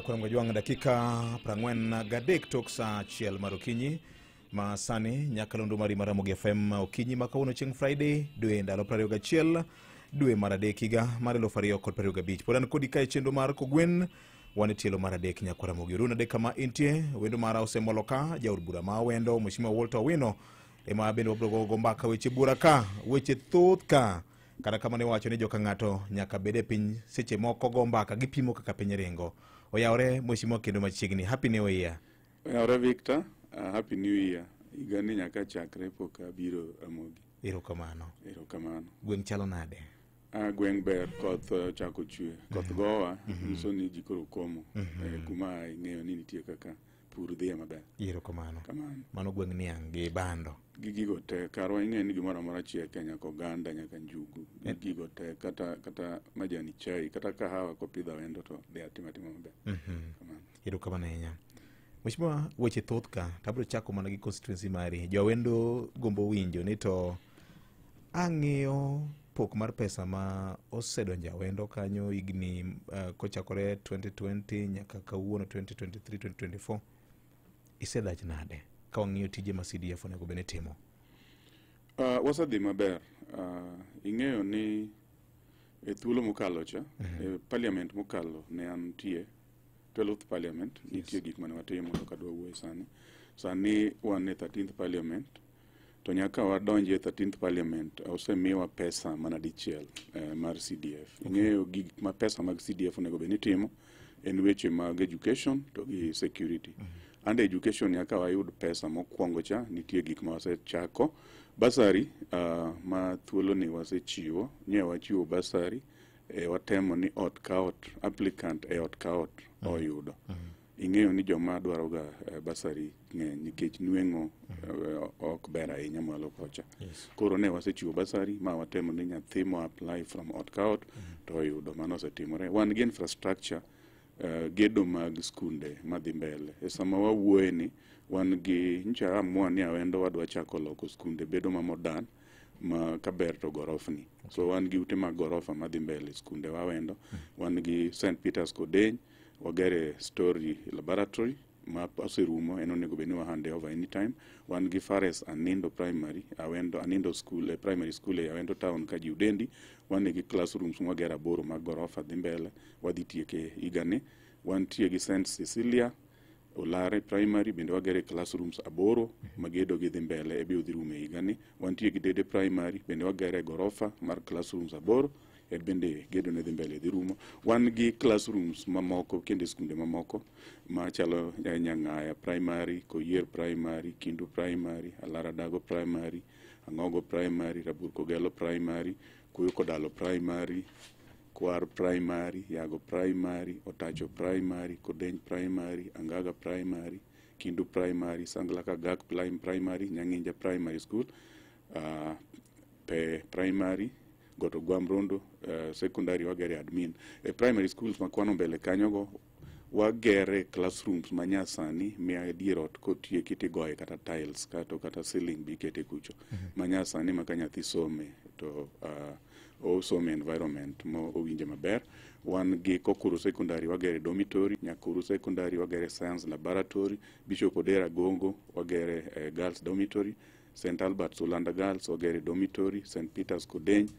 Nyakwar Ngojwang' dakika 43 tok saa 1 mar okinyi ma sani nyakalondo mari mar Ramogi FM okinyi ma kawuono chieng' Friday dwe ndalo 21 dwe mar 3 higa mar 2025. Pod an kodi kae chenro mar Kogwen wan e tielo mar 3. Nyakwar Ramogi Oruna adek kama intie wendo mara osemolo ka jaod bura ma Awendo Mheshimiwa Walter Owino ema bende wabiro gogo mbaka weche bura ka weche thoth ka kata kamano iwacho ni joka ng'ato nyaka bed e piny seche moko go mbaka gipimo kaka piny ringo. Oyawore mheshimiwa kendo machiegni. Happy New Year. Oyawore Victor, happy New Year. Higani nyaka chakre pok abiro Ramogi. Erokamano. Erokamano. Gweng' chalo nade? Gweng' ber, koth ochako chwe. Koth gowa, nyiso ni ji koro komo. Kuma ing'eyo ni nitie kaka pur dhiye maber. Erokamano. Kamano. Mano gweng' niang' gi bando. Gi gigo te, karwa ing'eyo ni gimoro amora chieke nyaka oganda, nyaka njugu. Gi gigo te, kata majani chai, kata kahawa kopidho Awendo to dhi atima atima maber. Kamano. Erokamano ahinya. Mheshimiwa, weche thoth ka, to abiro chako mana gi constituency mari. Jo Awendo gombo winjo ni to ang'iyo pok mar pesa ma osedonjo Awendo kanyo higni kochakore 2020 nyaka kawuono 2023 2024 isedhach nade ka wang'iyo tije ma CDF onego bed ni timo? Wasedhi maber. Ing'eyo ni e thuolo mokalo cha, e parliament mokalo ne antie, 12th parliament, nitie gik mane watimo to kadwa wuoye sani. Sani wan e 13th parliament, to nyaka wadonji e 13th parliament osemiwa pesa mana dichiel mar CDF. Ing'eyo gik ma pesa mag CDF onego bed ni timo en weche mag education to gi security. Under education nyaka wayud pesa mokwongo cha, nitie gik ma wasechako. Bursary ma thuolo ni wasechiwo, nye wachiwo bursary, watemo ni ot ka ot, applicant e ot ka ot oyudo. Ing'eyo ni joma dwaroga bursary ng'eny nikech nweng'o ok ber ahinya mwalo kocha. Koro ne wasechiwo bursary ma watemo ni nyathi mo apply from ot ka ot to oyudo. Mano osetimore. Wan gi infrastructure, gedo mag skunde madhi mbele. E sama wawuoye ni wan gi ncha amua ni Awendo wadwa chako loko skunde bedo ma modern ma kaber to gorofni. So wan gi ute mag gorofa madhi mbele skunde wa Awendo. Wan gi St. Peter's Kodeny, wagere story laboratory ma oserumo, en onego bed ni wa hand over anytime. Wan gi Fares Anindo Primary, Awendo Anindo School, primary school e Awendo town ka ji udendi. Wan gi classrooms mwagero 8 mag gorofa dhi mbele, wadhi tieke higani. Wantie gi St. Cecilia Olare Primary bende wagere classrooms 8 magedo gi dhi mbele e biro dhi rumo e higani. Wantie gi Dede Primary bende wagere gorofa mar classrooms 8 e bende gedo ne dhi mbele dhi rumo. Wan gi classrooms mamoko kendo skunde mamoko machalo Nyang'aya Primary, Koyier Primary, Kindu Primary, Alara Dago Primary, Ang'ogo Primary, Rabur Kogelo Primary, Kuyo Kodalo Primary, Kwar Primary, Yago Primary, Otacho Primary, Kodeny Primary, Angaga Primary, Kindu Primary, Sangla Kagak Primary, Nyang'inja Primary School, Pe Primary, Goto Gwamrondo, Secondary wagere admin. E primary schools makwano mbele kanyogo wagere classrooms manyasani mia dier ot kotieki tigoye kata tiles kata ceiling bikete kucho. Manyasani ma ka nyathi some to osome environment mo owinje maber. Wan gi Kokuru Secondary wagere dormitory, Nyakuru Secondary wagere science laboratory, Bishop Odera Gongo wagere girls dormitory, St. Albert Sulanda Girls wagere dormitory, St. Peter's Kodeny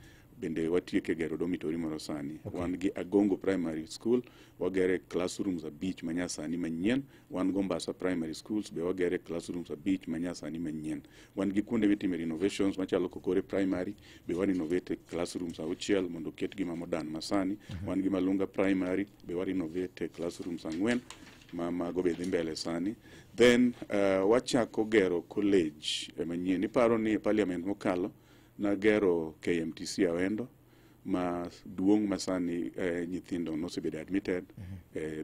bende watieke gero dormitory moro sani. Wan gi Agongo Primary School wagere classrooms 5 manyasani manyien. Wan Gombasa Primary Schools be wagere classrooms 5 manyasani manyien. Wan gi kuonde mitime renovations machalo Kokore Primary be wa renovate classrooms 6 mondo ketgi ma modern masani. Wan gi Malunga Primary be wa renovate classrooms 4 ma mago be dhi mbele sani. Then wachako gero college manyien. Iparo ni parliament mokalo nagero KMTC Awendo ma duong' masani nyithindo nosebedo admitted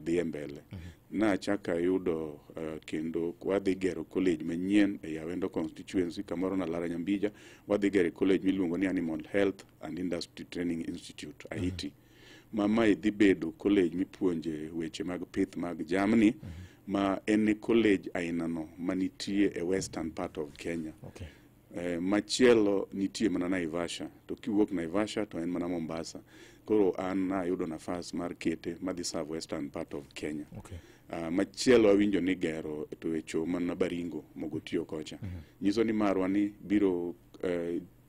dhi e mbele. Nachako ayudo kendo wadhi gero college manyien e Awendo constituency kamoro na Lara Nyambija. Wadhi gero college miluongo ni Animal Health and Industry Training Institute, AITI. Ma mae dhi bedo college mipuonje weche mag pith mag jamni, ma en college ainano manitie e western part of Kenya. Machielo nitie mana Naivasha, to kiwuok Naivasha to en mana Mombasa. Koro an ayudo nafas mar kete madhi serve western part of Kenya. Machielo awinjo ni gero to e cho mana Baringo Mogotio kocha. Nyiso ni marwa ni biro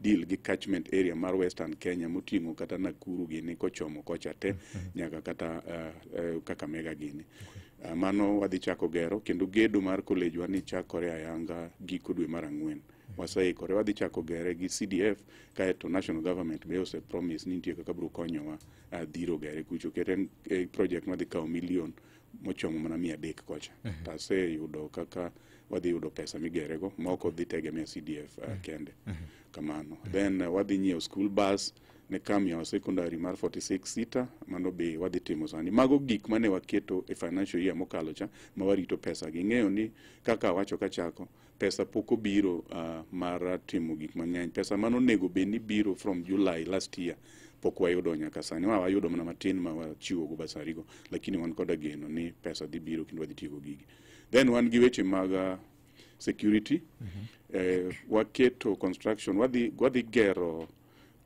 deal gi catchment area mar western Kenya moting'o kata Nakuru gini kochomo kocha te nyaka kata Kakamega gini. Mano wadhi chako gero kendo gedo mar college wa ni chakore ayanga giko dwe mar ang'wen. Waseikore wadhi chako gere gi CDF, kaeto national government be ose promise ni nitie kaka biro konyowa dhiro gere kucho. Kendo en project madhi kawo milion mochomo mana 300 kocha. To aseyudo kaka wadhi yudo pesa migerego ma ok odhi tegemea CDF kende. Kamano. Then wadhi nyiewo school bus ne Kamiawa Secondary mar 46 seater, mano be wadhi timo sani. Mago gik mane waketo e financial year mokalo cha ma warito pesa gi. Ing'eyo ni kaka awacho kachako, pesa pok obiro mar timo gik mang'eny. Pesa mano onego bed ni biro from July last year pok wayudo nyaka sani. Ma wayudo mana matin ma wachiwo go bursary go, lakini wan koda geno ni pesa dhi biro kendo wadhi tieko gigi. Then wan gi weche mag security. Waketo construction, wadhi gero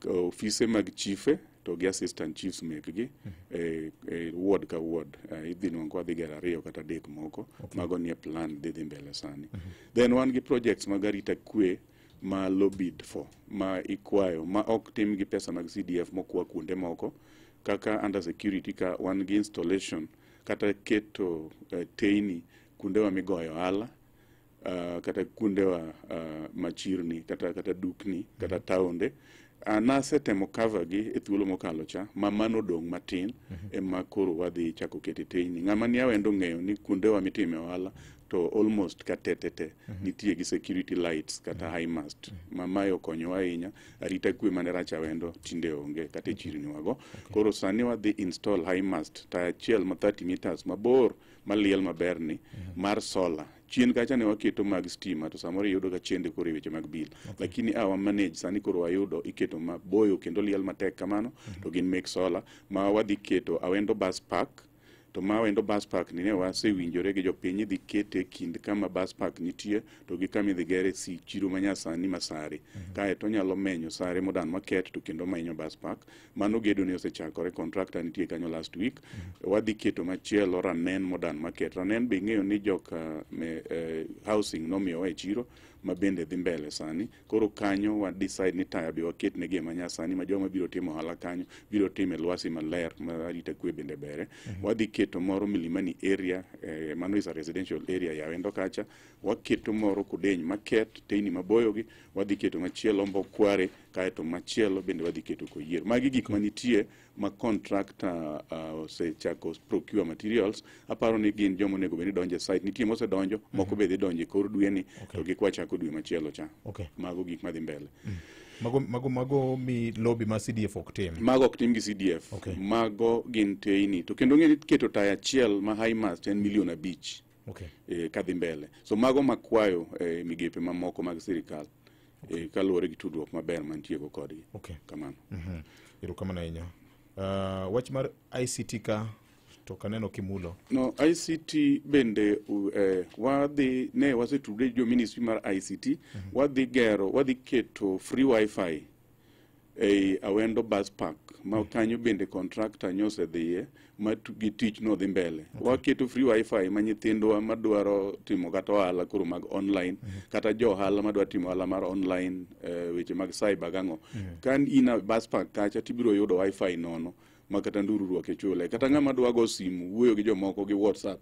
ofise mag chife to gi assistant chiefs mekgi e ward ka ward. Idhi nwang' ka wadhi gero ariyo kata adek moko. Mago nie plan dhi mbele sani. Then wan gi projects mag arita kwe ma lobbied for, ma ikwayo, ma ok tim gi pesa mag CDF mokwa kuonde moko kaka under security ka wan gi installation kata keto teyni kuondewa migoyo ohala, kata kuondewa machirni kata dukni kata taonde. Nasetemo cover gi e thuolo mokalo cha ma mano dong' matin ema koro wadhi chako kete teyni. Ng'ama ni Awendo ong'eyo ni kuondewa mitime ohala to almost ka te te te nitie gi security lights kata high mast ma mae okonyowa ahinya. Arita kwe mane rach Awendo tinde onge kata e chirni wago. Koro sani wadhi install high mast taya achiel ma 30 meters mabor maliel maber ni mar solar. Chien kacha ne waketo mag stima to samoro iyudo ka chende koro e weche mag bill, lakini awa manage sani koro wayudo iketo maboyo kendo liel matek kamano to gin mek solar ma wadhi keto Awendo bus park. To ma Awendo bus park ni ne wasewinjore gi jopiny idhi kete e kind kama bus park nitie to gi kama idhi gere si chiro manyasani ma Sare. Kaeto onyalo menyo Sare Modern Market to kendo menyo bus park. Mano gedo ni osechakore, contractor nitie kanyo last week. Wadhi keto machielo Ranen Modern Market. Ranen be ing'eyo ni joka me, housing nomiyowa e chiro ma bende dhi mbele sani. Koro kanyo wa decide ni taya be waket negi manyasani ma joma biro timo ohala kanyo biro timo e lwasi maler ma arita kwe bende bere. Wadhi keto moro Milimani area, mano is a residential area ya Awendo kacha. Waketo moro Kudeny Market, teyni maboyo gi. Wadhi keto machielo Mbokware, kaeto machielo bende wadhi keto Koyier. Magi gik manitie ma contractor osechako procure materials. Aparo ni gin joma onego bed ni donjo e site. Nitie mosedonjo, moko be dhi donjo e kor dwe ni, to gikwachako dwe machielo cha. Mago gik madhi mbele. Mago mi lobby ma CDF ok tim. Mago ok tim gi CDF. Mago gin teyni. To kendo ng'e ni keto taya achiel ma high mast en milion 5 kadhi mbele. So mago makwayo migepe mamoko mag sirikal kaluwore gi tudruok maber mantie go kodgi. Kamano. Erokamano ahinya. Wach mar ICT ka to kaneno kimulo. No, ICT bende wadhi ne wasetudre gi jo ministry mar ICT. Wadhi gero, wadhi keto free wifi ei Awendo bus park ma kanyo bende contractor nyosedhiye ma gi tich no dhi mbele. Waketo free wifi ma nyithindwa madwaro timo kata ohala koro mag online kata jo ohala madwa timo ohala mar online, weche mag cyber gang'o. Ka in a bus park kacha tibiro yudo wifi nono ma kata nduru ok ichule. Kata ng'ama dwa go simu wuoyo gi jomoko gi WhatsApp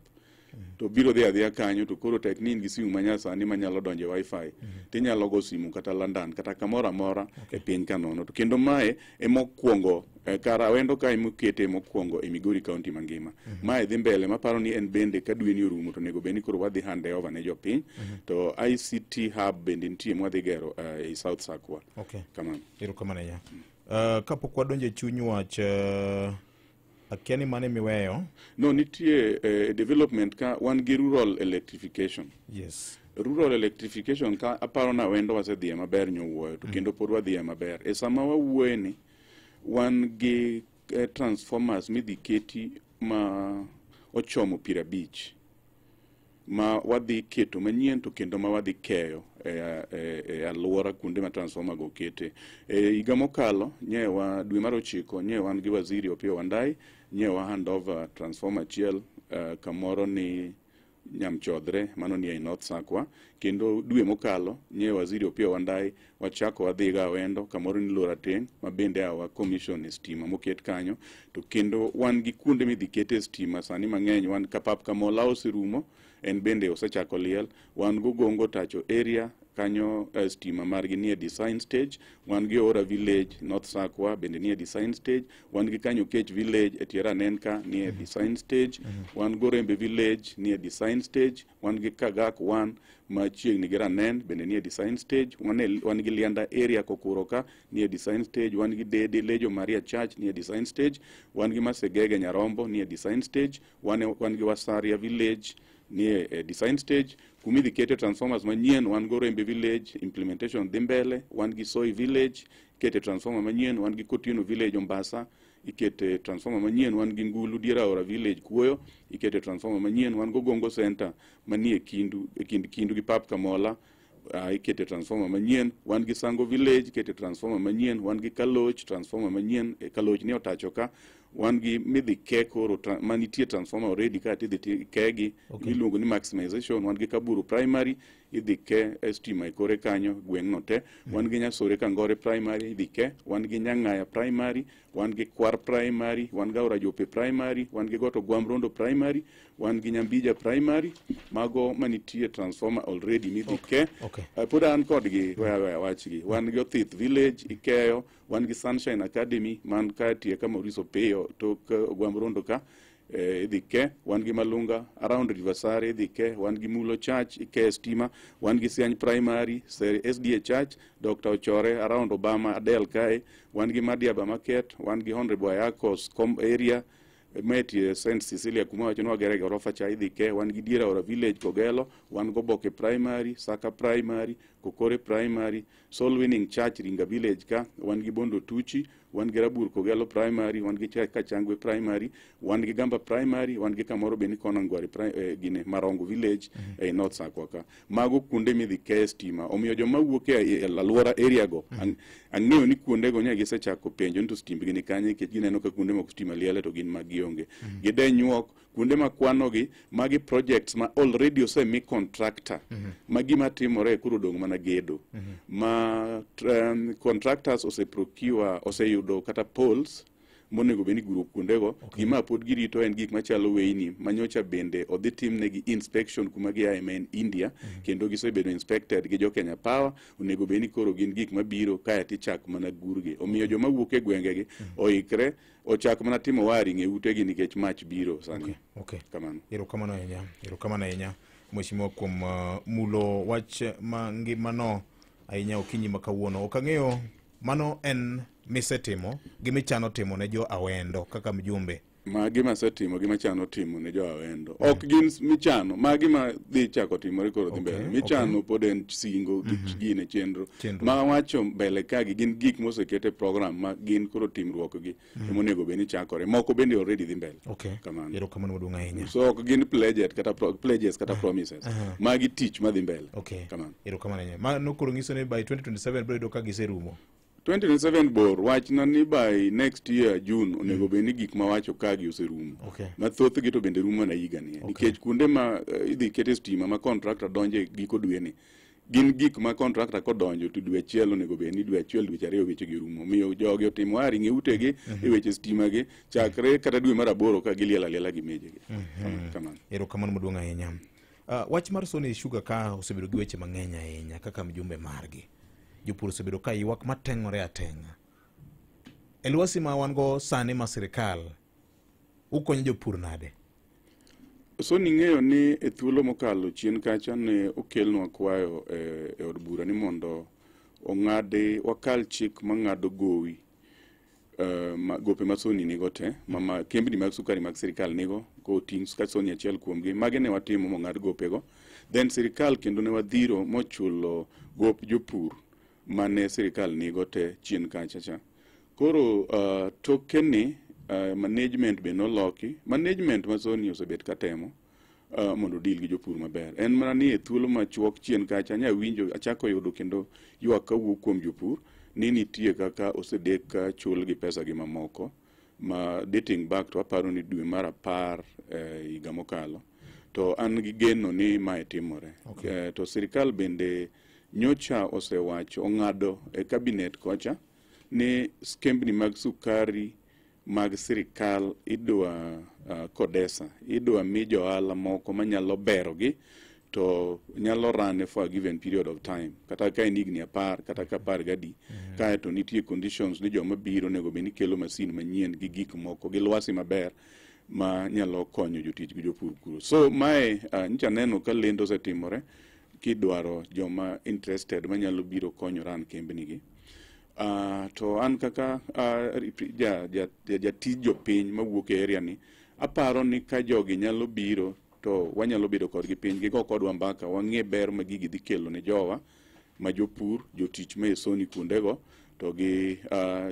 to biro dhi adhiya kanyo to koro tek ni in gi simu manyasani manyalo donjo e wifi tinyalo go simu kata London kata kamoro amora e piny ka nono. To kendo mae emokwongo kar Awendo ka emokete mokwongo e Migori County mangima. Mae dhi mbele maparo ni en bende ka dwe ni orumo to onego bed ni koro wadhi hand over ne jopiny. To ICT hub bende nitie mwadhi gero ei South Sakwa. Kamano. Erokamano ahinya. Kapok wadonjo e chuny wach, akia ni mane miweyo. No, nitie development ka wan gi rural electrification. Rural electrification ka aparo na Awendo wasedhiye maber nyowuoyo to kendo pod wadhiye maber. E sama wawuoye ni wan gi transformers midhi keti ma ochomo 50. Ma wadhi keto manyien to kendo ma wadhi keyo e alwora kuonde ma transformer go okete. E higa mokalo nyewa dwe mar 9 nye wan gi waziri Opiyo Wandayi nye wa hand over transformer achiel kamoro ni Nyamchodhre, mano ni ei North Sakwa. Kendo dwe mokalo nye waziri Opiyo Wandayi wachako wadhi ga Awendo kamoro ni Lorateng' ma bende awa commission e stima moket kanyo. To kendo wan gi kuonde midhi kete stima sani mang'eny. Wan Kapap Kamola oserumo, en bende osechako liel. Wan Gogongo Tacho area kanyo, stima margi nie design stage. Wan gi Ora village North Sakwa bende nie design stage. Wan gi Kanyo Kech village e tie Ranen ka nie design stage. Wan Gorembe village nie design stage. Wan gi Kagak 1 machiegni gi Ranen bende nie design stage. Wan gi Lianda area Kokuro ka nie design stage. Wan gi Dede Lejo Maria Church nie design stage. Wan gi Masegege Nyarombo nie design stage. Wan gi Wasaria village nie design stage. Kumidhi kete transformers manyien, wan Gorembe village implementation dhi mbele. Wan gi Soi village kete transformer manyien. Wan gi Kotieno village Ombasa ikete transformer manyien. Wan gi Ngulu Dier Aora village Kuoyo ikete transformer manyien. Wan Gogongo center manie kindu e kind Kindu gi Pap Kamola ikete transformer manyien. Wan gi Sango village ikete transformer manyien. Wan gi Kaloch transformer manyien e Kaloch ni otacho ka. Wan gi midhi ke koro manitie transformer already ka tidhi kegi miluongo ni maximization. Wan gi Kaburu primary idhi ke stima e kore kanyo gweng'no te. Wan gi Nyasore Kangore primary idhi ke. Wan gi Nyang'aya primary, wan gi Kwar primary, wan gi Aora Jope primary, wan gi Goto Gwam Rondo primary, wan gi Nyambija primary. Mago manitie transformer already midhi ke. Pod an kodgi weya wachgi. Wan gi Othith village ikeyo. Wan gi Sunshine Academy man ka tie ka Maurice Opiyo tok Ogwam Rondo ka idhi ke. Wan gi Malunga around River Sare idhi ke. Wan gi Mulo Church ike stima. Wan gi Siany Primary, SDA Church, Dr. Ochore around Obama Adel kae. Wan gi Madiaba Market. Wan gi Honorable Ayakos Com area metie St Cecilia kuma wacho ni wagere gorofa cha idhi ke. Wan gi Dier Aora village Kogelo. Wan Goboke primary, Saka primary, Kokore primary, Soul Winning Church Ringa village ka. Wan gi Bondo Tuchi. Wan gi Rabur Kogelo primary. Wan gi Kachangwe primary. Wan gi Gamba primary. Wan gi kamoro be ni kona Ngwari gine Marongo village ei North Sakwa ka. Mago kuonde midhi ke stima. Omiyo joma wuok e alwora area go ang'eyo ni kuonde go nya gisechako penjo ni to stimbgi ni kanye, nikech gineno ka kuonde moko stima liele to gin mag gionge. Gidenyuok kuonde ma kwanogi. Magi projects ma already osemi contractor ma gima timore koro odong' mana gedo ma contractors oseprocure, oseyudo kata poles monego bed ni guro kuondego. Gima pod girito en gik machalo weyni manyocha bende odhi timnegi inspection kuma giaye ma en India. Kendo gisebedo inspected gi jo Kenya Power. Onego bed ni koro gin gik mabiro kae tichak mana gurgi. Omiyo joma wuok e gwengegi oikre ochak mana timo wiring e utegi nikech mach biro sani. Kamano. Erokamano ahinya, erokamano ahinya mheshimiwa kuom mulo wach ma ngimano ahinya okinyi ma kawuono. Ok ang'eyo mano en misetimo gi michano timo ne jo Awendo kaka mjumbe. Magi masetimo gi machano timo ne jo Awendo ok gin michano. Magi ma dhi chako timore koro dhi mbele. Michano pod en singo gi gine chenro. Chenro. Ma wacho mbele kagi gin gik moseket e program ma gin koro timruok gi emonego bed ni chakore. Moko bende already dhi mbele. Kamano. Erokamano maduong' ahinya. So ok gin pledges kata pledges kata promises. Magi tich madhi mbele. Kamano. Erokamano ahinya. Mano koro nyiso ni by 2027 biro yudo ka giserumo. 2027 bor. Wachna ni by next year June onego bed ni gik mawacho kagi oserumo. Ma thothgi to bende rumo mana higani. Nikech kuonde ma idhi kete stima ma contractor donje giko dwe ni gin gik ma contractor kodonjo to dwe achiel onego bed ni dwe achiel, dweche 2 weche gi rumo. Omiyo jogi otimo wiring e utegi e weche stima gi chakre kata dwe mar 8 ka gilielo aliela gi mejegi. Kamano. Erokamano maduong' ahinya. Wach mar Sony Sugar ka osebedo gi weche mang'eny ahinya kaka mjumbe margi. Jopur osebedo ka ywak mateng'ore ateng'a. E lwasi ma wan go sani ma sirikal, ukonyo jopur nade? So ning'eyo ni e thuolo mokalo chien kacha ne okelnwa kwayo e od bura ni mondo ong'adi wakal chik mang'ado gowi gope ma Sony nigo te ma kembni mag sukari mag sirikal nigo koting' ka Sony achiel kuomgi. Mage ne watimo mong'ad gopego. Then sirikal kendo ne wadhiro mochulo gop jopur mane sirikal nigo te chien kacha cha. Koro toke ni management be noloki. Management ma Sony osebet ka temo. Mondo deal gi jopur maber. En mana ni e thuolo machuok chien kacha anya winjo achako yudo kendo ywak kawuok kuom jopur ni nitie kaka osedek ka chul gi pesa gi mamoko ma dating back to aparo ni dwe mar 10 higa mokalo, to an gi geno ni mae timore. To sirikal bende nyocha osewacho ong'ado e cabinet kocha ni kembni mag sukari mag sirikal idwa kodesa idwa mi johala moko manyalo berogi to nyalo run for a given period of time, kata ka en higni 10 kata ka 13. Kae to nitie conditions ni joma biro onego bed ni kelo masin manyien gi gik moko gi lwasi maber ma nyalo konyo jotich gi jopur kuro. So mae nyocha neno ka lendo osetimore kidwaro joma interested manyalo biro konyo run kembni gi. To an kaka jatij jopiny mawuok e area ni, aparo ni ka jogi nyalo biro to wanyalo bedo kodgi piny, gigo kodwa mbaka, wang'e ber ma gigi dhi kelo ne jowa ma jopur, jotich ma e Sony kuondego, to gi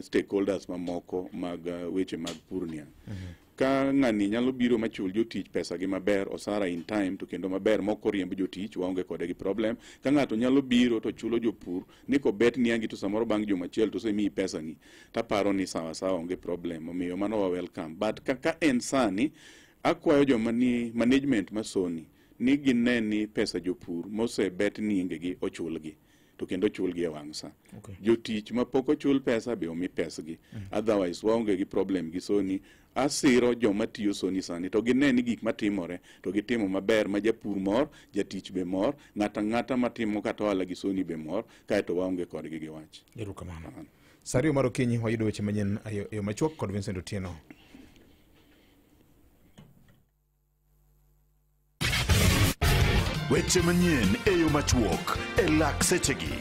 stakeholders mamoko mag weche mag pur niang'. Ka ng'ani nyalo biro machul jotich pesa gi maber, osara in time to kendo maber mok oriemb jotich, waonge kode gi problem. Ka ng'ato nyalo biro to chulo jopur ni kobet niangi to samoro bang' juma achiel to osemiyi pesa ni, taparo ni sawa sawa, onge problem. Omiyo mano wa welcome. But kaka en sani, akwayo joma ni management ma Sony ni gine ni pesa jopur mosebet niengegi ochulgi, to kendo ochulgi e wang' sa. Jotich mapok ochul pesa be omi pesgi. Otherwise waonge gi problem gi Sony. Asiro joma tiyo Sony sani to gine ni gik matimore to gitimo maber ma japur mor, jatich be mor, ng'ata ng'ata matimo kata ohala gi Sony be mor, kaeto waonge kodgi gi wach. Erokamano. Sa 2 mar okinyi wayudo weche manyien e yo machuok kod Vincent Otieno. Weche manyien e yo machuok e lak sechegi.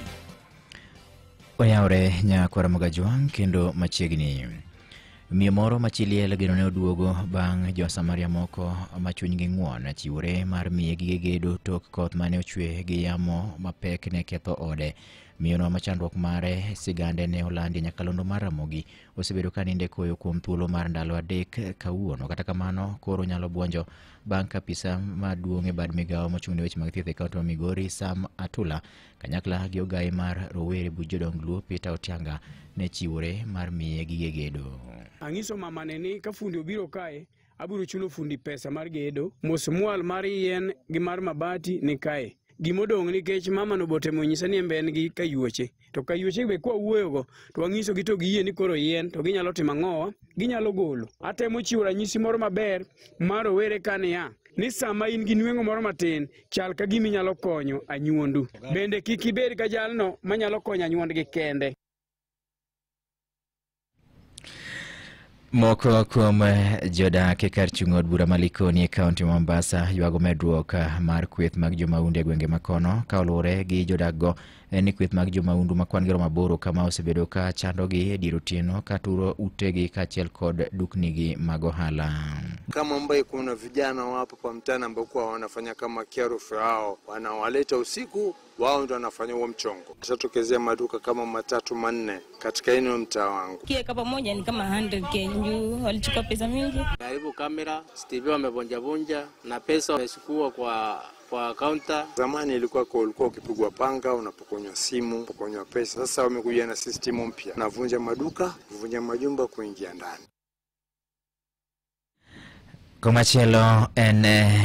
Oyawre nyakwara Mogajwang' kendo machiegni. Miyo moro ma chi liel geno ne oduogo bang' jo-Samaria moko ma chunygi ng'won chiwore mar miye gige gedo tok koth mane ochwe gi yamo mapek ne ketho ode. Miyono ma chandruok mare sigande ne olandi nyakalondo mar Ramogi osebedo ka ninde koyo kuom thuolo mar ndalo 3 kawuono. Kata kamano koro nyalo buonjo bang' ka apisa maduong' e bad migawo mochung' ne weche mag thieth e kaunti ma Migori Sam Atula kanyakla gi ogaye mar rowere buch jodong Luo Peter Otianga ne chiwore mar miye gige gedo. Ang'iso mamane ni ka fundi obiro kae, abiro chulo fundi pesa mar gedo, musmwal mar yien gi mar mabati ni kae. Gimodong' nikech mama no botemo nyisa ni en be en gi kayuoche. To kayuoche be kwa wuoyogo to wang'isogi to giyie ni koro yien to ginyalo timo ang'owa, ginyalo golo. Atemo chiwo ranyisi moro maber mar rowere ka niya, ni sama in gi nweng'o moro matin, chal ka gima inyalo konyo anyuondu. Bende kik ibed ka jalno manyalo konyo anyuondgi kende. Moko kuom jodak e kar chung' od bura ma Likoni e kaunti ma Mombasa ywago medruok mar kweth mag jomahundu e gwenge ma kono. Ka oluwore gi jodak go en ni kweth mag jomahundu ma kwan gi romo 8 kama osebedo ka chandogi e dier otieno ka turo utegi kaachiel kod duknigi mag ohala. Kama ambaye kuna vijana wapo kwa mtaani ambao kwa wanafanya kama kiarufu yao, wanawaleta usiku, wao ndio wanafanya huo mchongo. Tushatokezea maduka kama 3 4 katika eneo mtaa wangu. Kiweka pamoja ni kama 100k juu walichukua pesa mingi. Karibu kamera, TV wamevunja vunja na pesa wamechukua kwa counter. Zamani ilikuwa kwa ulikuwa ukipigwa panga, unapokonywa simu, unapokonywa pesa. Sasa wamekuja na system mpya. Navunja maduka, vunja majumba kuingia ndani. Komachielo en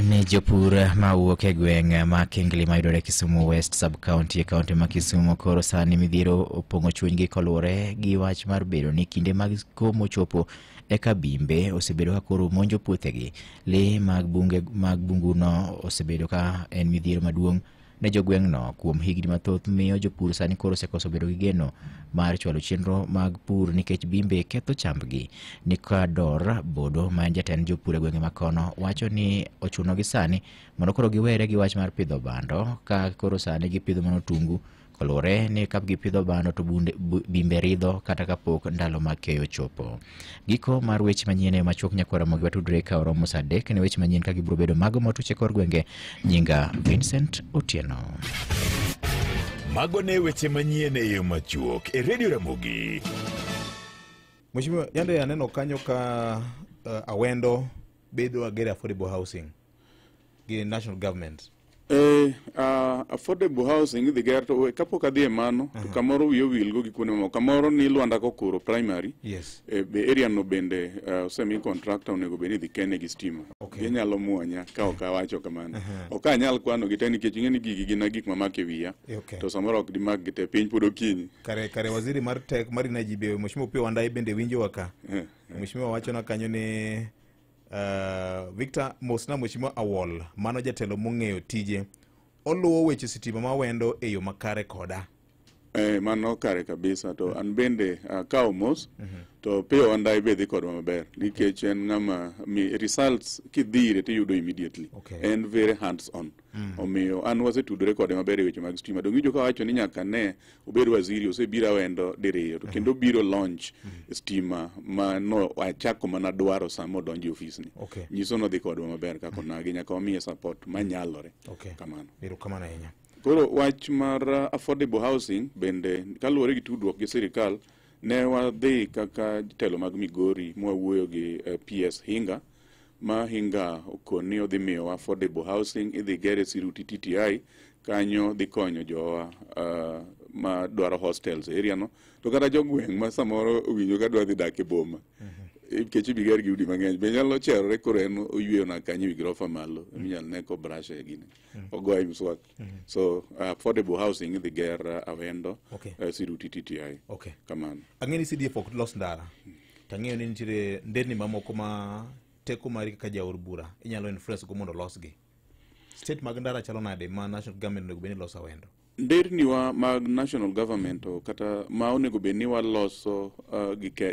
ni jopur mawuok e gweng' ma Kingli mayudore Kisumu West sub-county e kaunti ma Kisumu koro sani midhiero opong'o chunygi koluwore gi wach mar bedo ni kinde mag komo chopo eka bimbe osebedo ka koro monjo puothegi. Lee mag bunge mag bunguno osebedo ka en midhiero maduong' ne jogweng'no kuom higni mathoth, miyo jopur sani koro osekoso bedo gi geno mar chwalo chenro mag pur nikech bimbe ketho chambgi. Nikador Bodo ma en jatend jopur e gwenge ma kono wacho ni ochunogi sani mondo koro giwere gi wach mar pidho bando ka koro sani gipidho mana otungu koluwore ni ka gipidho bando to bimbe ridho kata kapok ndalo mag keyo chopo. Giko mar weche manyien e machuok nyakwara Ramogi watudre ka oromo saa 3 ne weche manyien ka gibiro bedo mago motuch e kor gwenge. Nyinga Vincent Otieno. Mago ne weche manyien e yo machuok e Radio Ramogi. Mheshimiwa, yande aneno kanyo ka Awendo bedo agere affordable housing. Gi national government. Affordable housing idhi ger to kapok adhi e mano to kamoro wiye owilgo gi kuonde mamoko. Kamoro ni Lwanda Kokoro Primary. Be area no bende osemi contractor, onego bed ni idhi kene gi stima. Ginyalo muonya ka ok awacho kamano. Ok anyal kwano gi te nikech ing'e ni gigi gin gik mamako e wiya. To samoro ok dimak gi te, piny pod okinyi. Kare waziri mar tech mar energy be, Mheshimiwa Opiyo Wandayi, bende winjowa ka. Mheshimiwa wachona kanyo ni Victor, mosna Mheshimiwa Awol, mano jatelo mong'eyo tije, oluwo weche sitima mawendo e yo makare koda. Mano kare kabisa. To an bende akawo mos to Opiyo Wandayi be dhi kodwa maber nikech en ng'ama mi results kidhi ire tiyudo immediately. En very hands on. Omiyo an wasetudore kode maber e weche mag stima. Dong' iwinjo ka wacho ni nyaka ne obed waziri osebiro Awendo diriyo to kendo obiro launch stima ma no achako mana dwaro sama odonjo e ofisni. Nyiso nodhi kodwa maber kaka onagi, nyaka wamiye support manyalore. Kamano. Erokamano ahinya. Koro wach mar affordable housing bende kaluwore gi tudruok gi sirikal, ne wadhi kaka jotelo mag Migori mwawuoyo gi PS Hinga, ma Hinga okoni odhi miyowa affordable housing, idhi gere Siruti TTI kanyo, dhi konyo jowa ma dwaro hostels e area no, to kata jogweng' ma samoro owinjo ka dwa dhi dak e boma nikech ibi ger gi udi mang'eny be nyalo cherore. Koro en oyweyo na kanyo ewi grofa malo eminyal ne kobrashe gini ogoye mswak. So affordable housing idhi ger Awendo, Siruti TTI. Kamano. Ang'e ni CDF ok los ndara. To ang'eyo ni nitiere nderni mamoko ma teko mari kaka jaod bura inyalo influence go mondo olosgi. State mag ndara chalo nade ma national government onego bed ni loso Awendo? Nderniwa mag national government to kata ma onego bed ni waloso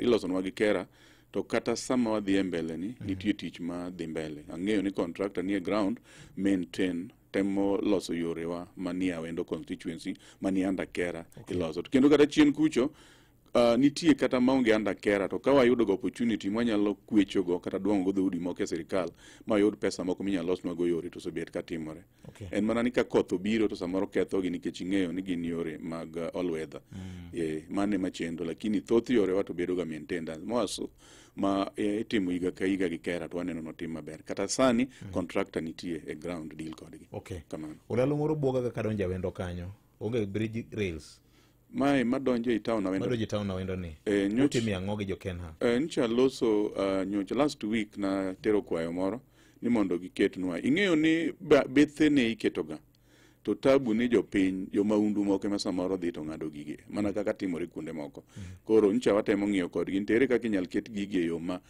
ilosonwa gi KeRRA, to kata sama wadhi e mbele ni nitie tich ma dhi mbele. Ang'eyo ni contractor nie ground maintain, temo loso yorewa manie Awendo constituency manie under KeRRA. Iloso. To kendo kata chien kucho nitie kata maonge under KeRRA, to ka wayudo go opportunity mwanyalo kwechogo kata duong'o go dhoudi moko e sirikal mayud pesa moko minyalo losnwago yore, to osebet ka timore. En mana ni ka koth obiro to samoro kethogi nikech ing'eyo ni gin yore mag all weather. Mano ema chendo, lakini thoth yorewa to bedo ga maintained moaso ma itimo higa ka higa gi KeRRA, to waneno notim maber. Kata sani contractor nitie e ground deal kodgi. Kamano. Olalo moro buoga ga kadonjo Awendo kanyo. Onge bridge rails. Mae madonjo ei town Awendo. Madonjo e town Awendo ni. Utime ang'o gi jo Kenha? Nyocha loso nyocha last week na tero kwayo moro ni mondo giketnwa. Ing'eyo ni bethe ne iketoga. To tabu ni jopiny, jomaundu moko ema samoro dhi to ng'ado gigi mana kaka timore kuonde moko. Koro nyocha watemo ng'iyo kodgi nitiere kaka inyal ket gigi e yo ma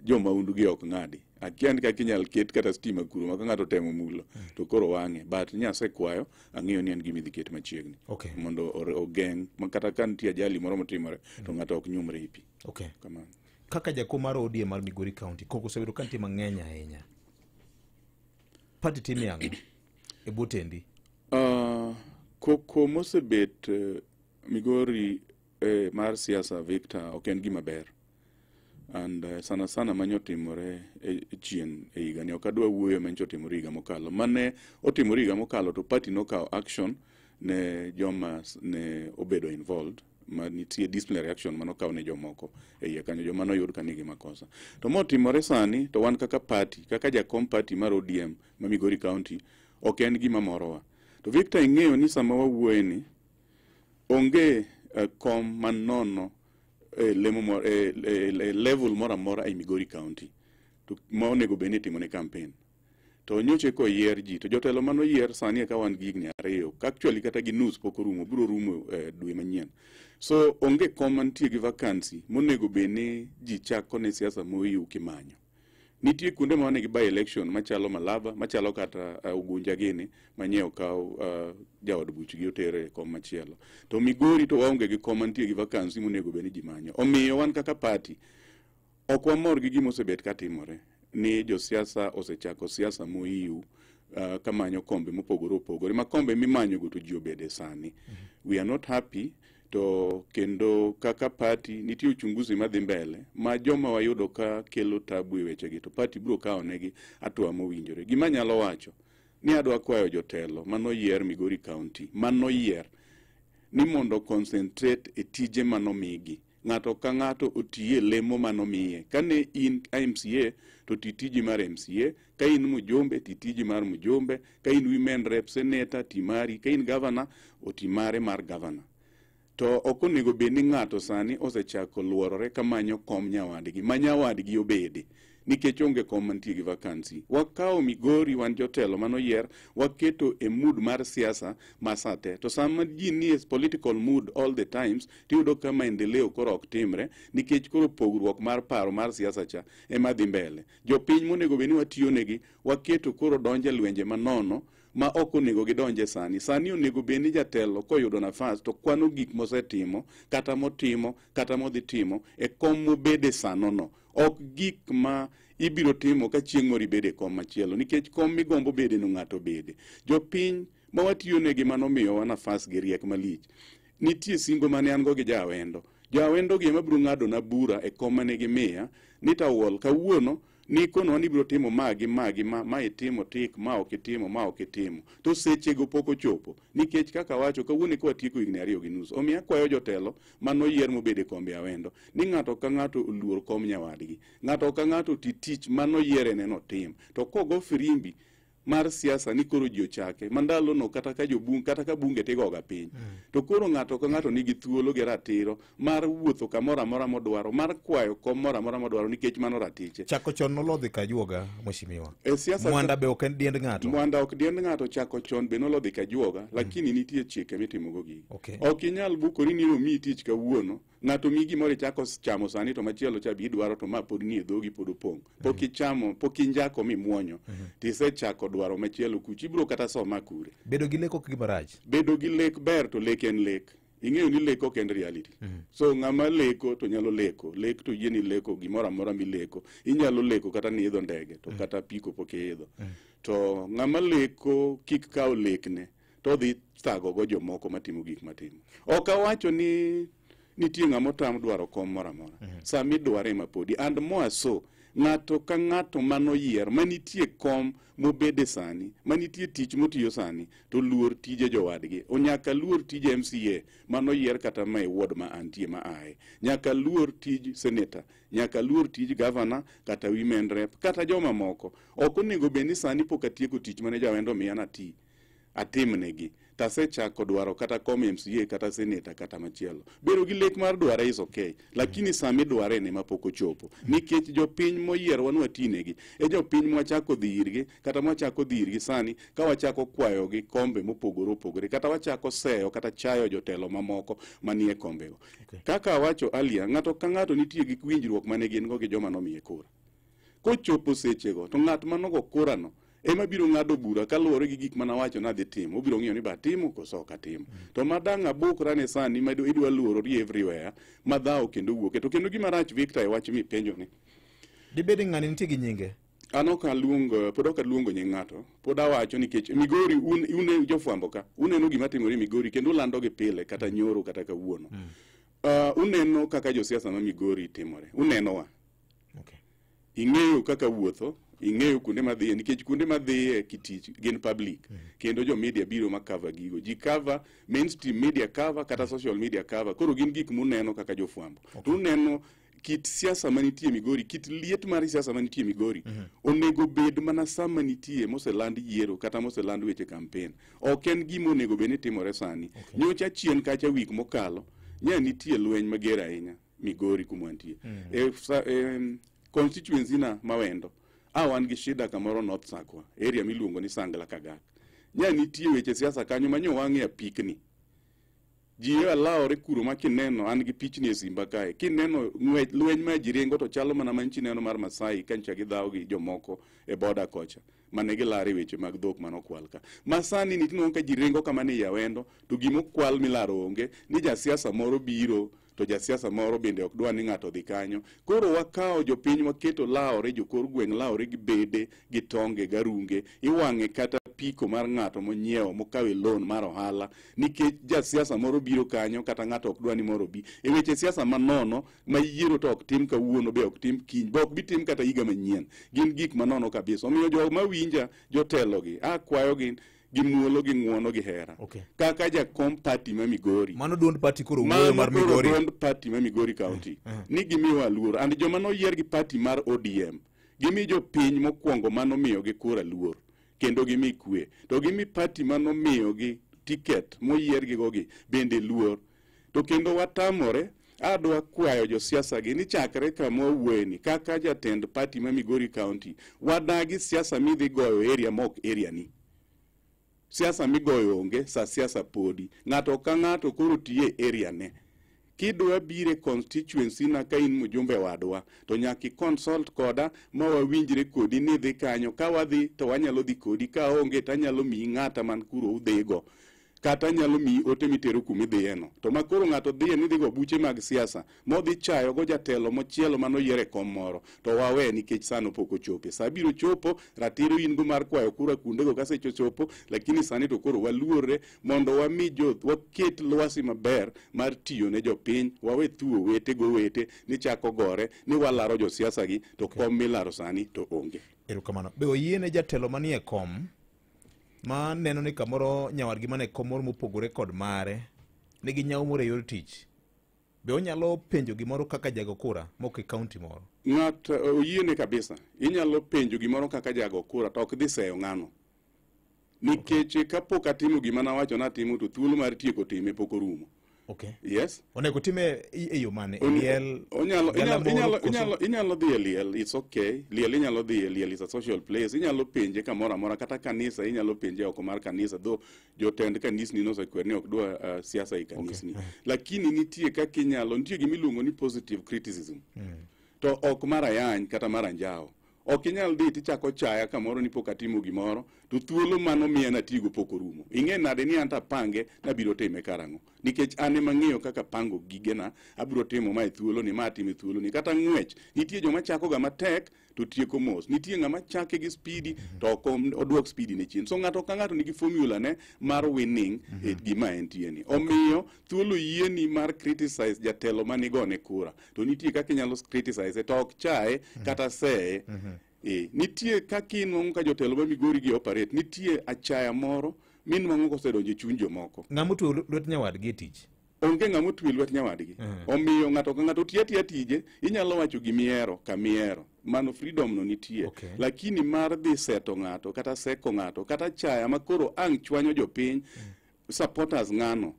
jomaundu gi ok ng'adi. Akia ni kaka inyal ket kata stima kuro ma ka ng'ato otemo mulo to koro wang'e. But nyasekwayo, ang'eyo ni en gima idhi ket machiegni. Mondo ogeng' ma kata ka nitie ajali moro motimore to ng'ato ok nyumre e pi. Kamano. Kaka jakom mar ODM mar Migori County, koko osebedo ka nitie mang'eny ahinya. Party time ang'o e bwo tendi? Koko mosebet Migori mar siasa, Victor, ok en gima ber. And sana sana manyotimore e chien e higani, ok adwa wuoyo manyocha otimore higa mokalo. Mane otimore higa mokalo to party nokawo action ne joma ne obedo involved, ma nitie disciplinary action manokaw ne jomoko e iye kanyo, joma noyud ka nigi makosa. To motimore sani to wan kaka party, kaka jakom party mar ODM ma Migori County, ok en gima morowa. To Victor, ing'eyo ni sama wawuoye ni onge kom manono e lemo moro, e level moro amora ei Migori County to ma onego bed ni itimo ne campaign. To nyocha koyier ji to jotelo manoyier sani eka wan gi higni 2, actually kata gi nus pok orumo, biro rumo dwe manyien. So onge kom mantie gi vacancy monego bed ni ji chako ne siasa moyiw kimanyo. Nitie kuonde ma wan gi by election machalo Malava, machalo kata Ugunja gini manye okaw jaod buchgi otere e kom machielo. To Migori to waonge gi kom mantie gi vacancy monego bed ni ji manyo. Omiyo wan kaka party ok wamor gi gima osebet ka timore ni josiasa osechako siasa moyiw kamanyo kombe mopogore opogore, ma kombe mimanyogo to ji obede sani. We are not happy. To kendo kaka party nitie uchunguzi madhi mbele ma joma wayudo ka kelo tabu e wechegi to party biro kawo negi hatua mowinjore. Gima anyalo wacho ni adwa kwayo jotelo manoyier Migori County manoyier ni mondo concentrate e tije manomigi. Ng'ato ka ng'ato otiye lemo manomiye. Kane in MCA to ti tiji mar MCA, ka in mjumbe ti tiji mar mjumbe, ka in women rep, senator ti mari, ka in governor oti mare mar governor. To ok onego bed ni ng'ato sani osechako luorore kamanyo kom nyawadgi, ma nyawadgi obede, nikech onge kom mantie gi vacancy. Wakawo Migori, wan jotelo manoyier, waketo e mood mar siasa ma sate. To sama ji nie political mood all the times, tiyudo ka maendeleo koro ok timre, nikech koro pogruok mar paro mar siasa cha ema dhi mbele. Jopiny monego bed ni watiyo negi, waketo koro donje lwenje manono ma ok onego gidonje sani. Sani onego bed ni jatelo koyudo nafas to kwano gik mosetimo, kata motimo, kata modhi timo e kom mobede sanono. Ok gik ma ibiro timo ka chieng' moro ibede e kom machielo, nikech kom migombo bede no ng'ato bede. Jopiny ma watiyo negi manomiyowa nafas gi riek malich. Nitie singo mane an go gi Jawendo. Jawendo gi ema biro ng'ado na bura e kom mane gimiya ni tawol kawuono nikono ni ibiro timo ma gi ma gi ma, ma itimo tik, ma ok itimo, ma ok itimo. To sechego pok ochopo, nikech kaka awacho kawuono eka watieko higni 2.5. Omiyo akwayo jotelo manoyier mobedo e kombe Awendo ni ng'ato ka ng'ato oluor kom nyawadgi. Ng'ato ka ng'ato oti tich manoyiere ne notim. To kogo firimbi mar siasa ni koro ji ochake, ma ndalono kata ka jobunge, kata ka bunge tigoga piny. To koro ng'ato ka ng'ato nigi thuolo gi ratiro mar wuotho kamoro amora modwaro, mar kwayo kom moro amora modwaro, nikech mano ratiche. Chako chon nolodhi kajuoga, mheshimiwa. E siasa Mwanda be ok en diend ng'ato. Mwanda ok diend ng'ato, chako chon be nolodhi kajuoga, lakini nitie chike mitimogo gigi. Ok inyal bukori ni omiyi tich kawuono, ng'ato miyi gimoro ichako chamo sani to machielo cha be idwaro to ma pod nie dhogi pod opong'. Pok ichamo, pok injako mimuonyo, tisechako dwaro machielo kuch, ibiro kata soma kure. Bedo gi lek ok gima rach. Bedo gi lek ber to lek en lek. Ing'eyo ni lek ok en reality. So ng'ama leko to nyalo leko. Lek to yie ni leko gimoro amora mileko. Inyalo leko kata ni idho ndege to kata apiko pok iidho. To ng'ama leko kik kaw lekne to odhi thago go jomoko matimo gik matimo. Ok awacho ni nitie ng'ama otam dwaro kom moro amora. Sama idware ema podi. And more so, ng'ato ka ng'ato manoyier manitie kom mobede sani, manitie tich motiyo sani, to luor tije jowadgi. Nyaka luor tij MCA manoyier kata ma e ward ma antie ma ae. Nyaka luor tij senator, nyaka luor tij governor kata women rep kata joma moko. Ok onego bed ni sani pok atieko tich mane Jawendo miya nati atimnegi. Tasechako dwaro kata kom MCA kata senator kata machielo. Bedo gi lek mar dware is okay, lakini sama idware ne mapok ochopo. Nikech jopiny moyierwa ni watinegi, e jopiny mwachako dhi irgi, kata mwachako dhi irgi sani, ka wachako kwayogi kombe mopogore opogore, kata wachako seyo kata chayo jotelo mamoko manie kombego. Kaka awacho earlier, ng'ato ka ng'ato nitie gi winjruok mane gin go gi joma nomiye kura. Kochopo sechego, to ng'at manogo kurano ema biro ng'ado bura kaluwore gi gik manawacho nadhi timo. Obiro ng'iyo ni ba atimo koso ok atimo. To madang' abukra ne sani ma idwa luorori everywhere, ma dhawo kendo wuoke. To kendo gima rach Victor e wach mipenjo ni. Dibed ni ng'ani nitie gi nyinge? An ok aluongo, pod ok aluongo nying ng'ato. Pod awacho nikech Migori, un jofwambo ka, uneno gima timore Migori kendo ulando gi pile kata nyoro kata kawuono. Uneno kaka josiasa ma Migori timore. Unenowa. Ing'eyo kaka wuotho, ing'eyo kuonde madhiye, nikech kuonde madhiye kitich gin public. Kendo jo media biro ma cover gigo. Ji cover, mainstream media cover, kata social media cover. Koro gin gik muneno kaka jofwambo. To uneno kit siasa manitie Migori, kit liet mar siasa manitie Migori, onego bed mana sama nitie moseland yiero kata moseland weche campaign. Ok en gima onego bed ni timore sani. Nyocha chien kacha wik mokalo, nya nitie lweny mager ahinya Migori kuma wantie. Constituency na Mawendo, a wan gi shida kamoro North Sakwa, area miluongo ni Sangla Kagak. Nya nitie weche siasa kanyo manyo wang'e apikni. Ji alawore kuro ma kineno, an gi pichni e simba kae, kineno ng'wech lweny ma ji ringo to chalo mana manchi neno mar Masai ka nyocha gidhawo gi jomoko e boda kocha mane gilare weche mag dhok manokwal ka. Ma sani ni tinwang'o ka ji ringo kama ni Awendo to gimokwal milaro onge, ni jasiasa moro biro to jasiasa moro bende ok dwa ni ng'ato odhi kanyo. Koro wakawo jopiny waketo lawore, jokor gweng' lawore gi bede, gi tonge, garunge, iwang'e kata piko mar ng'ato monyiewo mokawe loan mar ohala nikech jasiasa moro biro kanyo kata ng'ato ok dwa ni moro obi. E weche siasa manono ma yiero to ok tim kawuono be ok tim kiny, be ok bi tim kata higa manyien. Gin gik manono kabisa. Omiyo joma winja jotelogi, akwayogi Gi muolo, gi ng'uono, gi hera. Kaka jakom party ma Migori. Mano duond party koro wuoyo mar Mano koro Migori. duond party ma Migori County. Ni gimiwa luor. And joma noyier gi party mar ODM, gimi jopiny mokwongo manomiyogi kura luor. Kendo gimi kwe. To gimi party manomiyogi ticket moyiergigo gi bende luor. To kendo watamore adwa kwayo josiasa gi ni chakre kama wawuoyeni kaka jatend party ma Migori County wadagi siasa midhi goyo area mok area ni. Siasa migoyo onge sa siasa podi. Ng'ato ka ng'ato koro tiye area ne. Kidwa bire constituency na ka in mjumbe wadwa to nyaka i consult koda ma wawinjre kodi ni dhi kanyo ka wadhi to wanyalo dhi kodi ka onge to anyalo miyi ng'ata man kuro udhigo kata anyalo miyi ote mitero kumidhiyeno to ma koro ng'ato dhiye ni dhigo buche mag siasa modhi chayo go jatelo mochielo manoyier e kom moro to wawe nikech sano pok ochope sa biro chopo ratiro in go mar kwayo kura kuondego kasechopo lakini sani to koro waluorre mondo wami jo waket lwasi maber mar tiyo ne jopiny wawe thuo wete go wete ni chako gore ni walaro josiasa gi to kom milaro sani to onge. Erokamano. Be oyiene jatelo manie kom ma neno ni kamoro nyawadgi mane kom moro mopogore kod mare nigi nyawo moro e yor tich, be onyalo penjo gimoro kaka jago kura mok e kaunti moro? Ng'at oyiene kabisa inyalo penjo gimoro kaka jago kura to ok dhi seyo ng'ano nikech kapok atimo gima nawacho natimo to thuolo mar tieko time pok orumo. Yes. Onego time e yo mane? E liel? Onyalo galamoro, inyalo, koso? Inyalo dhi e liel, it's okay. Liel inyalo dhi e liel, is a social place. Inyalo penje kamoro amora, kata kanisa inyalo penje oko mar kanisa, though jotend kanisni nosekwer ni ok dwa siasa e kanisni. Lakini nitie kaka inyalo, nitie gima iluongo ni positive criticism. To ok mar ayany kata mar anjawo. Ok inyal dhi tichako chaya kamoro ni pok atimo gimoro, to thuolo manomiya natigo pok orumo. Ing'e nade ni an tapange nabiro time karang'o? Nikech an ema ang'eyo kaka pango gigena, abiro timo ma e thuolo ni, ma atimo e thuolo ni. Kata ng'wech, nitie joma chako ga matek to tieko mos. Nitie ng'ama chake gi spidi to ok oduok spidi ne chien. So ng'ato ka ng'ato nigi formula ne mar winning e gima entie ni. Omiyo thuolo yieni mar criticize jatelo manigone kura. To nitie kaka inyalo criticize to ok chaye kata seye. Nitie kaka inwang'o ka jotelo ma Migori gi operate, nitie achaya moro minwang'o kosedonjo e chuny jomoko. Ng'ama otweyo lwet nyawadgi e tich? Onge ng'ama otwe lwet nyawadgi. Omiyo ng'ato ka ng'ato tiyo atiya tije, inyalo wacho gimihero kamihero. Mano freedom no nitie. Lakini mar dhi seto ng'ato kata seko ng'ato kata chaya ma koro ang' chwanyo jopiny, supporters ng'ano,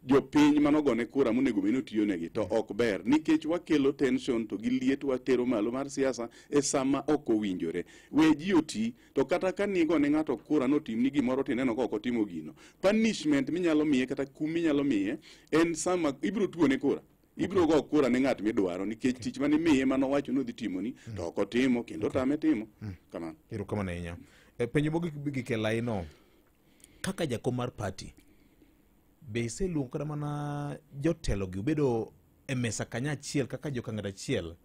jopiny manogone kura monego bed ni otiyonegi to ok ber nikech wakelo tension to gi liet watero malo mar siasa e sama ok owinjore. We ji oti to kata ka nigone ng'ato kura notimni gimoro tineno ka ok otimo gino. Punishment minyalo miye kata kum minyalo miye en sama ibiro tuone kura. Ibiro go kura ne ng'at midwaro nikech tich manimiye manowacho ni odhi timoni to ok otimo kendo otame timo. Kamano. Erokamano ahinya. E, penjo mogik gik e laino. Kaka jakom mar party, be iseluongo kata mana jotelo gi ubedo e mesa kanyachiel kaka jokang'at achiel?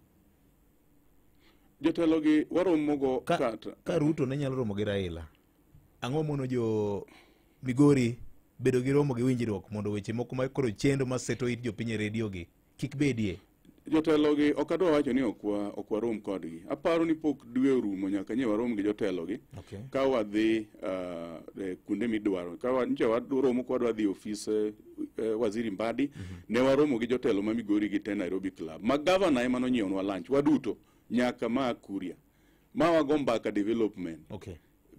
Jotelo gi waromogo kata Ka Ruto ne nyalo romo gi Raila, ang'o mono jo Migori bedo gi romo gi winjruok mondo weche moko ma koro chendo maseto it jopiny e redio gi kik bedie? Jotelo gi ok adwa wacho ni ok warom kodgi. Aparo ni pok dwe orumo nyaka nye warom gi jotelo gi. Ka wadhi e kuonde midwaro. Ka nyocha waromo ka wadwa dhi ofis Waziri Mbadi, ne waromo gi jotelo ma Migori gi te Nairobi Club. Ma gavana ema nonyiewonwa lunch waduto nyaka ma Kuria. Ma wago mbaka development.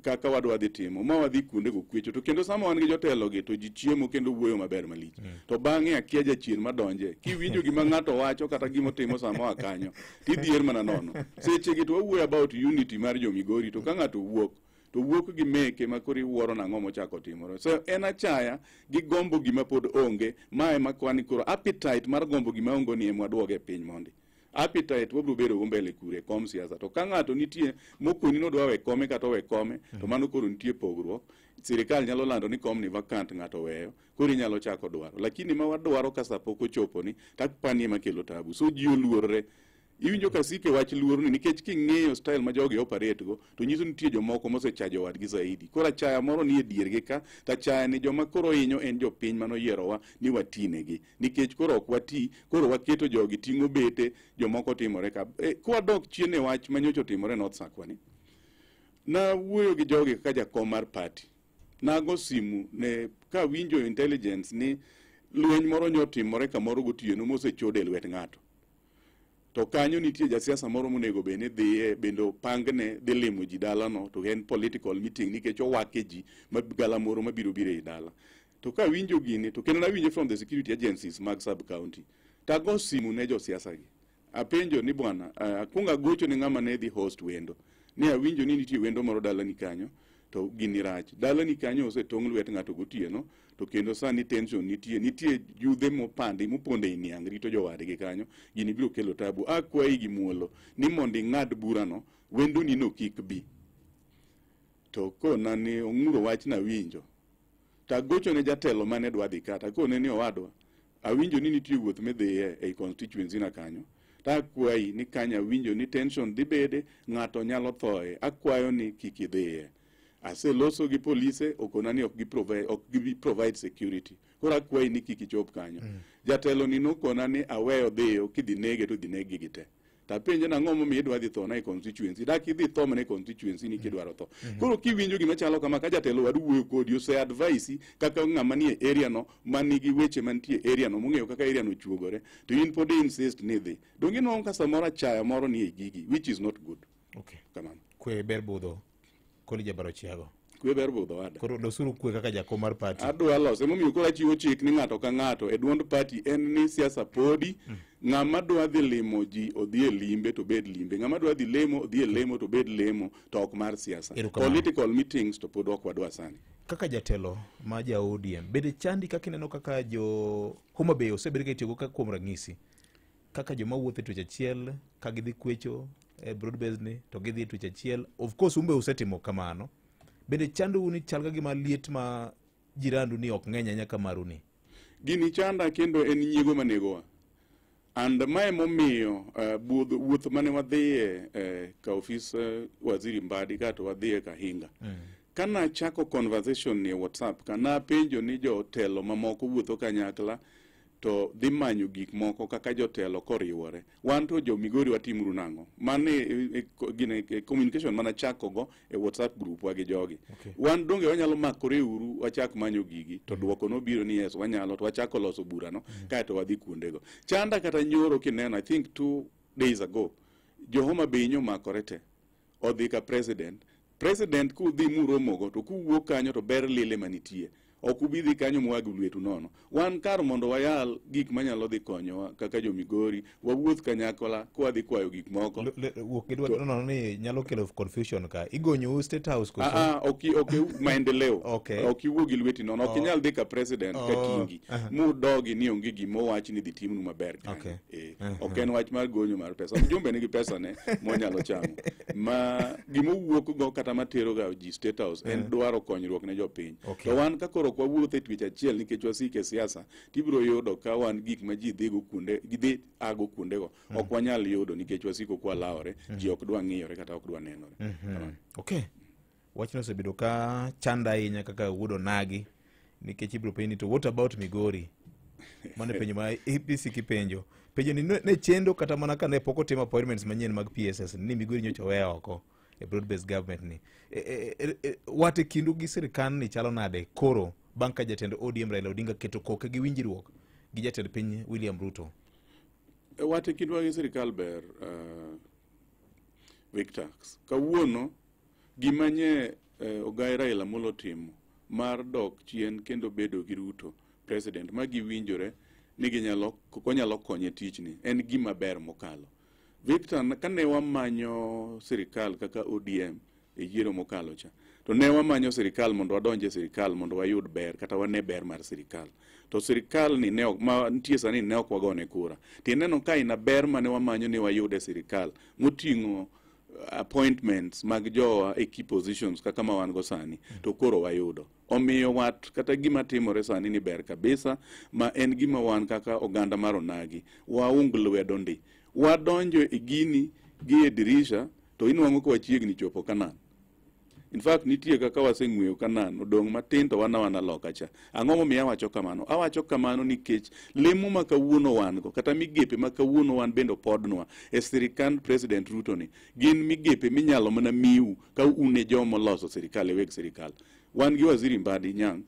Kaka wadwa dhi timo ma wadhi kuonde go kwecho to kendo sama wan gi jotelo gi to ji chiemo kendo wuoyo maber malich to bang'e akia jachien madonje kiwinjo gima ng'ato wacho kata gima otimo sama oa kanyo tidhier mana nono seche gi to wawuoyo about unity mar jo Migori to ka ng'ato wuok to wuok gi meke ma koro iwuoro nang'o mochako timore so en achaya gi gombo gima pod onge ma ema kwani koro appetite mar gombo gima onge ni ema waduoge e piny mondi appetite wabiro bedo go mbele kure kom siasa to ka ng'ato nitie mokoni nodwa we kome kata owe kome to mano koro nitie pogruok sirikal nyalo lando ni kom ni vacant ng'ato oweyo koro inyalo chako dwaro lakini ma wadwaro ka sa pok ochopo ni takpani ema kelo tabu so ji oluorre iwinjo kasike wach luorni nikech king'iyo style ma jogi operate go to nyiso nitie jomoko mosechajo wadgi zaidi koro achaya moro ni e diergi ka to achaya ni joma koro hinyo en jopiny manoyierowa ni watinegi nikech koro ok wati koro waketo jogi ting'o bete jomoko timore ka kwadok chien e wach manyocha otimore North Sakwa ni nawuoyo gi jogi kaka jakom mar party. Nago simu ne kawinjo intelligence ni lweny moro nyotimore kamoro gotieno mosechode e lwet ng'ato. To kanyo nitie jasiasa moro monego bed ni dhiye, bende opangne dhi limo ji dalano, to en political meeting nikech owake ji ma gala moro mabiro biro ei dala. To kawinjo gini, to kendo nawinjo from the security agencies mag sub county, tago simu ne josiasa gi. Apenjo ni bwana, akwongo agocho ne ng'ama ne dhi host wendo. Ne awinjo ni nitie wendo moro dalani kanyo, to gini rach. Dalani kanyo osetong' lwet ng'ato gotieno, to kendo sani tension nitie, nitie judhe mopandi mopondo ei niang' rito jowadgi kanyo, gini biro kelo tabu. Akwayi gi muolo ni mondo ing'ad burano, wendoni no kik bi. To kona ni ong'uro wach nawinjo. Tagocho ne jatelo mane dwa dhi ka, takone ni owadwa, awinjo ni nitie wuoth midhiye ei constituency na kanyo. Takwayi ni kanyo awinjo ni tension dhi bede, ng'ato nyalo thoe, akwayo ni kik idhiye. Aseloso gi polise, okona ni ok gibi provide security. Koro akwayi ni kik ichop kanyo. Jatelo ni nokona ni aweyo dhiyo, kidhi nege to dhi negi gi te. Tapenje nang'o momiyo idwa dhi tho na e constituency, dak idhi tho mana e constituency ni kidwaro tho. Koro kiwinjo gima chalo kama, ka jatelo wadu wuoyo kodi, ose advise kaka ng'ama nie area no, manigi weche mantie area no, mong'eyo kaka area no chuogore, to in pod insist ni dhi. Donge inwang'o ka samoro achaya moro nie gigi, which is not good. Okay. Kamano. Kwe ber budho, koli jabaro chiago. Kwe ber budho wada. Koro losuru kwe kaka jakom mar party. Adwa loso, emomiyo koro achiwo chik ni ng'ato ka ng'ato e duond party en ni siasa podi, ng'ama dwa dhi limo ji odhi e limbe to bed limbe, ng'ama dwa dhi lemo odhi e lemo to bed lemo, to ok mar siasa. Political meetings to pod ok wadwa sani. Kaka jatelo ma ja ODM, bende chandi kaka ineno kaka jo Homa Bay osebedo ka itiyogo kaka kuom ranyisi, kaka joma wuotho e twech achiel ka gidhi kwecho e broad base ni to gidhi e twech achiel, of course umbe usetimo kamano. Bende chandou ni chal ka gima liet ma jirandu ni ok ng'eny ahinya ka maru ni? Gini chanda kendo en nyiego manegowa. And mae momiyo wuoth mane wadhiye ka ofis Waziri Mbadi kato wadhiye Kahinga. Kana chako conversation ni e WhatsApp, kana penjo ni jotelo mamoko wuotho kanyakla to dhi manyo gik moko kaka jotelo koriwore. Wan to jo Migori watimuru nang'o? Mane gine communication mana chako go e WhatsApp group wa gi jogi. Okay. Wan donge wanyalo makore uru wachak manyo gigi, to duoko nobiro ni yes wanyalo, to wachako loso burano kaeto wadhi kuondego. Chanda kata nyoro kineno, I think 2 days ago, jo Homa Bay nyomakore te odhi ka president. President kudhi muromogo to kuwuok kanyo to ber lile manitie. Ok ubi dhi kanyo mwag lwetu nono. Wan kar mondo wayal gik manyalo dhi konyowa kaka jo Migori, wawuoth kanyakla kwadhi kwayo gik moko. Wuok gidwa nono ni nyalo kelo confusion ka. Igonyou State House koso? Ok maendeleo. Okay. Ok iwuog gi lweti nono. Ok inyal dhi ka president ka kingi. Mudogi ni onge gima owach ni dhi timnu maber kanyo. Okay. Ok en wach mar gonyo mar pesa. Mjumbe nigi pesa ne monyalo chamo. Ma gimowuok go kata matero ga ji State House en dwaro konyruok ne jopiny. Okay. To wan ka koro wawuotho e twech achiel nikech wasike e siasa, tibiro yudo ka wan gik ma ji dhigo kuonde, gidhi ago kuondego, ok wanyal yudo nikech wasiko kwalawore, ji ok dwa ng'iyore kata ok dwa nenore. Okay. Wachno osebedo ka chanda ahinya kaka wuod onagi, nikech ibiro penji ni to what about Migori? Mano e penjo ma isiko ipenjo. Penjo ni ne chendo kata mana ka ne pok otim appointments manyien mag PSS ni Migori nyocha owe oko e broad based government ni. Wat e kindu gi sirikal ni chalo nade koro bang' ka jatend ODM Raila Odinga keto koke gi winjruok gi jatend piny William Ruto? Wat e kindwa gi sirikal ber, Victor. Kawuono gima nye ogai Raila Amolo timo mar dok chien kendo bedo gi Ruto president ma giwinjore ni ginyalo onyalo konye tichni en gima ber mokalo. Victor, kane wamanyo sirikal kaka ODM e yiero mokalo cha, to ne wamanyo sirikal mondo wadonje sirikal mondo wayud ber kata wane ber mar sirikal. To sirikal ni ne ok, ma nitie sani ne ok wagone kura. Tineno ka ina ber mane wamanyo ni wayude sirikal moting'o appointments mag jowa e key positions kaka ma wan go sani, to koro wayudo. Omiyo wat kata gima timore sani ni ber kabisa, ma en gima wan kaka oganda mar onagi waung lwedo ndi. Wadonjo e gini gi e dirisha to inwang'o ka wachiegni chopo Canaan. In fact, nitie kaka waseng'weyo Canaan, odong' matin to wana wana loka cha. Ang'o momiyo awacho kamano? Awacho kamano nikech lemo ma kawuono wan go, kata migepe ma kawuono wan bende opodnwa e sirikand President Ruto ni, gin migepe minyalo mana miu ka un e joma oloso sirikal, e weg sirikal. Wan gi waziri Mbadi Nyang'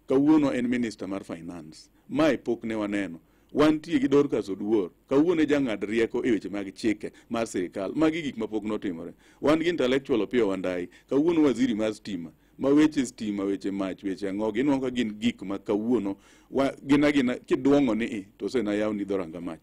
kawuono en minister mar finance, mae pok ne waneno. Wantie gi Dorcas Oduor, kawuono e jang'ad rieko e weche mag chike mar sirikal. Magi gik mapok notimore. Wan gi intellectual Opiyo Wandayi, kawuono waziri mar stima, ma weche stima, weche mach, weche ang'o, ginwang'o ka gin gik ma kawuono gin agina kiduong'o ni i to osenayawni dhoranga mach.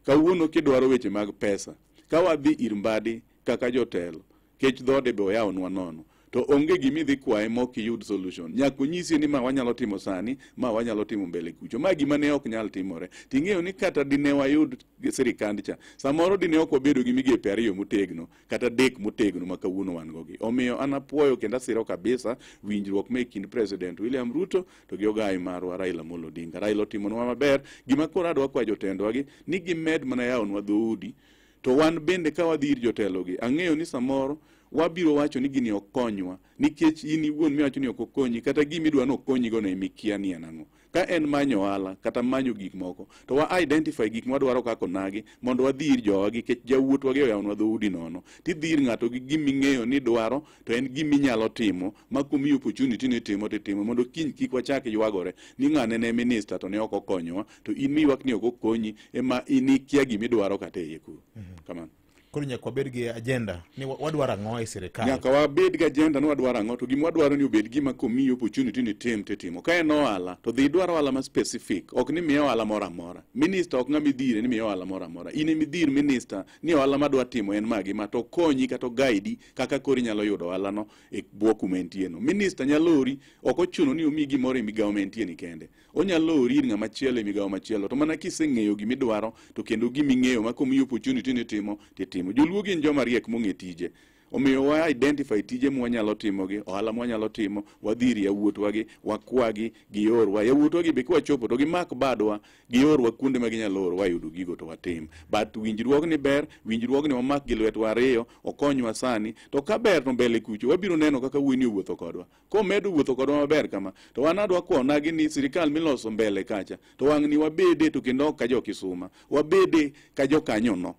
Kawuono kidwaro weche mag pesa, ka wadhi ir Mbadi kaka jotelo, kech dhode be oyawnwa nono, to onge gimidhi kwaye mok iyud solution. Nyaka onyisi ni ma wanyalo timo sani, ma wanyalo timo mbele kucho. Ma gima ne ok nyal timore. Ting'eyo ni kata dine wayud sirikand cha, samoro dine ok wabedo gi migepe 2 motegno, kata 3 motegno ma kawuono wan go gi. Omiyo an apuoyo kendo asiro kabisa winjruok me kind President William Ruto to gi ogai marwa Raila Amolo Odinga. Raila otimonwa maber. Gima koro adwa kwayo jotendwa gi ni gimed mana yawonwa dhoudi. To wan bende ka wadhi ir jotelogi, ang'eyo ni samoro wabiro wacho ni gini ok konywa, nikech in iwuon miwacho ni ok okonyi, kata gima idwa ni okonyigo no emikia ni en ang'o. Ka en manyo ohala kata manyo gik moko, to wa identify gik mwadwaro kaka onagi mondo wadhi ir jowagi, nikech jawuothwa gi oyawnwa dhoudi nono. Tidhi ir ng'ato gi giming'eyo ni dwaro, to en giminyalo timo, ma komiyi opportunity ni timo titimo, mondo kiny kik wachak ywagore ni ng'ane ne minister to ne ok okonyowa, to in miywak ni ok okonyi ema in ikia gimidwaro kata e iye kuro. Kamano. Koro nyaka wabed gi agenda ni wadwaro ang'o e sirikal. Nyaka wabed gi agenda ni wadwaro ang'o, to gima wadwaro ni obed gima komiyi opportunity ni tim titimo. Ka en ohala, to dhi idwar ohala ma specific, ok ni miye ohala moro amora. Minister ok ng'ama idhire ni miye ohala moro amora. In ema idhir minister ni ohala madwa timo en magi ma, to okonyi kata oguide kaka koro inyalo yudo ohala no e bwo kuma entie no. Minister nyalo ori, ok ochuno ni omiyi gimoro e migawo ma entie ni kende. Onyalo ori ir ng'ama chielo e migawo machielo, to mana kiseng'eyo gimidwaro to kendo giming'eyo ma komiyi opportunity ni timo titimo. Joluo gin joma riek mong'e tije. Omiyo wa identify tije mwanyalo timogi, ohala mwanyalo timo, wadhi ir yawuotwa gi, wakwagi, giorwa. Yawuotwa gi be kwachopo to gimak badwa, giorwa kuonde ma ginyalo orowa yudo gigo to watim. But winjruogni ber, winjruogni wamak gi lwetwa ariyo, okonywa sani, to ka ber to mbele kucho, wabiro neno kaka wuoyi ni owuotho kodwa. Komedo wuotho kodwa maber kama, to wan adwa kwonagi ni sirikal miloso mbele kacha, to wang' ni wabede to kendo ok ka jo Kisuma, wabede ka jokanyono.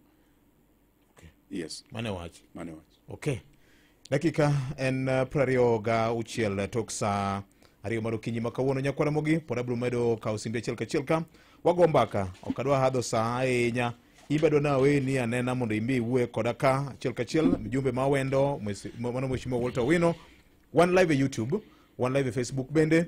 Yes. Mane wach. Mane wach. Okay. Dakika en 26 tok saa 2 mar okinyi ma kawuono. Nyakwara Ramogi pod abiro medo kawo simbe achiel kachiel ka wago mbaka. Ok adwa hadho saa ahinya. In be adwa naweni anena mondo imbi iwuoye koda ka achiel kachiel. Mjumbe ma wendo mano Mheshimiwa Walter Owino. Wan live e YouTube, wan live e Facebook bende,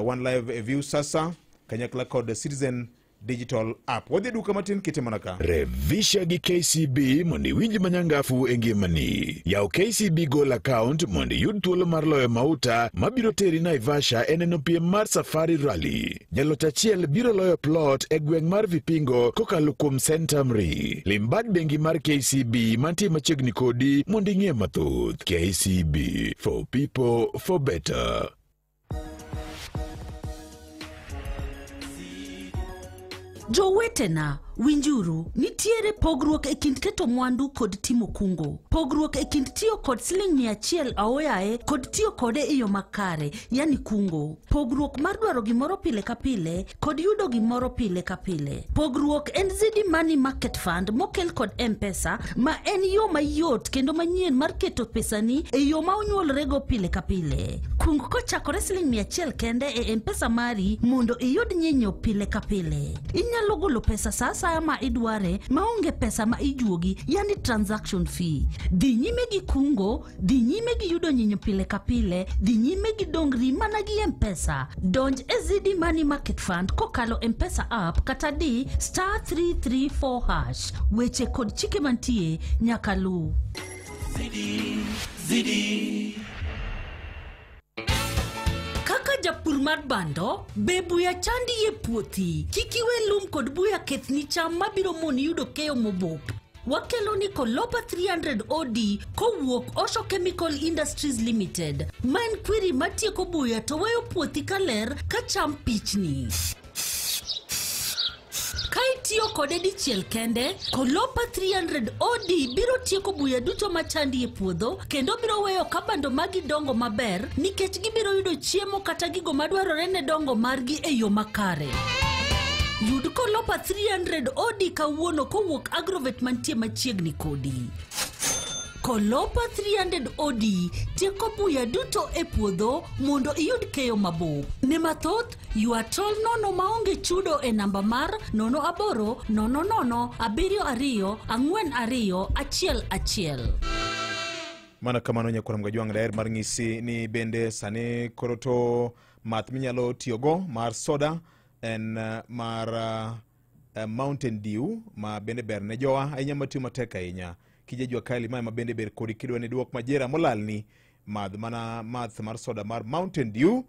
wan live e Viusasa kanyakla kod Citizen Digital App. Wadhi duka matin kite mana ka. Revisha gi KCB mondo iwinj manyangafu e ngimani. Yaw KCB Goal account mondo iyud thuolo mar loyo mauta mabiro teri Naivasha e neno piem mar Safari Rally. Jaloch achiel biro loyo plot e gweng' mar Vipingo kokalo kuom Centamri. Lim bad bengi mar KCB mantie machiegni kodi mondo ing'e mathoth. KCB, for people, for better. Jowetena, winjuru, nitiere pogruok e kind keto mwandu kod timo kungo. Pogruok e kind tiyo kod siling 100 aoyaye kod tiyo kode e yo makare, yani kungo. Pogruok mar dwaro gimoro pile ka pile kod yudo gimoro pile ka pile. Pogruok en Zidi Money Market Fund mokel kod M-Pesa, ma en yo mayot kendo manyien mar keto pesani e yo ma onyuolorego pile ka pile. Kung kochakore siling 100 kende e M-Pesa mari mondo iyud nyinyo pile ka pile. Inyalo golo pesa sa asaya ma idware maonge pesa ma ijuogi, yani transaction fee. Dhi nyime gi kungo, dhi nyime gi yudo nyinyo pile ka pile, dhi nyime gi dongri mana gi M-Pesa. Donj e Zidi Money Market Fund kokalo M-Pesa app kata di *334#. Weche kod chike mantie nyaka luw. Zidi, Zidi. Kaka japur mar bando, be buya chandi e puothi. Kik iwe lum kod buya kethni cham mabiro moni yudo keyo mobup. Wakelo ni Kolopa 300 OD kowuok Osho Chemical Industries Limited. Ma en kwiri matieko buya to weyo puothi kaler ka cham pichni. Ka itiyo kode dichiel kende, Kolopa 300 OD biro tieko buya duto machandi e puodho kendo biro weyo ka bando magi dongo maber nikech gibiro yudo chiemo kata gigo madwarore ne dongo margi e yo makare. Yud Kolopa 300 OD kawuono kowuok Agrovet mantie machiegni kodi. Kolopa 300 OD tieko buya duto e puodho mondo iyud keyo mabup. Ne mathoth, ywa tol nono maonge chudo e namba mar 08 00 72 42 11. Mana kamano nyakwar Mgajwang' daher mar ng'isi ni bende sani koro to math minyalo tiyogo mar soda en mar Mountain Dew ma bende ber ne jowa ahinya matiyo matek ahinya. Kija jua kali mae ma bende ber kodi kidwa ni duok majera molalni, madh mana math mar soda mar Mountain Dew,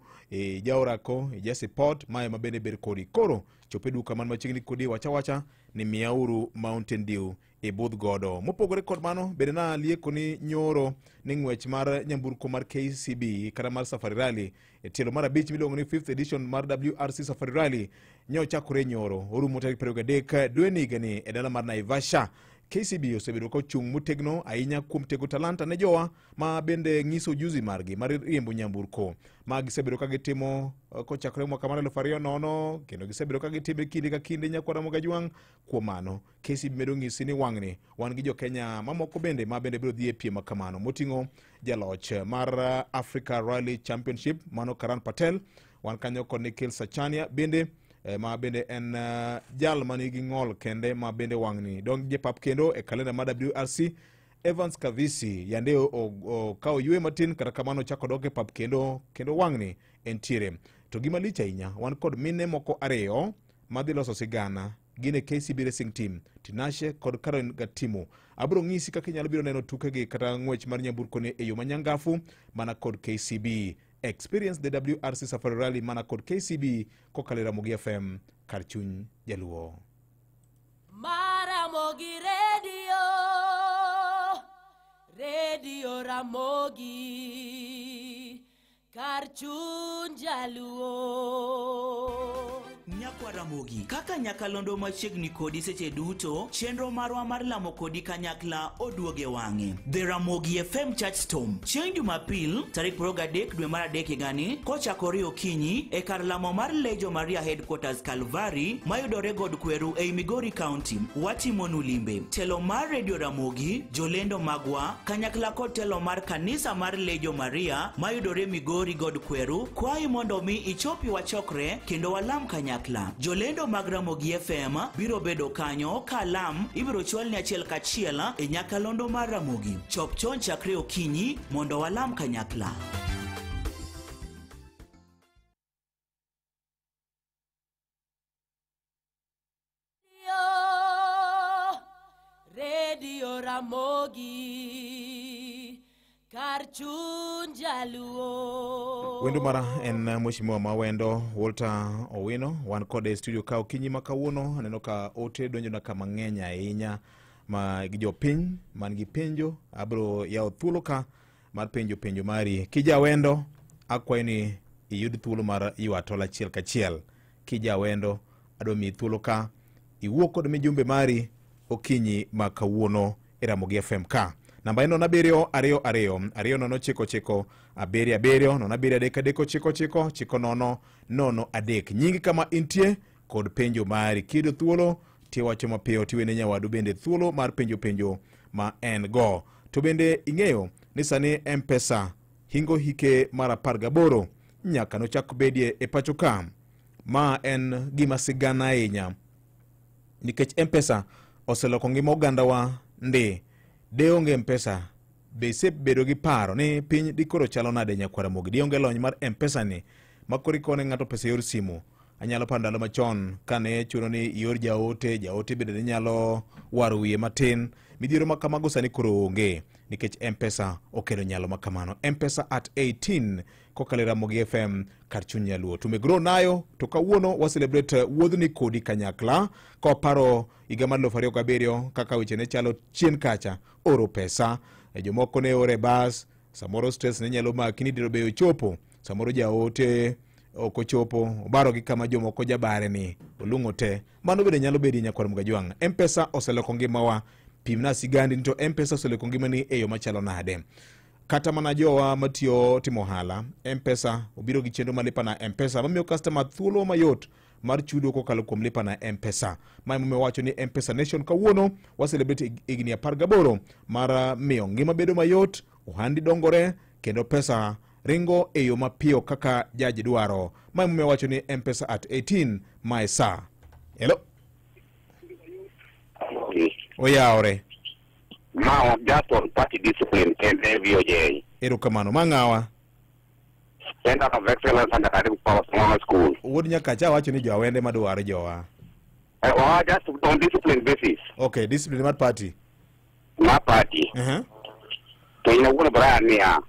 jaorako, jasipot, mae ma bende ber kodi. Koro chop e duka man machiegni kodi, wacha wacha ni miyauru Mountain Dew ibudh godo. Mopogore kod mano, bende nalieko ni nyoro ni ng'wech mar nyamburko mar KCB kata mar Safari Rally e tielo mar 5 miluongo ni 5th edition mar WRC Safari Rally ne ochakore nyoro, orumo tarik 23 dwe higani e dala mar Naivasha. KCB osebedo kochung' motegno ahinya kuom tego talanta ne jowa ma bende ng'iso ujuzi margi mar riembo nyamburko ma gisebedo ka gitimo kochakore mwaka mar 2000 kendo gisebedo ka gitime kinde ka kinde nyakwar Mogajwang'. Kuom mano KCB medo ng'isi ni wang'ni wan gi jo Kenya mamoko bende ma bende biro dhi e piem kamano moting'o jaloch mar Africa Rally Championship mano Karan Patel, wan kanyo kod Nikhil Sachania bende ma bende en jal manigi ng'ol kende ma bende wang'ni dong je pap kendo e kalenda mar WRC. Evans Kavisi yande okawo ywe matin, kata kamano chako dok e pap kendo wang'ni entiere. To gima lich ahinya, wan kod mine moko ariyo madhi loso sigana gin e KCB Racing Team, Tinashe kod Karen Gatimu. Abiro ng'isi kaka inyalo biro neno tukegi kata ng'wech mar nyamburko ni e yo manyangafu mana kod KCB. Experience the WRC Safari Rally mana kod KCB kokalo e Ramogi FM kar chuny Jaluo. Maramogi Radio, Radio Ramogi, kar chuny Jaluo. Nyakwa Ramogi, kaka nyakalondo machiegni kodi seche duto, chenro marwa mar lamo kodi kanyakla oduoge wang'e. The Ramogi FM Church Storm, chieng' Jumapil, tarik 23 dwe mar 3 higani, kochakore okinyi e kar lamo mar Lejo Maria Headquarters Calvary, mayudore God Kweru ei Migori County. Watimonu limbe. Telo mar Radio Ramogi, jolendo magwa, kanyakla kod telo mar kanisa mar Lejo Maria, mayudore Migori God Kweru, kwayi mondo mi ichopi wachokre kendo walam kanyakla. Jolendo mag Ramogi FM biro bedo kanyo ka lam ibiro chwalni achiel kachiel e nyakalondo mar Ramogi. Chop chon chakre okinyi mondo walam kanyakla. Radio Ramogi, kar chuny Jaluo. Wendo mara en mheshimiwa Mawendo Walter Owino, wan kode e studio ka okinyi ma kawuono. Aneno ka ote donjona ka mang'eny ahinya ma gi jopiny man gi penjo. Abiro yawo thuolo ka mar penjo penjo mari. Kijawendo, akwayi ni iyud thuolo mar ywa tol achiel kachiel. Kijawendo, adwa miyi thuolo ka iwuo kod mijumbe mari okinyi ma kawuono e Ramogi FM ka. Namba en 07 2 2 0 9 9 7 7 0 7 3 3 9 9 9 0 0 3. Nyingi kama intie kod penjo mari. Kiyudo thuolo tiwacho mapiyo tiwene nyawadu bende thuolo mar penjo penjo ma en go. To bende ing'eyo ni sani M-Pesa hingo hike mar 18 nyaka nochak bedie e pacho ka. Ma en gima sigana ahinya nikech M-Pesa oseloko ngima ogandawa ndi. De onge M-Pesa, be isebedo gi paro ni piny dikoro chalo nade nyakwar Ramogi? De onge lony mar M-Pesa ni ma koro ikone ng'ato pesa e yor simu. Anyalo paro ndalo machon kane chuno ni ior jaote, jaote bende ne nyalo waro wiye matin. Midhiero ma kamago sani koro onge nikech M-Pesa okelo nyalo ma kamano. M-Pesa at 18 kokalo e Ramogi FM kar chuny Nyaluo. Tumegro nayo to kawuono wa celebrate wuodhni kodi kanyakla ka waparo higa mar 2007 kaka weche ne chalo chien kacha. Oro pesa, jomoko ne ore bas, samoro stress ne nyalo maki ni diro be ochopo, samoro jaote ok ochopo, obaro gi kama jomoko jabare ni olung'o te. Mano bende nyalo bedo nyakwar Mgajwang'. M-Pesa oseloko ngimawa. Pimna sigandi ni to M-Pesa oseloko ngimani e yo machalo nade? Kata mana jowa matiyo timo ohala, M-Pesa obiro gi chenro mar lipa na M-Pesa mamiyo customer thuolo mayot mar chudo kokalo kuom lipa na M-Pesa. Ma emomiyo wacho ni M-Pesa Nation kawuono wa celebrate higni 18 mar miyo ngima bedo mayot, ohandi dongore kendo pesa ringo e yo mapiyo kaka jaji dwaro. Ma emomiyo wacho ni M-Pesa at 18 mae sa. Hello. Oyawre. Ma just on party discipline and VOJ. Erokamano. Mang'awa. Center of Excellence and Academic Power Small School. Wuod Nyakacha wacho ni jowende madwaro jowa. Just on discipline basis. Okay, discipline mar party. Ma party. To ina wuon Brian niya.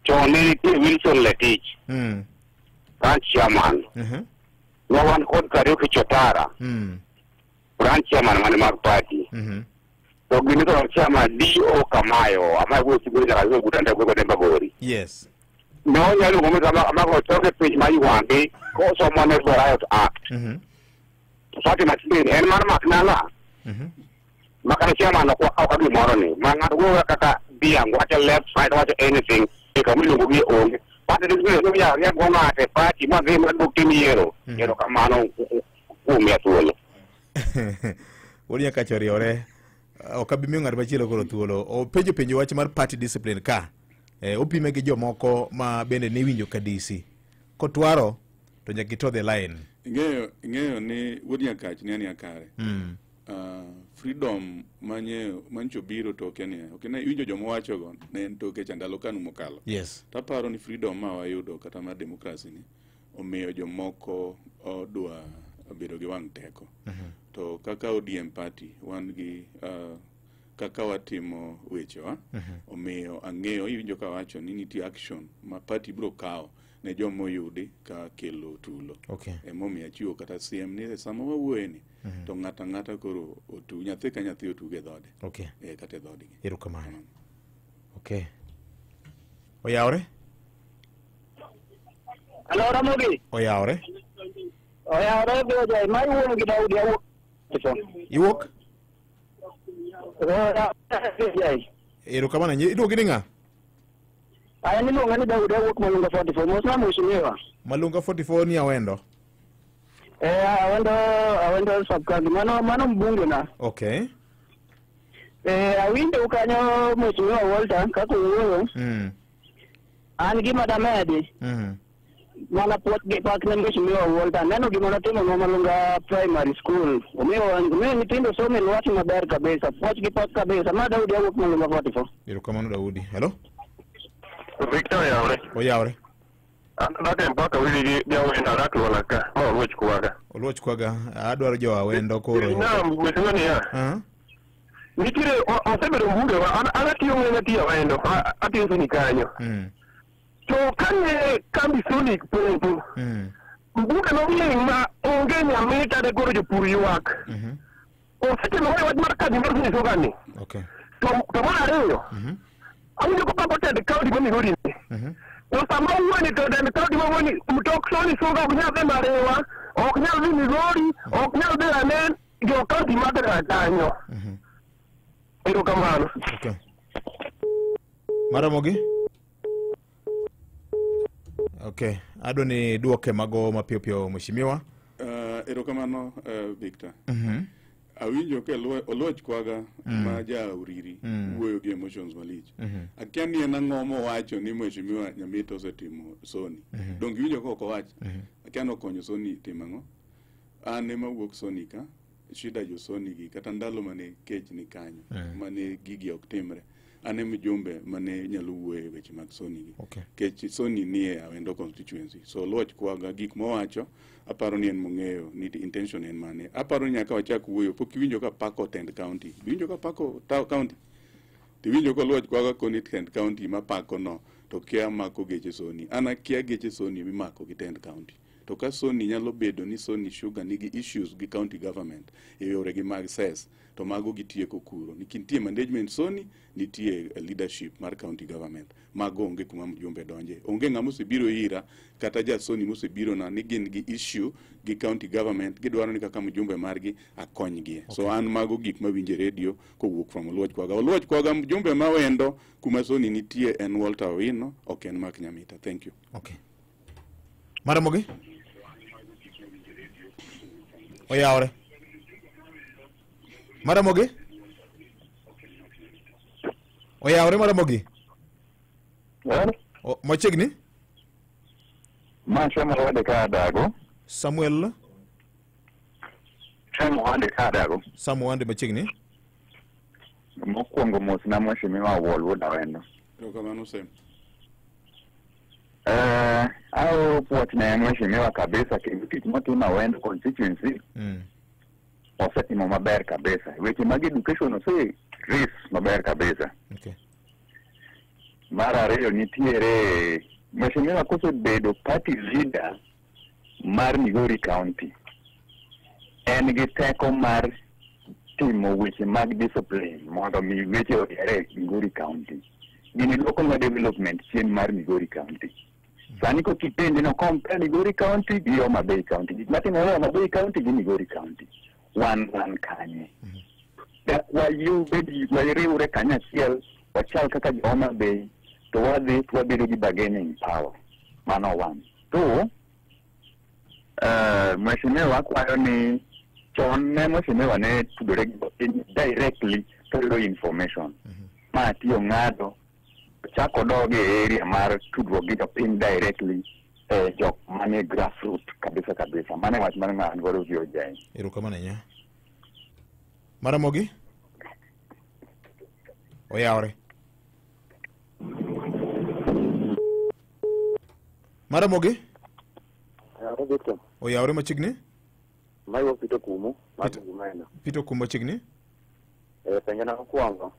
Chon ne nitie Wilson Letich. Branch chairman. Ne wan kod Kariuki Chotara. Branch chairman mane mar party. To gini chairman D.O. Kamayo, amaye wuoth gi nyaka gutanda go Demba Gori. Yes. No nyalo gomo amago toke piny ma Uganda ko somo ne Riot Act. Party matin en mar Maknala. Makana chairman ok wakaw ka gimoro ni. Ma ng'ato wuoyo kaka dhiang' wacho left side wacho anything e kama iluongo gi onge. Party discipline ya ya go ng'ate party ma dhi maduok tim yiero. Erokamano kuom miya thuolo. Wuod Nyakacha oriwore. Ok abi miyo ng'at machielo koro thuolo. Openjo penjo wach mar party discipline ka. Opime gi jomoko ma bende ne winjo ka DC. Kotwaro to nyaka ito the line. Ing'eyo ni Wuod Nyakach ni ania kare. Freedom manye mancho biro toke ni. Ok ne iwinjo joma wacho go ne en toke cha ndalo kanu mokalo. Yes. Taparo ni freedom ma wayudo kata mar democracy ni omiyo jomoko odwa bedo gi wang' teko. To kaka ODM party wan gi kaka watimo wechewa omiyo ang'eyo iwinjo ka wacho ni nitie action ma party biro kawo ne joma oyudi ka kelo tulo. Okay. Emomiyo achiwo kata siem ni sama wawuoye ni to ng'ato ang'ata koro otu nyathi ka nyathi otuge e dhode. Okay. Kata e dhodgi. Erokamano. Okay. Oyawre? Hello, Ramogi. Oyawre? Oyawre VOJ, ma iwuoyo gi Daudi awuok. Iwuok? Erokamano. Iluongi ni ng'a? Aya niluonga ni Daudi awuok Malunga 44. Mosna mheshimiwa. Malunga 44 ni Awendo. Awendo sub-county. Mano mbunge na. Okay. Awinjo kanyo mheshimiwa Walter kaka owuoyo. An gima damedi. Mana puoch gi pak ne mheshimiwa Walter. Neno gima notimo no Malunga Primary School. Omiyo nyithindo somo e lwasi maber kabisa. Puoch gi pak kabisa. Ma Daudi awuok Malunga 44. Erokamano Daudi. Hello? Victor oyawre. Oyawre. An mpaka wili gi jawendo adak Lwala ka, ma Oluoch Kwaga. Oluoch Kwaga, adwaro jo Awendo koro. Naam, mheshimiwa niya. Nitiere osebedo mbunge wa an atiyo ng'eny atiyo Awendo, atiyo Sony kanyo. To kane kambi Sony podho, mbunge nong'eng' ma onge Nyamita ne koro jopur ywak. Osetimo wach mar kambi mar Sony Sugar ni. Okay. To mar ariyo, awinjo kopako tend kaunti ma Migori ni. To sama owuoyo to tend kaunti ma Migori mtok Sony Sugar ok nyal dhi Mariwa, ok nyal dhi Migori, ok nyal dhi Ranen, jo kaunti mag kanyo. Erokamano. Okay. Maramogi? Okay, adwa ni duoke mago mapiyo piyo mheshimiwa. Erokamano Victor. Awinjo ka Oluoch Kwaga ma ja Uriri wuoyo gi emotions malich. Akia ni en ang'o mowacho ni mheshimiwa Nyamita osetimo Sony. Donge iwinjo ka ok owacho? Akia ni okonyo Sony timo ang'o? An ema wuok Sony ka, shida jo Sony gi kata ndalo mane kech ni kanyo, mane gigi ok timre. An e mjumbe mane nyalo wuoyo e weche mag Sony gi. Okay. Kech Sony nie Awendo constituency. So Oluoch Kwaga gik mowacho aparo ni en mong'eyo ni intention en mane. Aparo ni nyaka wachak wuoyo pok iwinjo ka pako tend county. Iwinjo ka pako county. Tiwinjo ka Oluoch Kwaga koni tend county mapako no to kia mako geche Sony. An akia geche Sony mimako gi tend county. To ka Sony nyalo bedo ni Sony Sugar nigi issues gi county government e yore gi mag cess to mago gitieko kuro. Nitie management Sony, nitie leadership mar county government. Mago onge kuma mjumbe donje. Onge ng'ama osebiro ira kata ja Sony mosebiro na ni gin gi issue gi county government gidwaro ni kaka mjumbe margi akonygi. Okay. So an mago gik mawinje radio kowuok from Oluoch Kwaga. Oluoch Kwaga mjumbe mawendo kuma Sony nitie en Walter Owino ok en Mark Nyamita. Thank you. Okay. Maramogi? Oyawre. Maramogi? Oyawre Maramogi? Machiegni? Ma Samuel Owade ka Dago. Samuel? Sam Owade ka Dago. Sam Owade machiegni? Mokwongo mos na mheshimiwa Awuor wuod Awendo. Erokamano Sam. Aoro puoch ne mheshimiwa kabisa kendo tich motimo Awendo constituency osetimo maber kabisa. Weche mag education ose raise maber kabisa. Okay. Mar ariyo nitiere mheshimiwa kosebedo party leader mar Migori County, en gi teko mar timo weche mag discipline mondo mi weche oriere Migori County. Gini duoko nwa development chien mar Migori County. Sani kokipenje no compare Migori County gi Homa Bay County. Gik matimore Homa Bay County gi Migori County. Wan kanye. Dak wariwre kanyachiel wachal kaka jo Homa Bay to wadhi to wabedo gi bargaining power. Mano one. Two, mheshimiwa kwayo ni chon ne mheshimiwa ne tudore gi jopiny directly to yudo information. Ma tiyo ng'ado chako dog e area mar tudruok gi jopiny directly jok mane grassroots kabisa kabisa. Mane wach mar ng'an godo gi Ojai. Erokamano ahinya. Maramogi? Oyawre. Maramogi? Oyawre machiegni? Maiwo Peter Kumu, Peter Kumu machiegni? Penjo na mokwongo.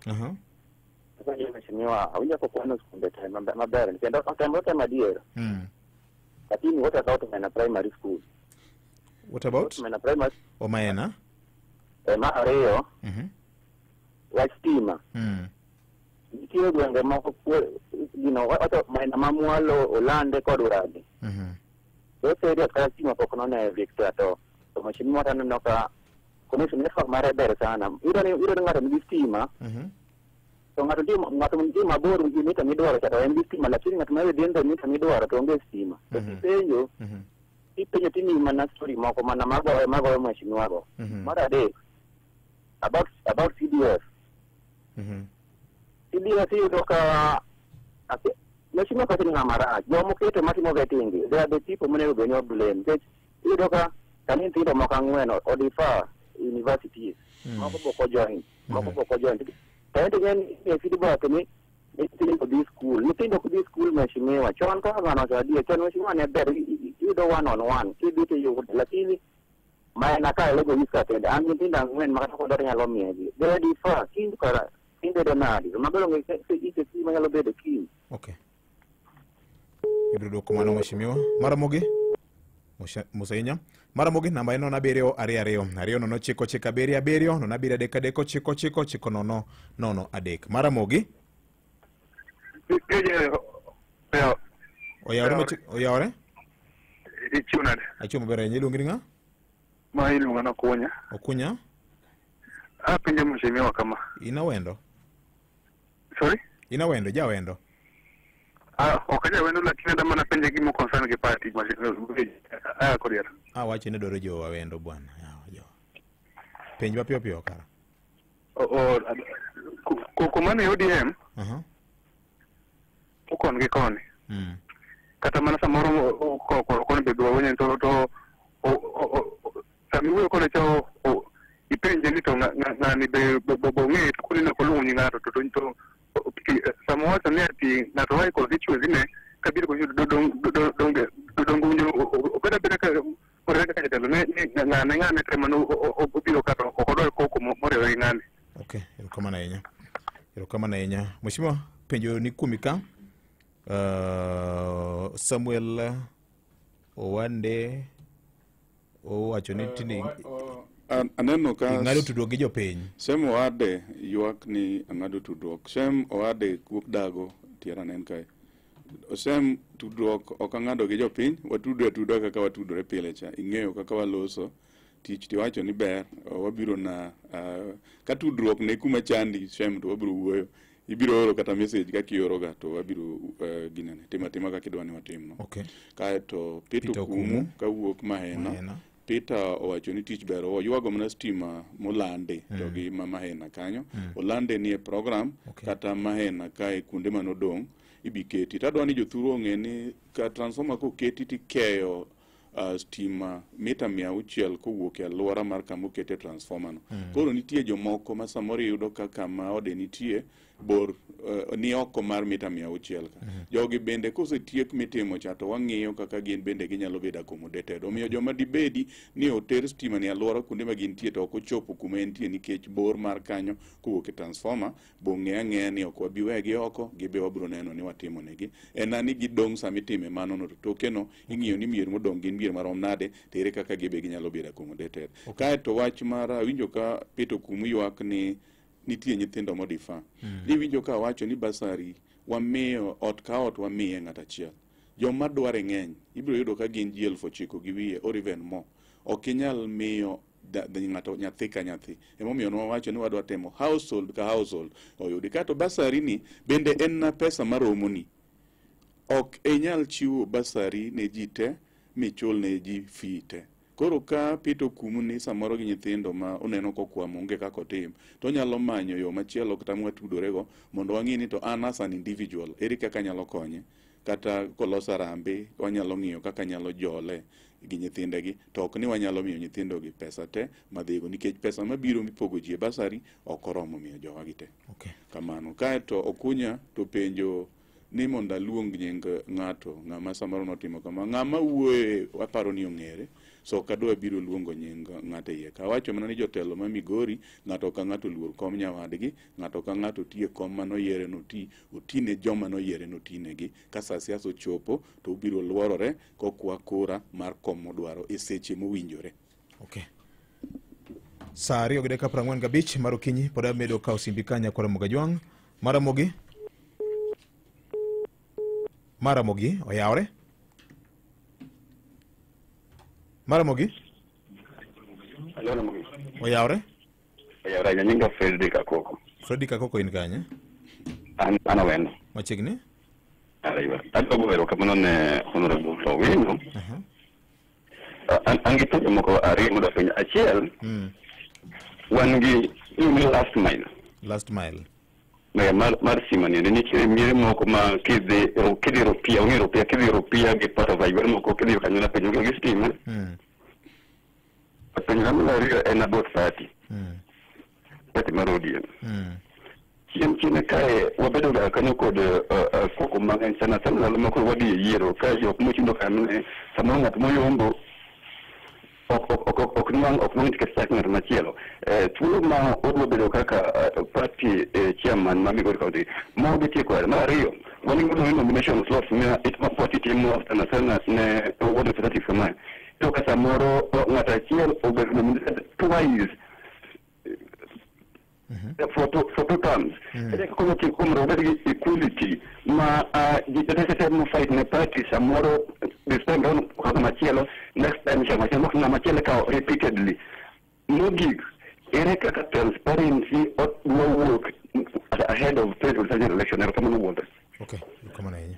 Apenjo mheshimiwa, awinjo kokwano skunde te maber kendo otemore tem adier. Lakini what about Omena Primary School? What about? Omena Primary. Omena? Mar ariyo, wach stima. Nitie gwenge moko wacho Maina ma mwalo, Olande kod Uradi. Those areas kata stima pok none Victor to mheshimiwa taneno ka commission network mare ber sana. Iyudo ni ng'ato nigi stima to ng'ato nitie mabor gi mita midwaro cha to en gi stima, lakini ng'at ma dende mita midwaro to onge stima. To kipenjo ipenjo timiyi mana story moko mana magoyo mheshimiwa go. Mar adek, about CDF. CDF iyudo ka mheshimiwa kawacho ni ng'ama rach, joma matimo vetting, they are the people monego bed ni blame. Nikech iyudo ka sani nyithindo moko ang'wen odifa universities, moko pok ojoin, moko pok ojoin. To en ing'e ni feedback ni nyithindo dhi skul, nyithindo ok dhi skul mheshimiwa. Chon kaka ng'ano wacho adier, chon mheshimiwa ne ber, iyudo one on one, kidhi to iyudo, lakini Maina ka lego nyisa kende, an nyithindo ang'wen ma kata kodar nyalo miyogi. They defer, kiny kara, kiny bedo nadi, maber onge ICT manyalo bedo kiny. Okay. Ibiro duoko mano mheshimiwa. Maramogi? Musainya. Maramogi namba en 7 2 2 2 0 9 9 7 7 0 7 3 3 9 9 9 0 0 3. Maramogi? Oyawre oyawre? Ichiwo nade? Achiwo maber ahinya. Iluongi ni ng'a? Ma iluonga ni Okunya. Okunya? Apenjo mheshimiwa kama. In Awendo? Sorry? In Awendo, jawendo? Ok ajawendo lakini adwa mana penje gima concern gi party kodier. Wacho ni dwaro jo Awendo bwana. Jo. Penj mapiyo piyo kara. Koko mane ODM? Okon gi koni. Kata mana samoro koni be dwa to sami wuoyo kode cha ipenje ni to ng'ani be bong'e to koni ne ok oluongo nying ng'ato to sama owacho ni ati ng'ato oa e constituency ne kabiro donge winjo obed abeda ka oriwre kaka jatelo ne ng'ane ng'ane te mane obiro ka to ok odwar koko moriwore gi ng'ane. Okay, erokamano ahinya. Erokamano ahinya. Mheshimiwa, penjo ni kuomi ka. Samuel Owande owacho ni tinde aneno ka ing'ado tudruok gi jopiny. Sem Owade ywak ni ang'ado tudruok. Sem Owade wuok Dago tiera ne en kae. Sem tudruok ok ang'ado gi jopiny, watudre atuda kaka watudore pile cha. Ing'eyo kaka waloso tich tiwacho ni ber, wabiro na ka tudruok ne kuma chandi Sem to wabiro wuoyo. Ibiro oro kata message kaka ioroga to wabiro ginene tima kaka idwa ni watimno. Okay. Kaeto Peter Okumu kawuok Mahena. Peter owacho ni tich ber oywago mana stima molande to gi ma Mahena kanyo. Olande ni e program kata Mahena kae kuonde manodong' ibiketi. Tadwa ni jothuru ong'e ni ka transformer koketi tikeyo stima mita 600 kowuok e alwora mar kama okete transformer no. Koro nitie jomoko ma samoro iyudo ka kama ode nitie bor ni oko mar mita 600 ka. Jogi bende kosetiek mitimo cha to wang'iyo kaka gin bende ginyalo bedo accommodated. Omiyo joma dibedi ni oter stima ni alwora kuonde ma gintie to ok ochopo kuma entie nikech bor mar kanyo kowuok e transformer, bong'e ang'eya ni ok wabi wegi oko, gibe wabiro neno ni watimo negi. En ni gidong' sama itime mano no to tokeno ing'iyo ni mier modong' gin mier marom nade to ere kaka gibe ginyalo bedo accommodated. Kaeto wach mar awinjo ka Peter Okumu ywak ni nitie nyithindo modifa. Niwinjo ka wacho ni basari wamiyo ot ka ot wamiye ng'at achiel. Joma dware ng'eny, ibiro yudo ka gin ji 9,500 or even more. Ok inyal miyo ng'ato nyathi ka nyathi. Emomiyo nwawacho ni wadwa temo household ka household oyudi. Kato basari ni bende en na pesa maromoni. Ok inyal chiwo basari ne ji te michul ne ji fee te. Koro ka Peter Okumu ni samoro gi nyithindo ma oneno kokwamo onge kaka otim, to onyalo manyo yo machielo kata mwatudorego mondo wang'i ni to an as an individual, ere kaka anyalo konye. Kata koloso harambee, wanyalo ng'iyo kaka anyalo jole gi nyithindegi, to ok ni wanyalo miyo nyithindogi pesa te madhigo, nikech pesa mabiro mipogo ji e basari ok oromo miyo jowagi te. Kamano. Kaeto Okunya to penjo ni mondo aluong nying ng'ato, ng'ama samoro notimo kama, ng'ama wuoye waparo ni ong'ere, so ok adwa biro luongo nying ng'ato e iye ka. Awacho mana ni jotelo ma Migori, ng'ato ka ng'ato luor kom nyawadgi, ng'ato ka ng'ato ti e kom manoyiere noti, oti ne joma noyiere notinegi. Ka sa siasa ochopo to ubiro luorore kokwa kura mar kom modwaro e seche mowinjore. Sa 2:45 mar okinyi pod amedo kawo simbi ka nyakwar Ramogi Ajwang'. Maramogi. Maramogi oyawre. Maramogi oyawre. Oyawre, nyinga Fredrick Akoko. Fredrick Akoko in kanye? An Awendo. Machiegni? Adwa goyo erokamano ne Honorable Owino. An gi penjo moko ariyo modwa penjo. Achiel, wan gi last mile. Last mile. Mar stima ni nitiere miere moko ma kidhi Ropia, ong'e Ropia, kidhi Ropia gi part of Aywer moko kidhi kanyo na penjo gi stima. Penjo mar ariyo en about party. Party mar ODM. Chien kae wabedo ga kanyo kod koko mang'eny sana sana ndalo moko wadhi e yiero ka jok mochundo kanyo samoro ng'at moyombo ok nwang' tiket chak ng'at machielo. Thuolo ma odwa bedo kaka party chairman ma Migori County ma odhi tieko. Mar ariyo, wan gi nomination slots ma party timo sana sana ne ward representative kamae. To ka samoro ng'at achiel obedo nominated twice for two terms. Ere kaka mondo obed gi equality ma ji te mo fight ne party samoro this time round kaka machielo, next time cha machielo ng'ama machielo kawo repeatedly. Mogik, ere kaka transparency odwa wuok ahead of 2027 election? Erokamano wuonde. Okay, erokamano ahinya.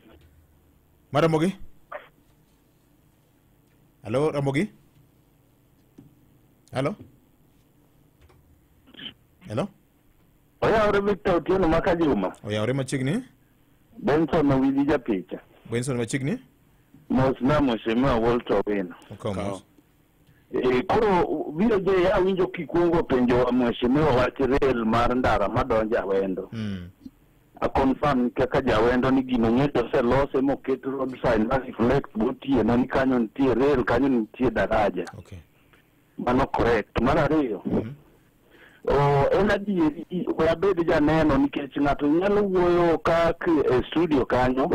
Maramogi? Hello, Ramogi? Hello? Hello? Oyawre Victor Otieno Makajuma. Oyawre machiegni? Benson Owidi japicha. Benson machiegni? Mos na Mheshimiwa Walter Owino. Okaw mos. Koro biro je awinjo kikuongo penjo Mheshimiwa wach rel mar ndara madonjo Awendo. A confirm kaka jawendo ni gino nyocha oselose moket road sign ma reflect gotieno ni kanyo nitie rel, kanyo nitie daraja. Mano correct. Mar ariyo, en adieri we abed janeno nikech ng'ato nyalo wuoyo ka e studio kanyo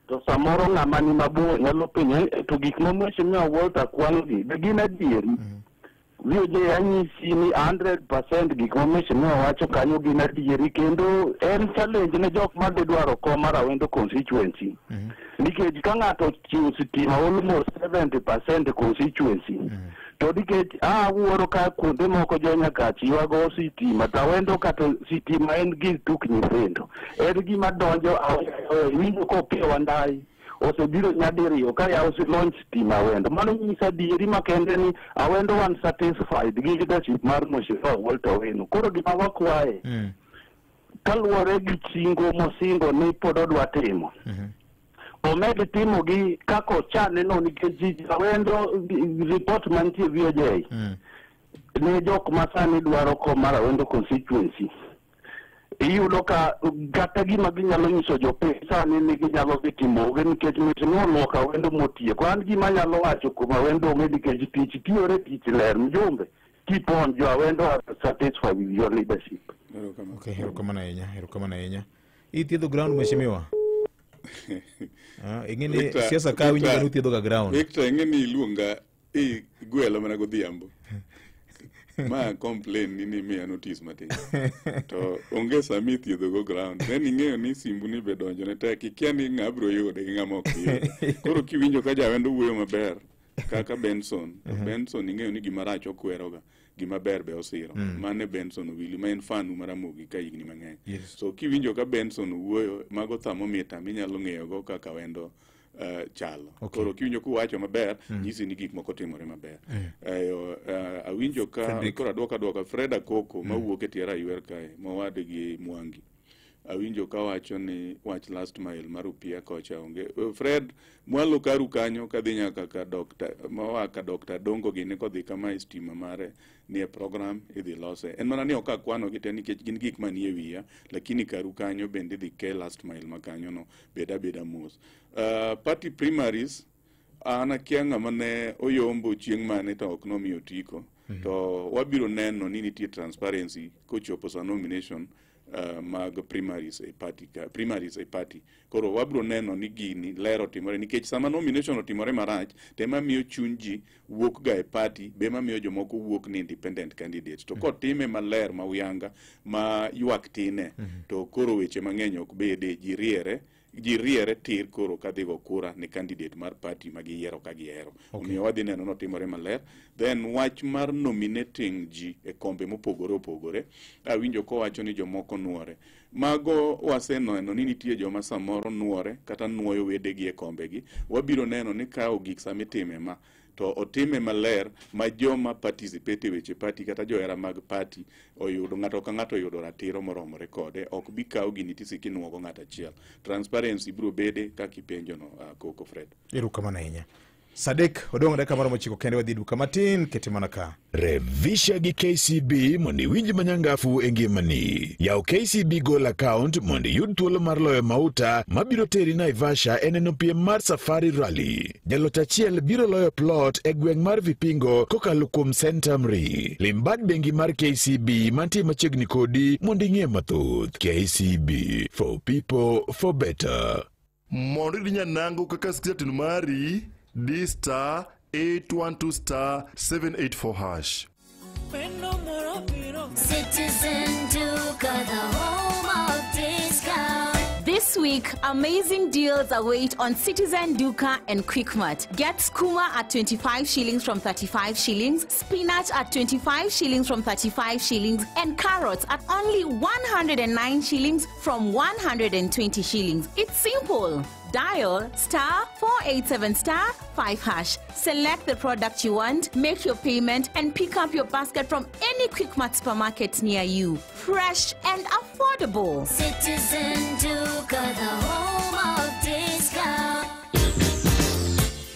to samoro ng'ama ni mabor nyalo penjo to gik ma Mheshimiwa Walter kwanogi be gin adieri. VOJ anyisi ni 100% gik ma Mheshimiwa wacho kanyo gin adieri kendo en challenge ne jok madhi dwaro kom mar Awendo constituency. Nikech ka ng'ato ochiwo sitima almost 70% constituency to nikech awuoro ka kuonde moko jo Nyakach ywago sitima to Awendo kata sitima en gir tuk nyithindo. En gima donjo winjo kopiyo Wandai, Osebiro nyadiriyo ka yawo launch stima Awendo. Mano nyiso adieri makende ni Awendo wan satisfied gi leadership mar Mheshimiwa Walter Owino. Koro gima wakwaye kaluwore gi chingo mosingo ni pod odwa timo, omed timo gi kaka ochane no, nikech Awendo report mantie VOJ ne jok ma sani dwaro kom mar Awendo constituency, iyudo ka kata gima ginyalo nyiso jopiny sani ni ginyalo dhi timo onge, nikech Mheshimiwa oluoko Awendo motieko. An gima anyalo wacho kuom Awendo onge, nikech tich tiyore, tich ler. Mjumbe, keep on, jo Awendo are satisfied with your leadership. Okay, erokamano ahinya, erokamano ahinya. Ithiedho ground, mheshimiwa. Ing'e ni siasa ka winjo ni uthiedho ga ground. Victor, ing'e ni iluonga igwelo mana godhiambo. Ma complain ni miya notice matin. To onge sama ithiedho go ground. Then ing'eyo ni simbu ni be donjo ne tek, ikia ni ng'a biro yude gi ng'ama ok yude. Koro kiwinjo ka jawendo wuoyo maber kaka Benson, Benson ing'eyo ni gima rach okweroga, gima ber be osiro. Mane Benson Owili ma en fanu mar Ramogi ka higni mang'eny. So kiwinjo ka Benson wuoyo, mago thermometer minyalo ng'eyogo kaka wendo chalo. Koro kiwinjo kuwacho maber, nyisi ni gik moko timore maber. Awinjo ka koro aduoka Fred Akoko mawuok e tie Raywer kae, mowadgi Mwangi. Awinjo ka wacho ni wach last mile mar Upia kocha onge. Fred, mwalo karu kanyo kadhi nyaka ka doctor, moa ka doctor Dongo gini kodhi kama stima mare nie program idhi lose. En mana ni ok akwano gi te nikech gin gik manie wiya, lakini karu kanyo bende idhi ke last mile ma kanyo no beda beda mos. Party primaries, an akia ng'ama ne oyombo chieng' mane to ok nomiyo otiko. To wabiro neno ni nitie transparency kochopo sa nomination mag primaries e party ka, primaries e party. Koro wabiro neno ni gini ler otimore, nikech sama nomination otimore marach to ema miyo chuny ji wuok ga e party, be ema miyo jomoko wuok ni independent candidates. To kotime maler ma uyanga ma ywak tine, to koro weche mang'eny ok bede, ji riere tir koro kadhi go kura ne candidate mar party ma giyiero ka gihero. Omiyo wadhi neno notimore maler. Then wach mar nominating ji e kombe mopogore opogore, awinjo kowacho ni jomoko nuore. Mago waseneno ni nitie joma samoro nuore kata nuoyo wedegi e kombegi. Wabiro neno ni ka ogik sama itime ma, to otime maler ma joma participate e weche party kata johera mag party oyudo, ng'ato ka ng'ato oyudo ratiro moromore kode. Ok bi kaw gini tisik inuogo ng'ato achiel. Transparency biro bede kaka ipenjono, Koko Fred. Erokamano ahinya. Sadek odong' dakika maromo 9 kende, wadhi duka matin, kete mana ka. Revisha gi KCB mondo iwinj manyangafu e ngimani. Yaw KCB Goal account mondo iyud thuolo mar loyo mauta mabiro teri Naivasha e neno piem mar Safari Rally. Jaloch achiel biro loyo plot e gweng' mar Vipingo kokalo kuom Centamri. Lim bad bengi mar KCB mantie machiegni kodi mondo ing'e mathoth. KCB, for people, for better. Mondo iyud nyanango kaka skiza mari, D star 812 star 784 hash. Citizen Duka, the home of discount. This week, amazing deals await on Citizen Duka and Quickmart. Get skuma at 25 shillings from 35 shillings, spinach at 25 shillings from 35 shillings, and carrots at only 109 shillings from 120 shillings. It's simple. Dial star 487 star 5 hash. Select the product you want, make your payment, and pick up your basket from any Quickmart supermarket near you. Fresh and affordable. Citizen Duka, the home of discount.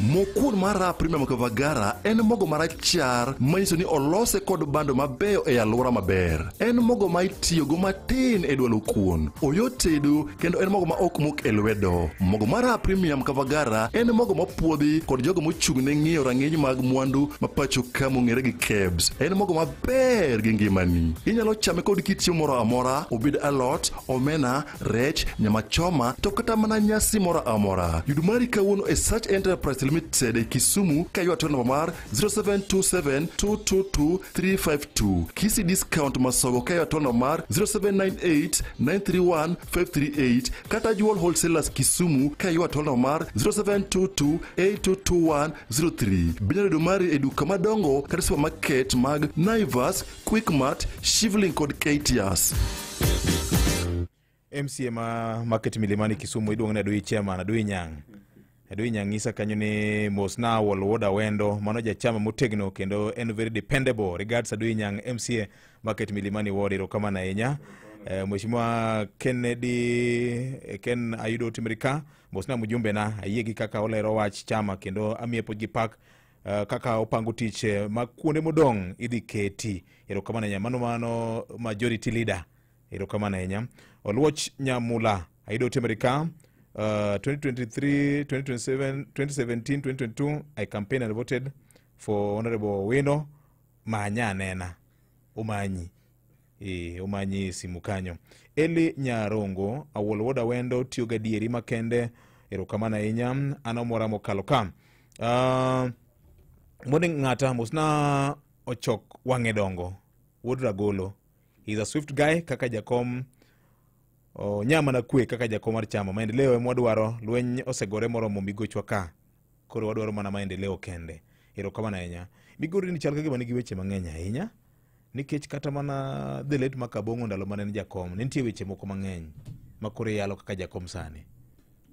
Mokuon mar Raha Premium Kavagara en mogo marachar manyiso ni olose kod bando mabeyo e alwora maber. En mogo ma itiyogo matin e dwalo kuon. Oyot tedo kendo en mogo ma ok mok e lwedo. Mogo mar Raha Premium Kavagara en mogo mopuodhi kod jogo mochung' ne ng'iyo rang'iny mag mwandu ma pacho ka mong'ere gi KEBS. En mogo maber gi ngimani. Inyalo chame kod kit chiemo moro amora, obed alot, omena, rech, nyama choma, to kata mana nyasi moro amora. Yud mari kawuono e Search Enterprise Limited e Kisumu ka ywa to namba mar 0727 222 352. Kisi discount masogo ka ywa to namba mar 0798 931 538 kata Jewel Wholesalers Kisumu ka ywa to namba mar 0722 8221 03. Binyalo yudo mari e duka madongo kata supermarket mag Naivas, Quickmart, Shivling kod KTS. MCA ma Market Milimani Kisumu iluongo ni Adui Chairman, Adui Nyang'. Adui nyang'isa kanyo ni mosna Wuod Awendo, mano jachama motegno kendo en very dependable. Regards Adui Nyang MCA Market Milimani Ward, erokamano ahinya. Mheshimiwa Kennedy Ken ayudo timri ka, mosna mjumbe na ayie gi kaka olero wach chama kendo amiye puoch gi pak kaka opango tich ma kuonde modong' idhi keti. Erokamano ahinya. Mano majority leader. Erokamano ahinya. Oluoch Nyamula ayudo timri ka. 2023, 2027, 2017, 2022, I campaigned and voted for Honorable Wino. Manya nena. Umanyi. Umanyi simu kanyo. Eli Nyarongo, awuol Wuod Awendo, tiyo gadieri makende. Erokamano ahinya. An omora mokalo ka. Morning ng'ata, mosna Ochok wang'e dongo. Wuod Ragolo. He's a swift guy kaka jakom. Nyama na kwe kaka jakom mar chama. Maendeleo ema wadwaro, lweny osegore moromo migochwa ka. Koro wadwaro mana maendeleo kende. Erokamano ahinya. Migori ni chal ka gima nigi weche mang'eny ahinya. Nikech kata mana the late Makabong'o ndalo mane en jakom, ne nitie weche moko mang'eny ma koro iyalo kaka jakom sani.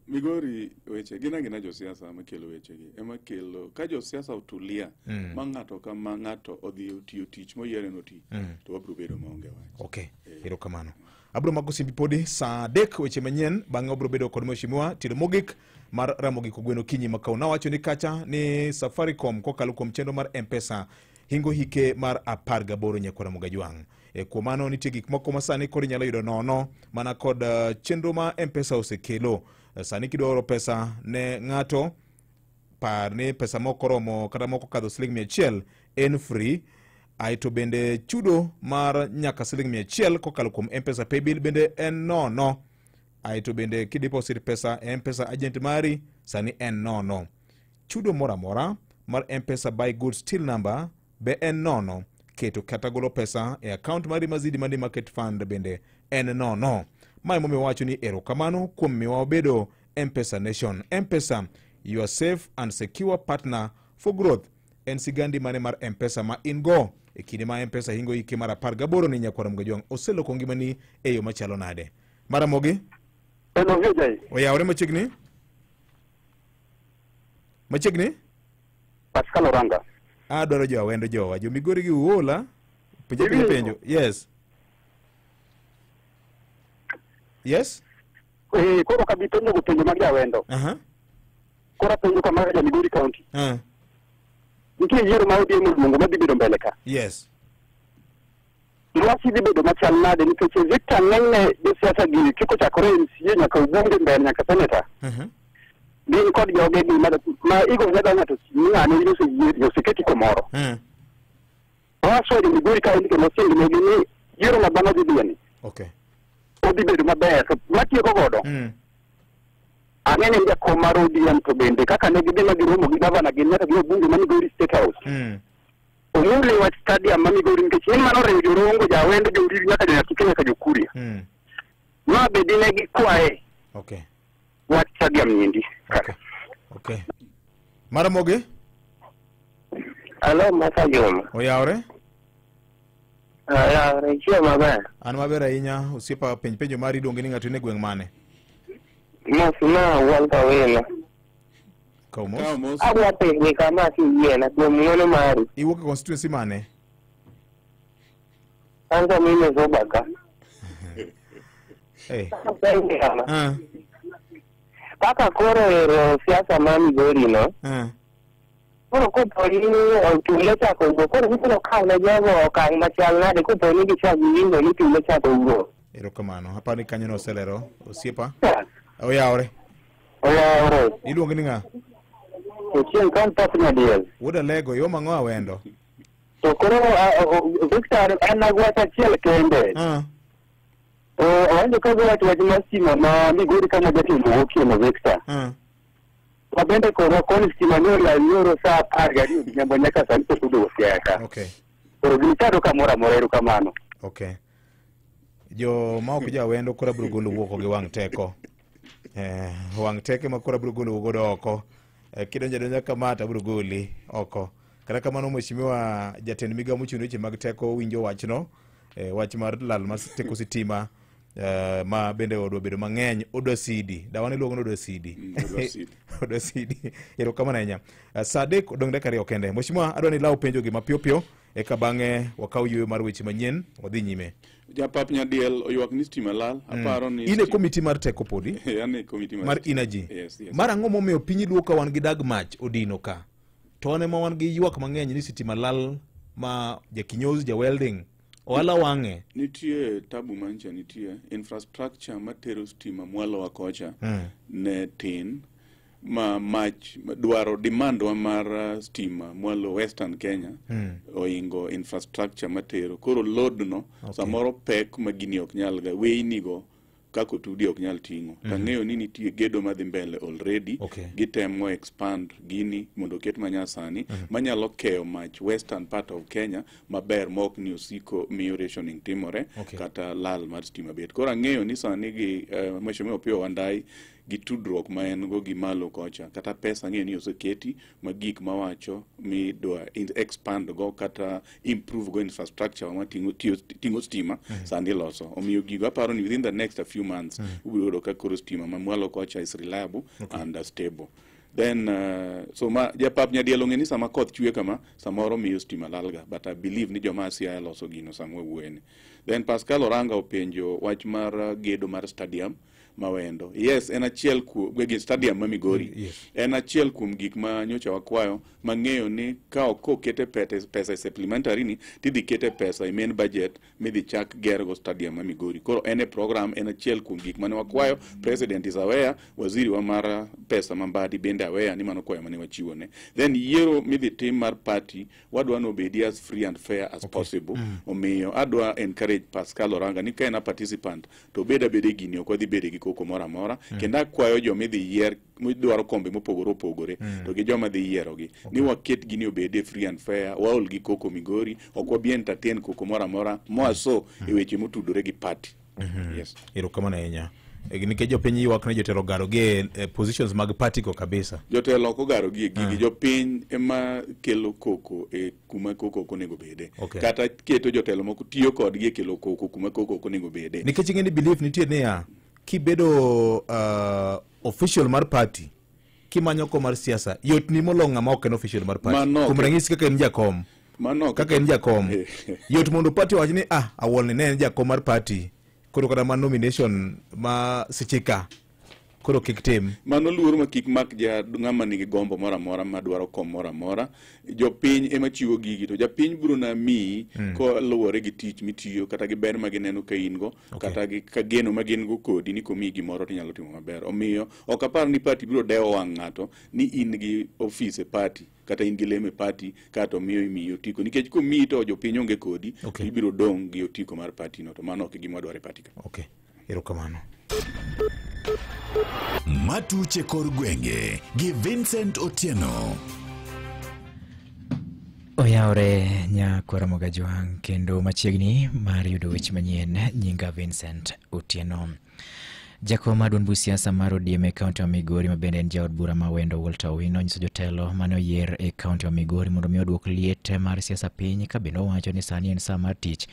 Migori weche gin agina josiasa makelo wechegi ema kelo ka josiasa otulia ma ng'ato kama ng'ato odhi otiyo tich moyiere noti to wabiro bedo maonge wach. Okay, erokamano. Abro mako simbi podi saa 3 weche manyien, bang'e wabro bedo kod mheshimiwa Tilo Mogik mar Ramogi Kogwen okinyi ma kawuono. Nawacho ni kacha ni Safaricom kokalo kuom chenro mar M-Pesa hingo hike mar 18 nyakwara Mugajwang'. Kuom mano nitie gik moko ma sani koro inyalo yudo nono mana kod chenro ma M-Pesa osekelo. Sani kidwa oro pesa ne ng'ato, par ni pesa moko romo kata moko kadho siling 100 en free. Aeto bende chudo mar nyaka siling 100 kokalo kuom M-Pesa paybill bende en nono. Aeto bende kideposit pesa e M-Pesa agent mari sani en nono. Chudo moro amora mar M-Pesa buy goods till number be en nono. Keto kata golo pesa e account mari mazidi money market fund bende en nono. Mae momiyo wacho ni erokamano kuom miwa wabedo M-Pesa Nation. M-Pesa, your safe and secure partner for growth. En sigandi mane mar M-Pesa ma in go e kinde ma M-Pesa hingo hike mar 18 ni nyakwara Mugajwang' oseloko ngimani e yo machalo nade? Maramogi? Oyawore machiegni? Machiegni? Pascal Oranga. Adwaro jo Awendo jowa. Jo Migori gi uola. Penjo penjo. Yes. Yes? Koro kabi penjo go penjo mag Awendo. Koro penjo kama ja Migori County. Nitie yiero ma ODM oluongo madhi bedo mbele ka. Yes. Lwasi dhi bedo machal nade nikech Victor ng'enyne josiasa gi kikochakore MCA nyaka ubunge mbele nyaka senator. Gin kod joge gi ma igo nyaka ng'ato ng'ane in oseyieri oseketi kumoro. Waso jo Migori County kendo osingnegi ni yiero ma bang'e dhi dhiye ni. Okay. Odhi bedo maber to matieko godo. Ang'e ni jakom mar ODM to bende kaka ne gidhi ma giromo gi gavana gin nyaka gi obunge ma Migori State House. Omule wach stadium ma Migori nikech en mano oriwo Jorongo, Jawendo, Jondiri nyaka Jonyasuke nyaka Jokuria. Ma be dine gikwaye. Okay. Wach stadium niendi. Okay. Okay. Maramogi? Alo, Masa Juma. Oyawore? Oyawore, chiemo maber. An maber ahinya, osiepa penj penjo mari iluongi ni ng'ato in e gweng' mane? Mos na Walter Wino. Kaw mos. Adwa penji kama kiyiena kuom ng'wono mari. Iwuok e constituency mane? An kamine Zoba ka. Hey. Penji kama. Kaka koro ero siasa ma Migori no. Koro kopo ni tule chako wuok, koro ibiro kawo ne jogo okang' machal nade kopo ni gichak giwinjo ni tule chako wuok? Erokamano. Aparo ni kanyo noselero osiepa. Oyawore. Oyawore. Iluongi ni ng'a? Ochieng' Comfort Nyadiel. Wuod Alego, iom ang'o Awendo? To koro Victor en agwach achiel kende. Awinjo ka giwacho wach mar stima ma Migori kama jatelo wuokie no Victor. Ma bende korwa koni stima ne olal nyoro saa 12 odhiambo nyaka sani pok oduogo Siaya ka. Okay. Koro ginichado kamoro amora, erokamano. Okay. Jo ma ok jawendo koro abiro golo wuok gi wang' teko. Wang' teko ema koro abiro golo godo oko. Kidonjo adonja kama to abiro goli oko. Kata kamano mheshimiwa jatend migao mochung' ne weche mag teko winjo wachno, wach mar lal mar teko sitima. Ma bende odwa bedo mang'eny, odwa sidi dawa ne luongo ni odwa sidi. Odwa sidi. Odwa sidi, erokamano ahinya. Saa 3 odong' dakika 2 kende. Mheshimiwa, adwa ni ilaw penjo gi mapiyo piyo eka bang'e wakaw yueyo mar weche manyien wadhi nyime. Japap Nyadiel oywak ni stima lal. Aparo ni In e komiti mar teko podi? An e komiti mar energy. Yes. Mar ang'o momiyo piny luo ka wan gi dag mach odino ka to wan ema wan gi ywak mang'eny ni sitima lal ma jakinyozi, ja welding ohala wang'e? Nitie tabu mancha, nitie infrastructure matero stima mwalo wa kocha ne tin ma mach dwaro demand wa mar stima mwalo Western Kenya oingo infrastructure matero, koro load no samoro pek ma gini ok nyal ga weyni go kaka otudi ok nyal ting'o. Tang'eyo ni nitie gedo madhi mbele already. Gitemo expand gini mondo oket manyasani manyalo keyo mach western part of Kenya maber mok ni osiko miyo rationing timore kata lal mar stima bet. Koro ang'eyo ni sani gi Mheshimiwa Opiyo Wandayi gi tudruok ma en go gi malo kocha, kata pesa ang'eyo ni oseketi ma gik mawacho midwa expand go kata improve go infrastructure ma ting'o stima sani loso. Omiyo gigo aparo ni within the next a few months ubiro yudo ka koro stima ma mwalo kocha is reliable and stable. Then so ma japap Nyadiel ong'e ni sama koth chwe kama samoro miyo stima lalga, but I believe ni joma Siaya loso gino sama wawuoyeni. Then Pascal Oranga openjo wach mar gedo mar stadium Mawendo. Yes, en achiel kuom stadium ma Migori. En achiel kuom gik ma nyocha wakwayo mang'eyo ni ka ok okete pesa e supplementary ni tidhi kete pesa e main budget midhi chak gergo stadium ma Migori. Koro en e program, en achiel kuom gik mane wakwayo. President is aware, waziri wa mar pesa ma Mbadi bende aware ni mano kwayo mane wachiwo ne. Then yiero midhi tim mar party wadwa ni obedi as free and fair as possible. Omiyo adwa encourage Pascal Oranga ni ka en a participant to obed abeda e gini, ok wadhi bedo gi koko moro amora. Kendo akwayo jomidhi yier midwaro kombe mopogore opogore to gi joma dhi yierogi ni waket gini obede free and fair, waol gi koko Migori, ok wabi entertain koko moro amora moa so e weche motudore gi party. Yes. Erokamano ahinya. Nikech jopiny ywak ni jotelo ogaro gi e positions mag party go kabisa. Jotelo ok ogaro gi e gigi, jopiny ema kelo koko e kuma koko ok onego bede. Kata keto jotelo moko tiyo kodgi e kelo koko kuma koko ok onego bede. Nikech ing'e ni belief nitie niya, kibedo official mar party kimanyo kom mar siasa yot ni molo ng'ama ok en official mar party. Kuom ranyisi kaka en jakom. Mano Kaka en jakom. Yot mondo party owach ni awuol ni ne en jakom mar party. Koro kata ma nomination ma seche ka koro kik tim. Mano luoro ma kik mak ja ng'ama nigi gombo moro amora madwaro kom moro amora. Jopiny ema chiwo gigi to japiny biro na miyi koluwore gi tich mitiyo kata gi ber ma gineno ka in go kata gi ka geno ma gin go kodi ni komiyi gimoro tinyalo timo maber. Omiyo ok apar ni party biro dewo wang' ng'ato ni in gi ofis e party kata in gi lemo e party kato miyo imiyi otiko, nikech komiyi to jopiny onge kodi, ibiro dong' gi otiko mar party no, to mano ok e gima wadwaro e party ka. Okay. Erokamano. Matuche kor gwenge gi Vincent Otieno. Oyawore nyakwara Mogajwang' kendo machiegni mar yudo weche manyien. Nyinga Vincent Otieno. Jakom mar duond buch siasa mar ODM e kaunti ma Migori ma bende en jaod bura ma Wendo Walter Owino onyiso jotelo mane oyier e kaunti ma Migori mondo mi oduok liet mar siasa piny, ka bende owacho ni sani en sa mar tich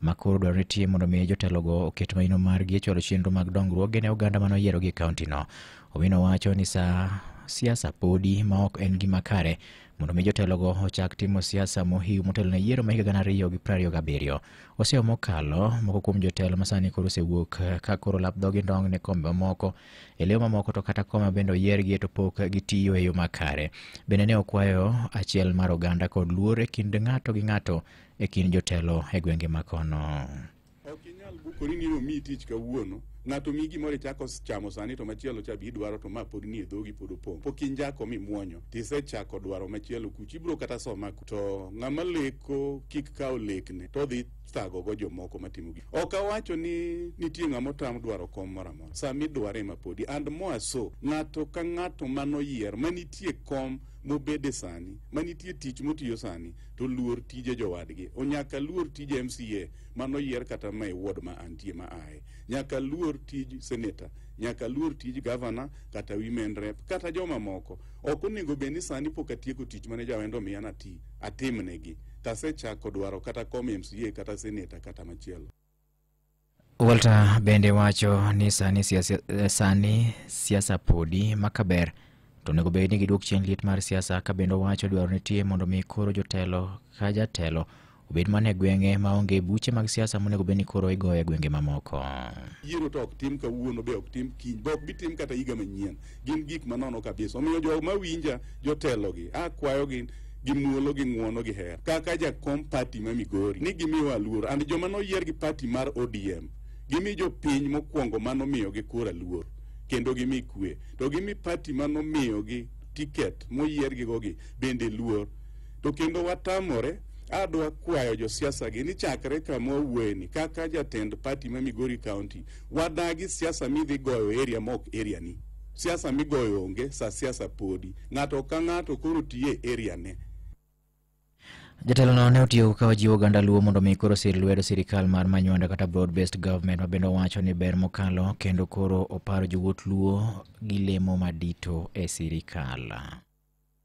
ma koro dwarore tie mondo mi jotelogo oket maino margi e chwalo chenro mag dongruok ne oganda mane oyierogi e kaunti no. Owino wacho ni sa siasa podi ma ok en gima kare mondo mi jotelogo ochak timo siasa mohiu motelo ne yiero ma higa 2027. Oseyo mokalo moko kuom jotelo masani koro osewuok ka koro lap dhogi ndong' ne kombe mamoko e leo mamoko, to kata koma bende oyiergi to pok gitiyo e yo makare. Bende ne okwayo achiel mar oganda kod luor e kind ng'ato gi ng'ato e kind jotelo e gwenge makono. Ok inyal bukori ni omiyi tich kawuono, ng'ato miyi gimoro ichako chamo sani to machielo cha be idwaro to ma pod nie dhogi pod opong'. Pok injako mimuonyo tisechako dwaro machielo kucho, ibiro kata soma to ng'ama leko kik kaw lekne to odhi thago go jomoko matimo gik. Ok awacho ni nitie ng'ama otam dwaro kom moro amora, sama idware ema podi. And more so, ng'ato ka ng'ato manoyier manitie kom mobede sani, manitie tich motiyo sani, to luor tije jowadgi. Onyaka luor tije MCA manoyier kata ma e ward ma antie ma aye. Nyaka luor tij senator, nyaka luor tij governor kata women rep kata joma moko. Ok onego bed ni sani pok atieko tich mane jawendo omiya nati atimnegi, tasechako dwaro kata kom MCA kata senator kata machielo. Walter bende wacho ni sani siasa podi makaber to onego bed ni giduok chien liet mar siasa, ka bende owacho dwaro nitie mondo mi koro jotelo ka jatelo obed mana e gweng'e maonge buche mag siasa monego bed ni koro igoyo e gwenge mamoko. Yiero to ok tim kawuono, be ok tim kiny, be ok bitim kata higa manyien. Gin gik manono kabisa. Omiyo joma winja jotelogi, akwayogi gi muolo, gi ng'uono, gi hera. Kaka jakom party ma Migori, ni gimiwa luor. And joma noyier gi party mar ODM, gimi jopiny mokwongo manomiyogi kura luor, kendo gimi kwe. To gimi party manomiyogi tiket moyiergigo gi bende luor. To kendo watamore, adwa kwayo josiasa gi ni chakre kama wawuoyeni kaka jatend party ma Migori County, wadagi siasa midhi goyo area mok area ni. Siasa migoyo onge, sa siasa podi. Ng'ato ka ng'ato koro tiye area ne. Jatelo no ne otiyo ka ojiwo oganda Luo mondo mi koro sir lwedo sirikal mar Manywanda kata broad based government, ma bende owacho ni ber mokalo, kendo koro oparo jowuoth Luo gi lemo madito e sirikal.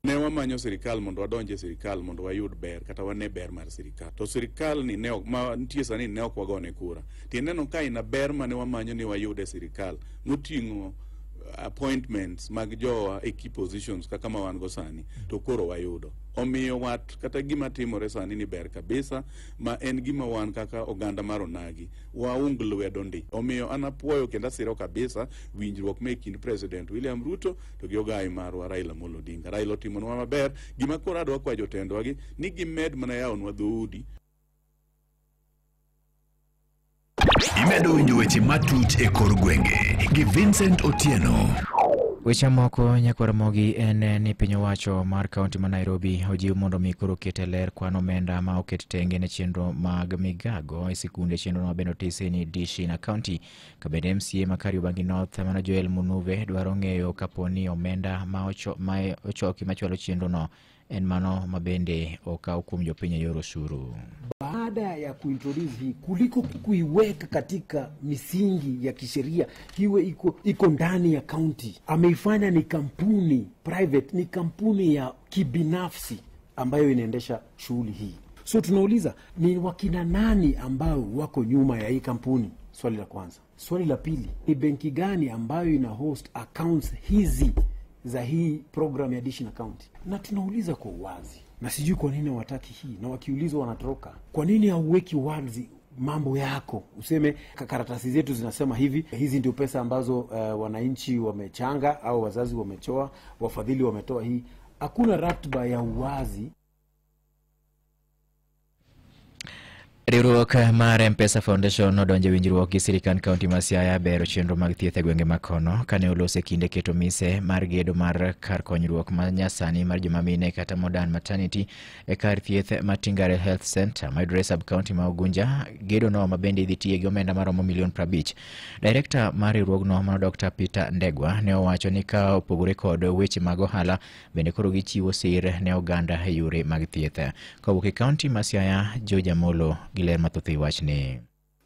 Ne wamanyo sirikal mondo wadonj e sirikal mondo wayud ber kata wane ber mar sirikal. To sirikal ni ne ok ma nitie sani ne ok wagone kura. Tiende ka ina ber mane wamanyo ni wayud e sirikal moting'o appointments mag jowa e key positions kaka ma wan go sani to koro wayudo. Omiyo wat kata gima timore sani ni ber kabisa, ma en gima wan kaka oganda mar onagi waung lwedo ndi. Omiyo an apuoyo kendo asiro kabisa winjruok me kind President William Ruto to gi ogai marwa Raila Amolo Odinga. Raila otimonwa maber. Gima koro adwa kwayo jotendwa gi ni gimed mana yawonwa dhoudi. Imedo winjo weche matut e kor gwenge gi Vincent Otieno. Weche moko nyakwar Ramogi en ni piny owacho mar kaunti ma Nairobi ojiw mondo mi koro ket e ler kwan omenda ma oket tenge ne chenro mag migago e sikunde, chenro ma bende otisi ni Dishi na kaunti. Ka bende MCA ma Kariobangi North mano Joel Munuve dwaro ng'eyo kapo ni omenda ma ochoki machwalo chenro no en mano ma bende okaw kuom jopiny e yor osuru. Baada ya kuintroduce hii, kuliko kuiweka katika misingi ya kisheria, iwe iko ndani ya county, ameifanya ni kampuni private, ni kampuni ya kibinafsi ambayo inaendesha shughuli hii. So tunauliza ni wakina nani ambao wako nyuma ya hii kampuni? Swali la kwanza. Swali la pili, ni benki gani ambayo ina host accounts hizi za hii program ya Dishi na County? Na tunauliza kwa uwazi, na sijui kwa nini hawataki hii, na wakiulizwa wanatoroka. Kwa nini hauweki wazi mambo yako? Useme karatasi zetu zinasema hivi, hizi ndio pesa ambazo wananchi wamechanga au wazazi wametoa, wafadhili wametoa hii. Hakuna ratiba ya uwazi. Riwruok mar M-Pesa Foundation nodonjo e winjruok gi sirikand kaunti ma Siaya bero chenro mag thieth e gwenge makono kane olose kinde keto mise mar gedo mar kar konyruok ma nyasani mar joma mine kata modern maternity e kar thieth ma Tingare Health Center mayudore sub county ma Ugunja. Gedo no ma bende idhi tiye gi omenda maromo milion 50. Director mar riwruogno mano Dr. Peter Ndegwa ne owacho ni ka opogore kod weche mag ohala bende koro gichiwo sir ne oganda e yore mag thieth. Kowuok e kaunti ma Siaya, George Amolo gi ler mathoth e wachni.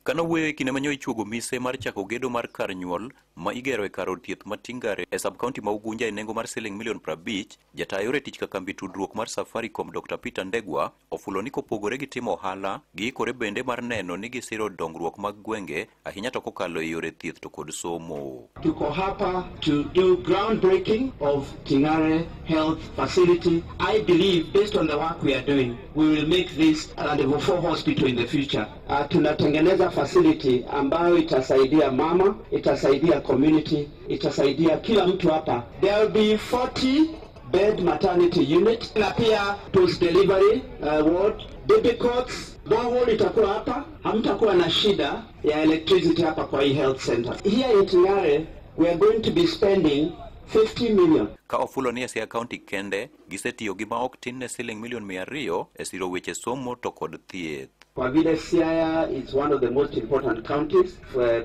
Kano wuoyo e kinde ma nyoichuogo mise mar chako gedo mar kar nyuol ma igero e kar od thieth ma Tingare e sub-county ma Ugunja e nengo mar siling milion 50, jata yore tich ka kambi tudruok mar Safaricom Dr. Peter Ndegwa ofulo ni kopogore gi timo ohala, giikore bende mar neno ni gisiro dongruok mag gwenge ahinya to kokalo e yore thieth to kod somo. Tuko hapa to do groundbreaking of Tingare Health Facility. I believe based on the work we are doing, we will make this a level 4 hospital in the future. Tunatengeneza facility ambayo itasaidia mama, itasaidia community, itasaidia kila mtu hapa. There will be 40 bed maternity unit na pia post delivery ward, baby cots, borehole itakuwa hapa. Hamtakuwa na shida ya electricity hapa kwa hii health center. Here in Tingare we are going to be spending 50 million. Ka ofulo ni e Siaya County kende gisetiyo gi ma ok tin ne siling milion 200 e siro weche somo to kod thieth. Kwa vile Siaya is one of the most important counties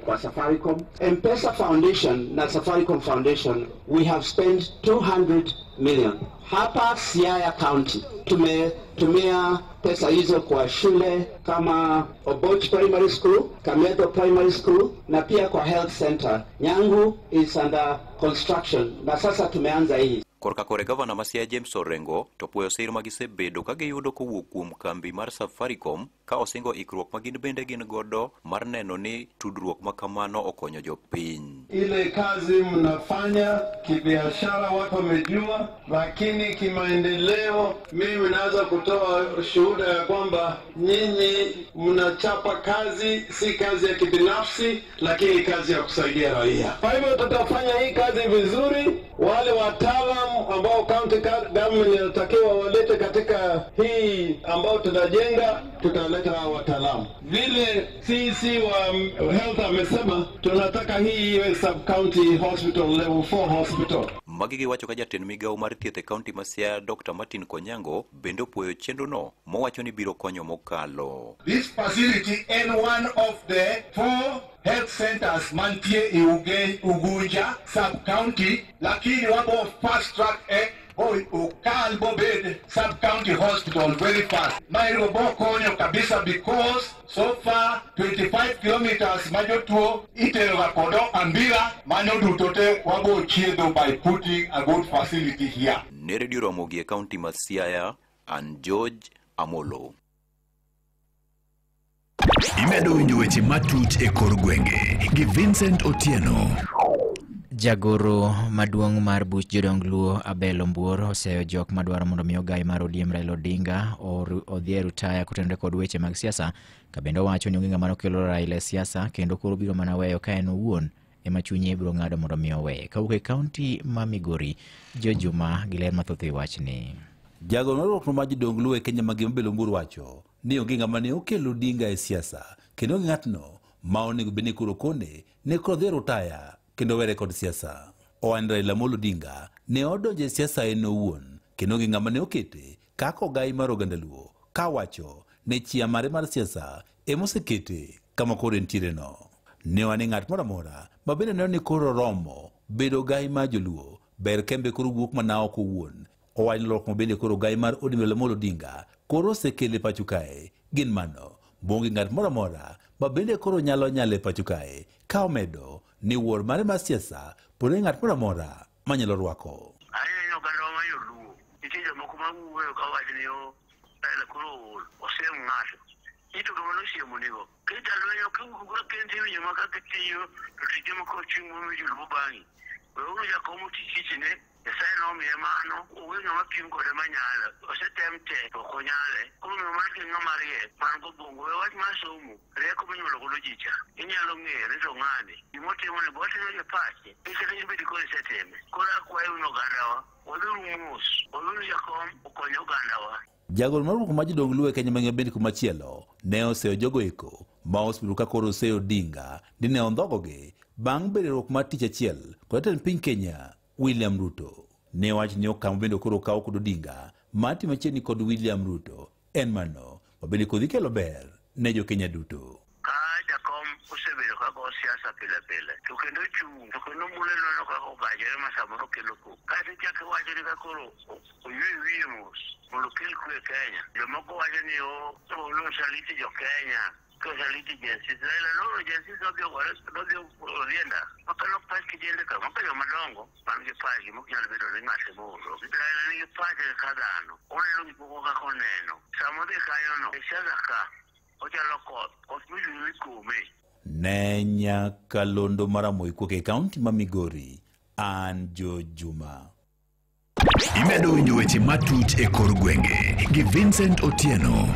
kwa Safaricom, M-Pesa Foundation na Safaricom Foundation, we have spent 200 million. Hapa Siaya County tumetumia pesa hizo kwa shule kama Oboch Primary School, Kameto Primary School na pia kwa health center. Nyangu is under construction na sasa tumeanza hii. Korka kore gavana ma Siaya James Orengo to puoyo sir ma gisebedo ka giyudo kowuok kuom kambi mar Safaricom ka osingo ikruok ma gin bende gin godo mar neno ni tudruok ma kamano okonyo jopiny. Ile kazi mnafanya kibiashara watu wamejua, lakini kimaendeleo mimi naweza kutoa shuhuda ya kwamba nyinyi mnachapa kazi, si kazi ya kibinafsi, lakini kazi ya kusaidia raia. Kwa hivyo tutafanya hii kazi vizuri. Wale wataalamu ambao county government inatakiwa walete katika hii ambao tunajenga, tutaleta hao wataalamu. Vile CC wa health amesema, tunataka hii iwe sub county hospital, level 4 hospital. Magi giwacho ka jatend migawo mar thieth e kaunti ma Siaya Dr. Martin Konyango bende opuoyo chenrono mowacho ni biro konyo mokalo. This facility en one of the 4 health centers mantie e Ugunja sub county, lakini wabo fast track okal bobed sub county hospital very fast. Mairo bo konyo kabisa because so far 25 kilometers majotuo itero ga kodo ambira mano duto te wabo chiedho by putting a good facility here. Ne Radio Ramogi e kaunti ma Siaya, an George Amolo. Imedo winjo weche matut e kor gwenge gi Vincent Otieno. Jagoro maduong' mar buch jodong Luo Abel Ombuor oseyo jok madwaro mondo mi ogai mar ODM Raila Odinga odhi e rutaya kotenore kod weche mag siasa, ka bende owacho ni onge ng'ama nokelo Raila e siasa kendo koro biro mana weyo ka en owuon ema chunye biro ng'ado mondo mi oweye. Kawuok e kaunti ma Migori, Jojuma gi ler mathoth e wachni. Jagoro mar riwruok mar jodong Luo e Kenya mangima Abel Ombuor wacho ni onge ng'ama ne okelo Odinga e siasa kendo onge ng'atno ma onego bed ni koro kone ne koro dhi e rutaya kendo were kod siasa. Owacho ni Raila Amolo Odinga ne odonjo e siasa en owuon kendo onge ng'ama ne okete kaka ogai mar oganda Luo, kawacho ne chia mare mar siasa emosekete kama koro entiere no. Ne wane ng'at moro amora ma bende neno ni koro romo bedo ogai mar joluo ber kembe koro wuok mana oko owuon. Owacho ni lokruok ma bende koro ogai mar ODM Raila Amolo Odinga koro osekelo e pacho kae gin mano bonge ng'at moro amora ma bende koro nyalo nyalo e pacho kae, ka omedo ni wuor mare mar siasa pod onge ng'at moro amora manyalo rwako. Ahinya oganda ma joluo nitie jomoko ma wuoyo kawacho ni Raila koro ool, osiem ng'ato ito gima nosiemonigo kijalwenyo kendo iwinjo ma kaka tiyo to tije moko chieng' momi joluo bang'i weuru jakom oti tichne. Nyasaye nomiye mano, onge ng'ama pim kode manyalo, osetem te to ok onyale. Koro omiyo mano gin ng'ama riek man gobwongo. We wach mar somo, rieko minyuolo godo ji cha inyalo ng'eyo ni to ng'ani gimotimo ni bo otimo gi pache kata ibed koro isetime. Koro akwayo un ogandawa, wadhiuru mos, wadhiuru jakom okony ogandawa. Jagoro mar riwruok mar jodong Luo e Kenya mangima bende kumachielo ne oseyo jogo eko ma osebedo ka koro oseyo Odinga ni ne ondhogogi bang' bedo e riwruok mar tich achiel kod jatend piny Kenya William Ruto. Ne wach ni okang' bende koro okaw kod Odinga mar timo machiegni kod William Ruto en mano ma bende kodhi kelo ber ne jo Kenya duto. Ka jakom osebedo ka go siasa pile pile to kendo chung' to kendo mule lwedo kaka ogajore ma samoro kelo koko. Kaeto ichako iwacho ni ka koro oywe wiye mos mondo okel kwe e Kenya. Jomoko wacho ni osaliti jo Kenya, kosaliti Gen Z. Raila nooro Gen Z nodhi ogore nodhi odhienda makelo pach kijende ka maka joma dongo man gi pachgi mok nyal bedo ni ng'ato ema oorogi. Raila nigi pache ka dhano, oneno gik moko kaka oneno. Sama odhi kanyono e siasa ka ochalo koth, koth miluwo ikome. Ne nyakalondo mar Ramogi kowuok e kaunti ma Migori, an Jojuma. Imedo winjo weche matut e kor gwenge gi Vincent Otieno.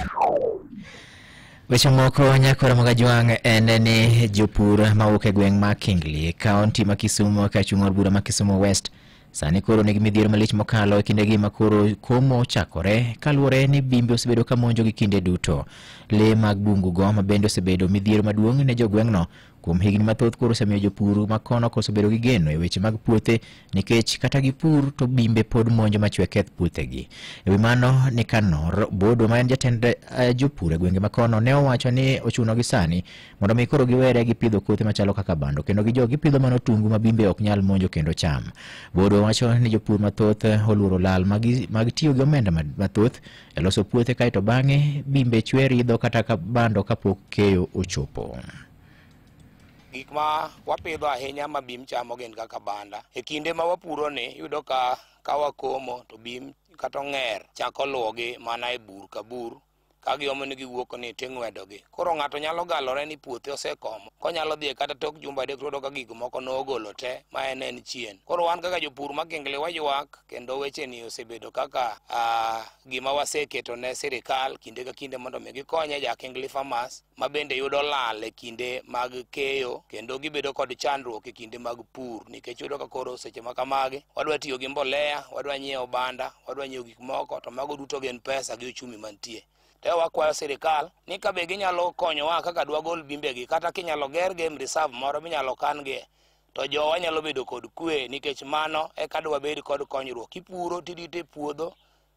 Weche moko nyakora mag Ajwang' en ni jopur mawuok e gweng' ma Kingli, kaunti ma Kisumu kachung' od bura ma Kisumu West sani koro nigi midhiero malich mokalo e kindegi ma koro komo ochakore kaluwore ni bimbe osebedo ka monjogi kinde duto. Lee mag bungu go ma bende osebedo midhiero maduong' ne jogweng'no kuom higni mathoth koro osemiyo jopur ma kono koso bedo gi geno e weche mag puothe nikech kata gipur to bimbe pod monjo machwe keth puothegi. E wi mano, Nicanor Bodo ma en jatend jopur e gwenge ma kono ne owacho ni ochunogi sani mondo mi koro giwere gi pidho kothe machalo kaka bando kendo gijog gipidho mana otungu ma bimbe ok nyal monjo kendo cham. Bodo wacho ni jopur mathoth oluoro lal mag tiyo gi omenda mathoth e loso puothe kaeto bang'e bimbe chwe ridho kata ka bando kapok keyo ochopo. Gik ma wapidho ahinya ma bim chamo gin kaka banda. E kinde ma wapuro ni, iyudo ka Ka wakomo to bim kata ong'er chako luwogi mana e bur ka bur ka giomo ni giwuok ni ting'wedogi. Koro ng'ato nyalo galore ni puothe osekomo, konyalo dhi kata tok jumbe 3 toyudo ka gik moko nogolo te ma en chien. Koro wan kaka jopur ma Kingli waywak kendo weche ni osebedo kaka gima waseketo ne sirikal kinde ka kinde mondo mi gikonye ja Kingli farmers ma bende yudo lal e kinde mag keyo kendo gibedo kod chandruok e kinde mag pur, nikech yudo ka koro seche ma kamagi wadwa tiyo gi mbolea, wadwa nyiewo banda, wadwa nyiewo gik moko, to mago duto gin pesa gi uchumi mantie. Te wakwayo sirikal ni ka be ginyalo konyowa kaka dwagol bimbegi, kata kinyalo ger game reserve moro minyalo kan-gie, to jowa nyalo bedo kod kwe, nikech mano eka dwabed kod konyruok. Ipuro tirito e puodho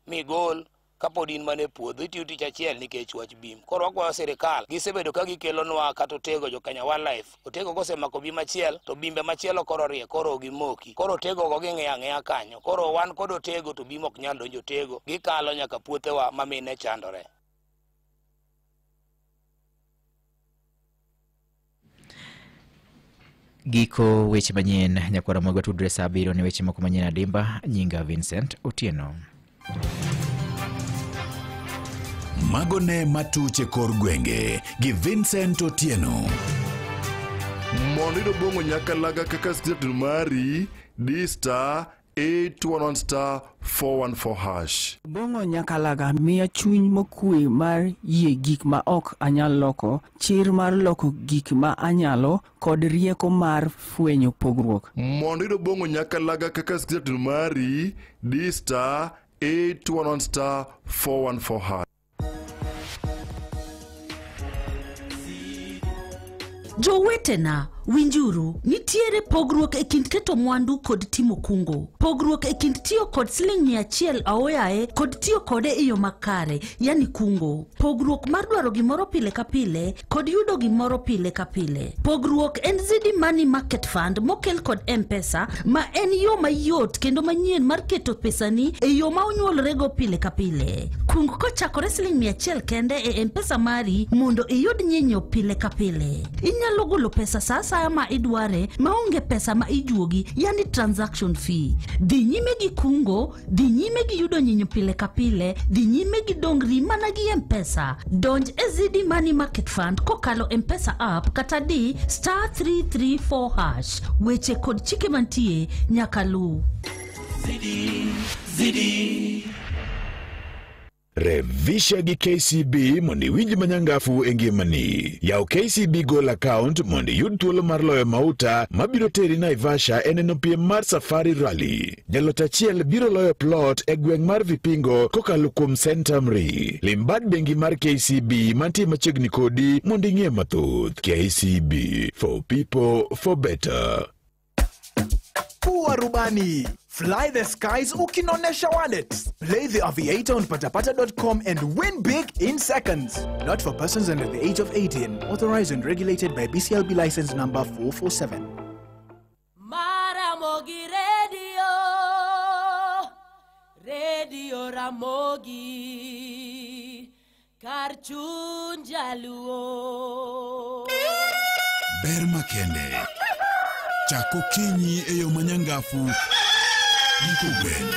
migol kapod in mana e puodho itiyo tich achiel nikech wach bim. Koro wakwayo sirikal, gisebedo ka gikelonwa kata otego jo Kenya Wildlife. Otego kosemako bim achiel to bimbe machielo koro rie, koro gimoki. Koro otego go ging'iyo ang'iya kanyo. Koro wan kod otego to bim ok nyal donjo otego, gikalo nyaka puothewa ma mine chandore. Giko weche manyien nyakwara Ramogi watudre saa 7 ne weche moko manyien adimba. Nyinga Vincent Otieno. Mago ne matuche kor gwenge gi Vincent Otieno. Mondo iyud Obong'o Nyakalaga kaka script mari, di star 811 star 414 hash. Obong'o Nyakalaga miya chuny mokwe mar yie gik ma ok anyal loko, chir mar loko gik ma anyalo, kod rieko mar fwenyo pogruok. Mondo iyud Obong'o Nyakalaga kaka script mari, di star 811 star 414 hash. Jowetena, winjuru, nitiere pogruok e kind keto mwandu kod timo kungo. Pogruok e kind tiyo kod siling 100 aoyaye kod tiyo kode e yo makare, yani kungo. Pogruok mar dwaro gimoro pile ka pile kod yudo gimoro pile ka pile. Pogruok en Zidi Money Market Fund mokel kod M-Pesa, ma en yo mayot kendo manyien mar keto pesani e yo ma onyuolorego pile ka pile. Kung kochakore siling 100 kende e M-Pesa mari mondo iyud nyinyo pile ka pile. Inyalo golo pesa sasa ma idware maonge pesa ma ijuogi, yani transaction fee. Dhi nyime gi kungo, dhi nyime gi yudo nyinyo pile ka pile, dhi nyime gi dongri mana gi M-Pesa. Donj e Zidi Money Market Fund kokalo M-Pesa app kata di star 334 hash. Weche kod chike mantie nyaka lu. Zidi, Zidi. Revisha gi KCB mondo iwinj manyangafu e ngimani. Yaw KCB Goal account mondo iyud thuolo mar loyo mauta mabiro teri Naivasha e neno piem mar Safari Rally. Jaloch achiel biro loyo plot e gweng' mar Vipingo kokalo kuom Centamri. Lim bad bengi mar KCB mantie machiegni kodi mondo ing'e mathoth. KCB, for people, for better. Kuwa rubani. Fly the skies ukinonesha wallet. Play the Aviator on patapata.com and win big in seconds. Not for persons under the age of 18. Authorized and regulated by BCLB license number 447. Maramogi Radio, Radio Ramogi, Karchunjaluo. Ber makende. Chako kinyi e yo manyangafu. Kogwen.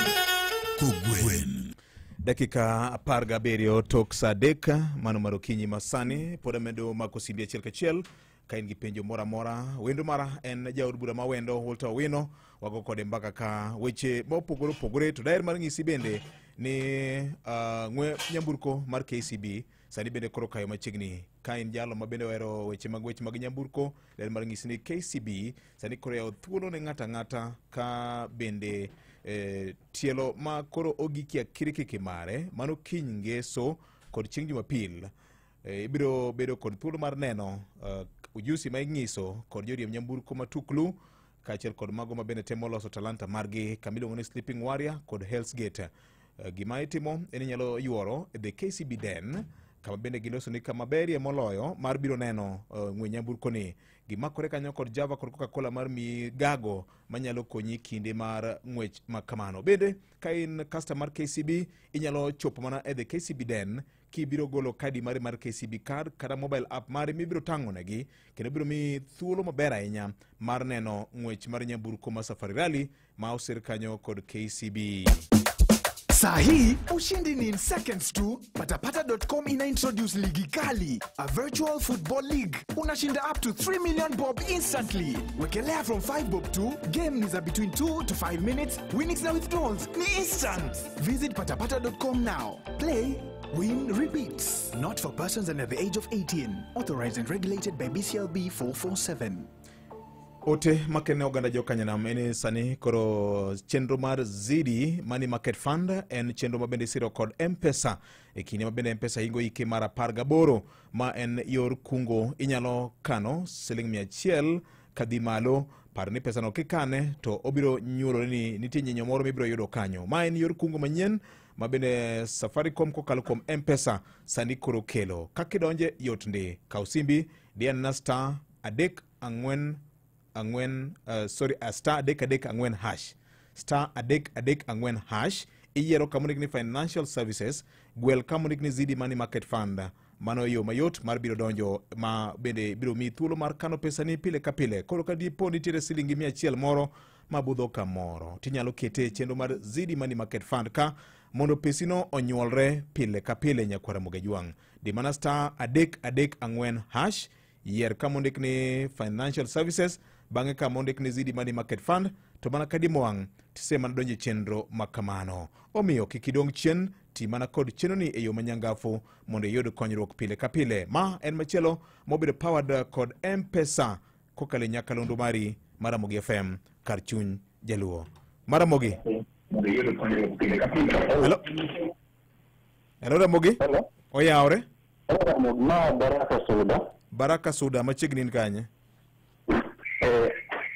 Kogwen. Dakika 17 tok saa 3 mano mar okinyi masani pod amedo mako simbi achiel kachiel ka in gi penjo moro amora. Wendo mara en jaod bura ma Wendo Walter Owino, wago kode mbaka ka weche mopogore opogore, to daher mar ng'isi bende ni ng'we nyamburko mar KCB sani bende koro kayo machiegni. Ka in jalo ma bende ohero weche mag nyamburko, daher mar ng'isi ni KCB sani koro yawo thuolo ne ng'ato ang'ata ka bende tielo ma koro ogikia kirikiki mare mano kiny ngeso kod chieng' Jumapil ibiro bedo kod thuolo mar neno ujusi ma ing'iso kod joriemb nyamburko matuklu kaachiel kod mago ma bende temo loso talanta margi kamiluongo ni Sleeping Warrior kod Hell's Gate. Gima itimo en inyalo yuoro the KCB Den kama bende giloso ni kama berie moloyo mar biro neno ng'we nyamburko ni. Gimakore kanyo kod Java kod Coca-Cola mar migago manyalo konyi kinde mar ng'wech ma kamano. Bende ka in customer mar KCB inyalo chopo mana e the KCB Den Kibiro golo kadi mari mar KCB card kata mobile app mari mibiro tang'onegi, kendo biro miyi thuolo maber ahinya mar neno ng'wech mar nyamburko ma Safari Rally ma osir kanyo kod KCB. Sahi, ushindi ni in seconds tu. Patapata.com ina introduce Ligi Kali, a virtual football league. Unashinda up to 3 million bob instantly. Wekelea from 5 bob to game ni za between 2 to 5 minutes. Winnings na withdrawals ni instant. Visit patapata.com now. Play, win, repeat. Not for persons under the age of 18. Authorized and regulated by BCLB 447. Ote makene oganda jokanyanam en sani koro chenro mar Zidi Money Market Fund en chenro mabende isiro kod M-Pesa e kinde mabende M-Pesa hingo ike mar 18 ma en yor kungo inyalo kano siling 100 kadhi malo. Par ni pesano kikane to obiro nyuolore ni nitie nyinyo moro mibiro yudo kanyo. Ma en yor kungo manyien mabende Safaricom kokalo kuom M-Pesa sani koro kelo. Kakidonje yot ndi, kaw simbi di na star 3 4 4 sorry, star 3 3 4 hash, star 3 3 4 hash. Iyiero kamondik ni financial services, gwel kamondik ni Zidi Money Market Fund. Mano yo mayot mar biro donjo ma bende biro miyi thuolo mar kano pesani pile ka pile. Koro ka dipo nitiere silingi 100 moro mabudho kamoro, tinyalo kete e chenro mar Zidi Money Market Fund ka mondo pesino onyuolre pile ka pile. Nyakwara Mogejwang', di mana star 3 3 4 hash, yier kamondik ni financial services, bang'e kamondik ni Zidi Money Market Fund, to mana kadimo wang' tisema donjo e chenro makamano. Omiyo kik idong' chien, ti mana kod chenro ni e yo manyangafu mondo iyud konyruok pile ka pile. Ma en machielo mobedo powered kod M-Pesa kokalo e nyakalondo mari mar Ramogi FM kar chuny jaluo. Maramogi. Hello. Hello Ramogi. Oyawre. Ma Baraka Suda. Baraka Suda machiegni in kanye?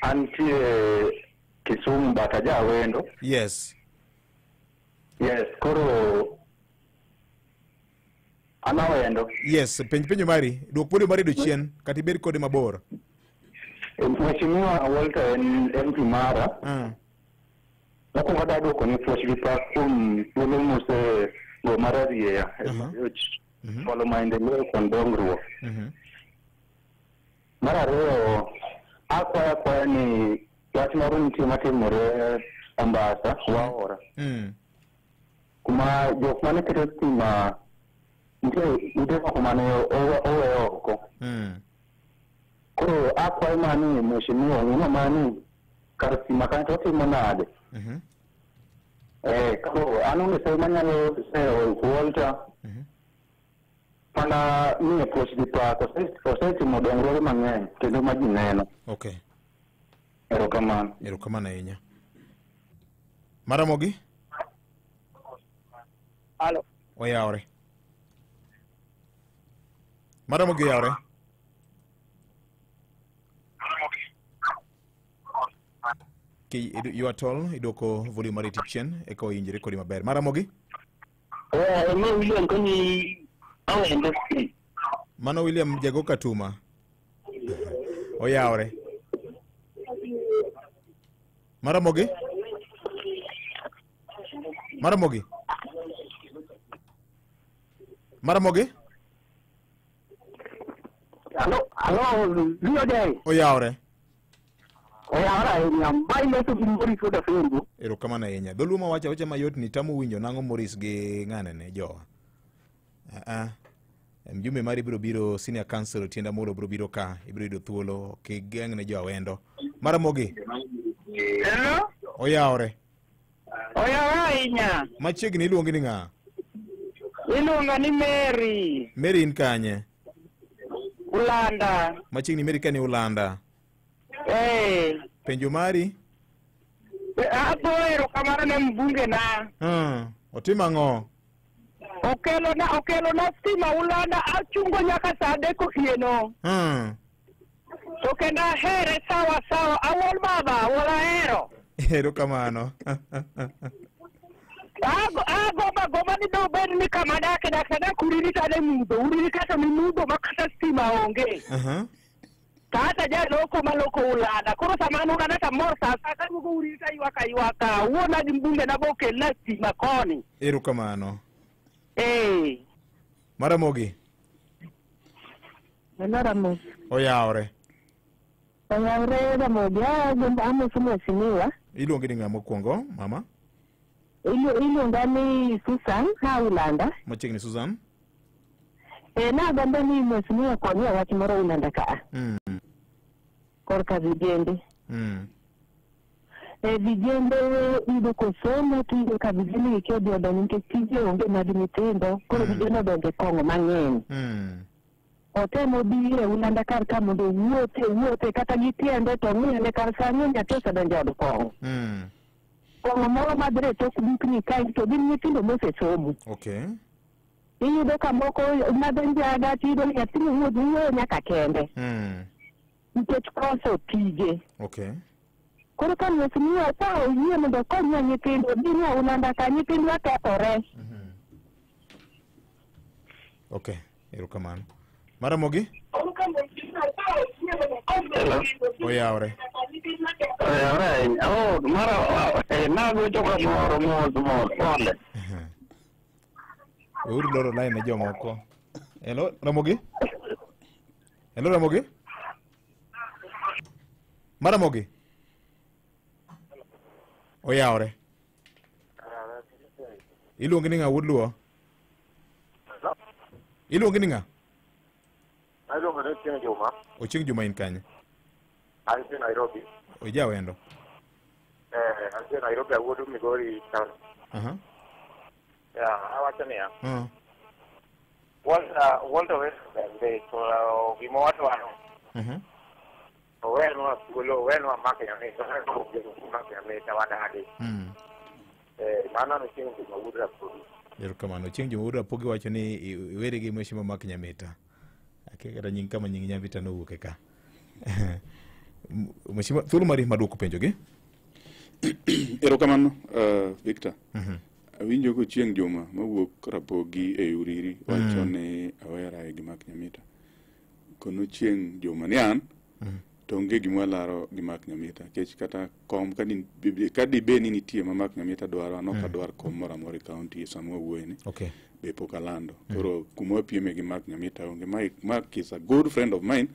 Antie Kisumu but aja wendo. Yes. Yes, koro ana wendo. Yes, penj penjo mari, duok podi mari do chien kata ibed kode mabor. Mheshimiwa Walter en MP mara. Mokwongo adwa duoko ne puoch gi pak kuom thuolo mosego mar rieya chwalo maendeleo kod dongruok. Mar ariyo, akwayo akwaya ni wach moro nitie matimore Mombasa, Waora. Kuma jok mane keto stima nitie ute moko mane owe oko. Koro akwayo mani mheshimiwa ng'ino mani kar stima kanyo to otimo nade? Koro an onge seyo manyalo seyo Walter mana miye puoch gi pak, osetimo dongruoge mang'eny kendo ma ji neno. Okay. Erokamano. Erokamano ahinya. Maramogi? Halo. Oyawre. Maramogi oyawre. Ki you are tall, idoko volume mari chien eka oyinjre kodi maber. Maramogi? Ma William koni awendo. Mano William Jago Katuma. Oyawre. Maramogi? Maramogi? Maramogi? Alo, alo, Leo. Oyawre. Oyawre ahinya. Mai loso gi Maurice wuod Afengo. Erokamano ahinya. Dholuo ma wacho awacha mayot ni tamo winjo nang'o Maurice gi ng'anene jowa. Mjumbe mari biro biro, senior council Otiende Amolo biro biro ka, ibiro yudo thuolo kigeng' ne jo awendo. Maramogi? Hello? Oyawre. Oyawre ahinya. Machiegni iluongi ni ng'a? Iluonga ni Mary. Mary in kanye? Ulanda. Machiegni Mary kani Ulanda. Penjo mari? Ago erokamano ne mbunge na. Otimo ang'o? Okelo na stima Ulanda achungo nyaka saa 3 otieno. To kendo ahere sawa sawa, awuon baba, awuon ahero. Erokamano. Agomba ni dobed ni kama adake dak adak Uriri to ane mudho, Uriri kato ni mudho ma kata stima onge. Kata jaloko maloko Ulanda, koro sama an Ulanda tamor sa asaya kaduogo Uriri to aywak aywaka, wuona gi mbunge na bokelna stima koni. Erokamano. Maramogi. Ramogi. Oyawre. Oyawre Ramogi, amoso mheshimiwa. Iluongi ni ng'a mokwongo, mama? Iluonga ni Susan Haulanda. Machiegni Susan. Nagombo ni mheshimiwa konywa wach moro Ulanda ka. Korka vijende. Vijende yudo kosomo to iyudo ka vijende gi odhi odonjo nikech tije onge mag nyithindo, koro vijende odonjo e kong'o mang'eny. Otemo biro e Ulanda kar ka mondo owuothe kata gi tiende to ong'iyone kar sani nyathi osedonjo e od kong'o. Kong'o moro madhre e tok dukni kae to gin nyithindo mosesomo. Okay. Iyudo ka moko madho njaga tiyudo ni nyathini wuoyo nyaka kende. Nikech koso tije. Okay. Koro ka mheshimiwa ka oyie mondo okonywa nyithindo, biro Ulanda ka nyithindwa kethore. Okay, erokamano. Maramogi? Oyawre. Oyawre. Oh, mara nagocho kamoro mos mos pole. Weuru loro line ne jomoko. Hello, Ramogi? Hello, Ramogi? Maramogi? Oyawre. Iluongi ni ng'a wuod Luo? Iluongi ni ng'a? Iluongo ni Ochieng' Juma. Ochieng' Juma in kanye? Antie Nairobi. Ija wendo? Antie Nairobi, awuod Migori town. Ya, awacho niya. Walter West to gima wadwaro. Owenwa thuolo, owenwa Mark Nyamita, Mark Nyamita wadagi. Mano ne Ochieng' Juma wuod Rapogi. Erokamano. Ochieng' Juma wuod Rapogi wacho ni iweri gi mheshimiwa Mark Nyamita. Akia kata nying kama nying Nyamita nowuok e ka. Mheshimiwa, thuolo mari mar duoko penjogi. Erokamano, Victor. Awinjo ko Chieng' Juma mawuok Rapogi e Uriri wacho ni awera gi Mark Nyamita. Kono Chieng' Juma ni an to onge gima walaro gi Mark Nyamita nikech kata kom ka dibe ni nitie ma Mark Nyamita dwaro an ok adwar kom moro amora e kaunti e sama wawuoyeni. Okay. Be pok alando. Koro kuma wapieme gi Mark Nyamita onge. Mark is a good friend of mine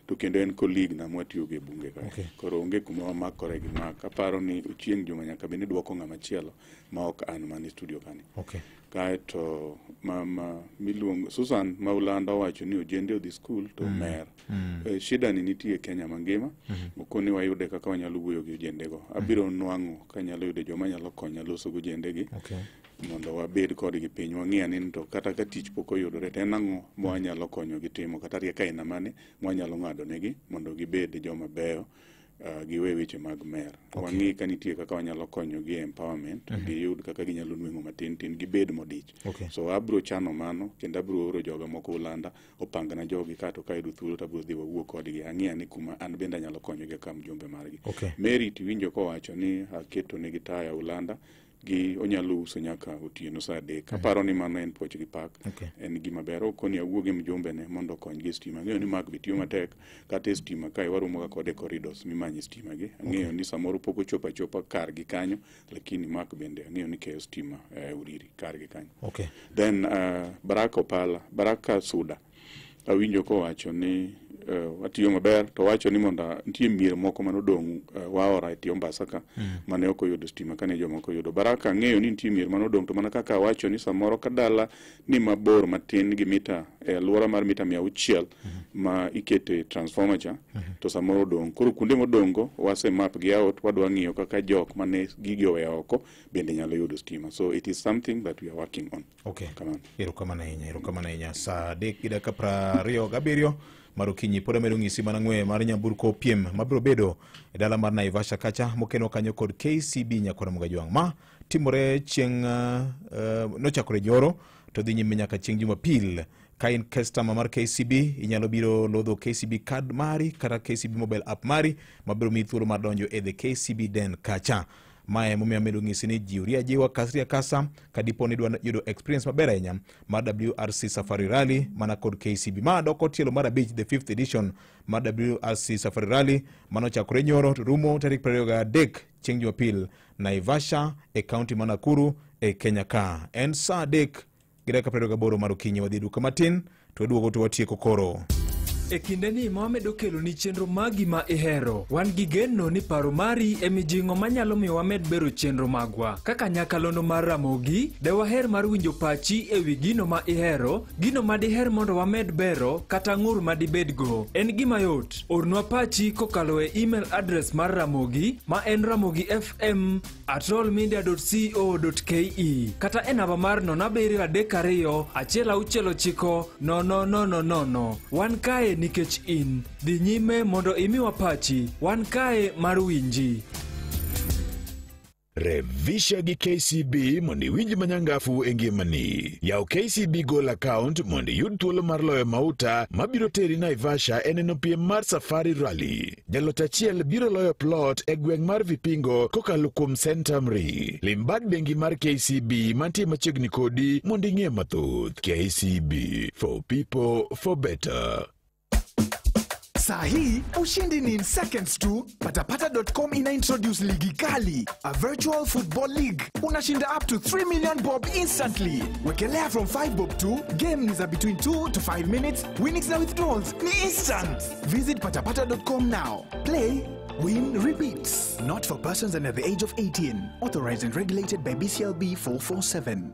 to kendo en colleague na mwatiyogo e bunge kae. Okay. Koro onge kuma wamakore gi Mark. Aparo ni Ochieng' Juma nyaka bed ni duoko ng'ama chielo ma ok an man e studio kani. Okay. Kaeto mama miluongo Susan Maulanda owacho ni ojende odhi skul to mer. Shida ni nitie Kenya mangima. Okoni wayude kaka wanyalo wuoyo gi ojendego. Abiro nwang'o kanyalo yudo joma nyalo konya loso gi ojendegi. Okay. Mondo wabed kodgi piny wang'i ni to kata ka tich pok oyudore to en ang'o mwanyalo konyogi timo kata rieko aina mane mwanyalo ng'ado negi mondo gibed joma beyo giwe weche mag mer. Okay. Wang'i ka nitie kaka wanyalo konyogi e empowerment, giyud kaka ginyalo nweng'o matin tin gibed modich. Okay. So abro chano mano kendo abro oro joga moko Ulanda opangna jogi kato ka ayudo thuolo to abro dhi wawuo kodgi ang'i ni kuma an bende anyalo konyogi kaka mjumbe margi. Okay. Mary tiwinjo kowacho ni aketo negi taya Ulanda gi onyalo uso nyaka otieno saa 3. Aparo ni mano en puoch gi pak. Okay. En gima ber. Okoni awuo gi mjumbe ne mondo okony gi stima. Ang'eyo ni Mark be tiyo matek kata e stima kae waromo ga kode e corridors mimanye stima gi. Ang'eyo ni samoro pok ochopo achopa kargi kanyo, lakini Mark bende ang'eyo ni keyo stima Uriri kargi kanyo. Okay. Then Baraka Opala, Baraka Suda awinjo kowacho ni watiyo maber to wacho ni mondo nitie mier moko manodong' waora e tie Mombasa ka mane ok oyudo stima kane jomoko oyudo. Baraka ang'eyo ni nitie mier manodong' to mana kaka awacho ni samoro ka dala ni mabor matin gi mita e alwora mar mita 600 ma ikete transformer cha to samoro odong'. Koro kuonde modong' go wase map gi out wadwa ng'iyo kaka jok mane gigi oweyo oko bende nyalo yudo stima. So it is something that we are working on. Okay. Kamano. Erokamano ahinya, erokamano ahinya. Saa 3:27 mar okinyi pod amedo ng'isi mana ng'we mar nyamburko piem mabiro bedo e dala mar Naivasha kacha mokeno kanyo kod KCB Nyakora Mugajwang' ma timore chieng' nochakore nyoro to dhi nyime nyaka chieng' Jumapil. Ka in customer mar KCB inyalo biro lodho KCB card mari kata KCB mobile app mari mabiro miyi thuolo mar donjo e the KCB den kacha. Mae momiyo amedo ng'isi ni jiwri ajiwa kasri akasa kadipo ni idwa yudo experience maber ahinya mar WRC Safari Rally mana kod KCB. Ma doko tielo mar 5, the 5th edition mar WRC Safari Rally manochakore nyoro to rumo tarik 23 chieng' Jumapil Naivasha e kaunti ma Nakuru e Kenya ka. En saa 3 gi dakika 28 mar okinyi. Wadhi duka matin to waduogo to watieko koro. E kindeni ma wamedo kelo ni chenro magi ma ihero, wan gi geno ni paro mari e mijing'o manyalo miyo wamed bero chenro magwa. Kaka nyakalondo mar Ramogi, de waher mar winjo pachi e wi gino ma ihero, gino ma diher mondo wamed bero, kata ng'ur ma dibedgo. En gima yot, ornwa pachi kokalo e email address mar Ramogi, ma en ramogifm@rollmedia.co.ke, kata e namba mar 0732 169 0000. Wan kae nikech in. Dhi nyime mondo imiwa pachi. Wan kae mar winji. Revisha gi KCB mondo iwinj manyangafu e ngimani. Yaw KCB Goal account mondo iyud thuolo mar loyo mauta mabiro teri Naivasha e neno piem mar Safari Rally. Jaloch achiel biro loyo plot e gweng' mar Vipingo kokalo kuom Centamri. Lim bad bengi mar KCB mantie machiegni kodi mondo ing'e mathoth. KCB, for people, for better. Saa hii ushindi ni in seconds tu. Patapata.com ina introduce ligi kali, a virtual football league. Unashinda up to 3 million bob instantly. Wekelea from 5 bob to game ni za between 2 to 5 minutes. Winnings na withdrawals ni instant. Visit patapata.com now. Play, win, repeat. Not for persons under the age of 18. Authorized and regulated by BCLB 447.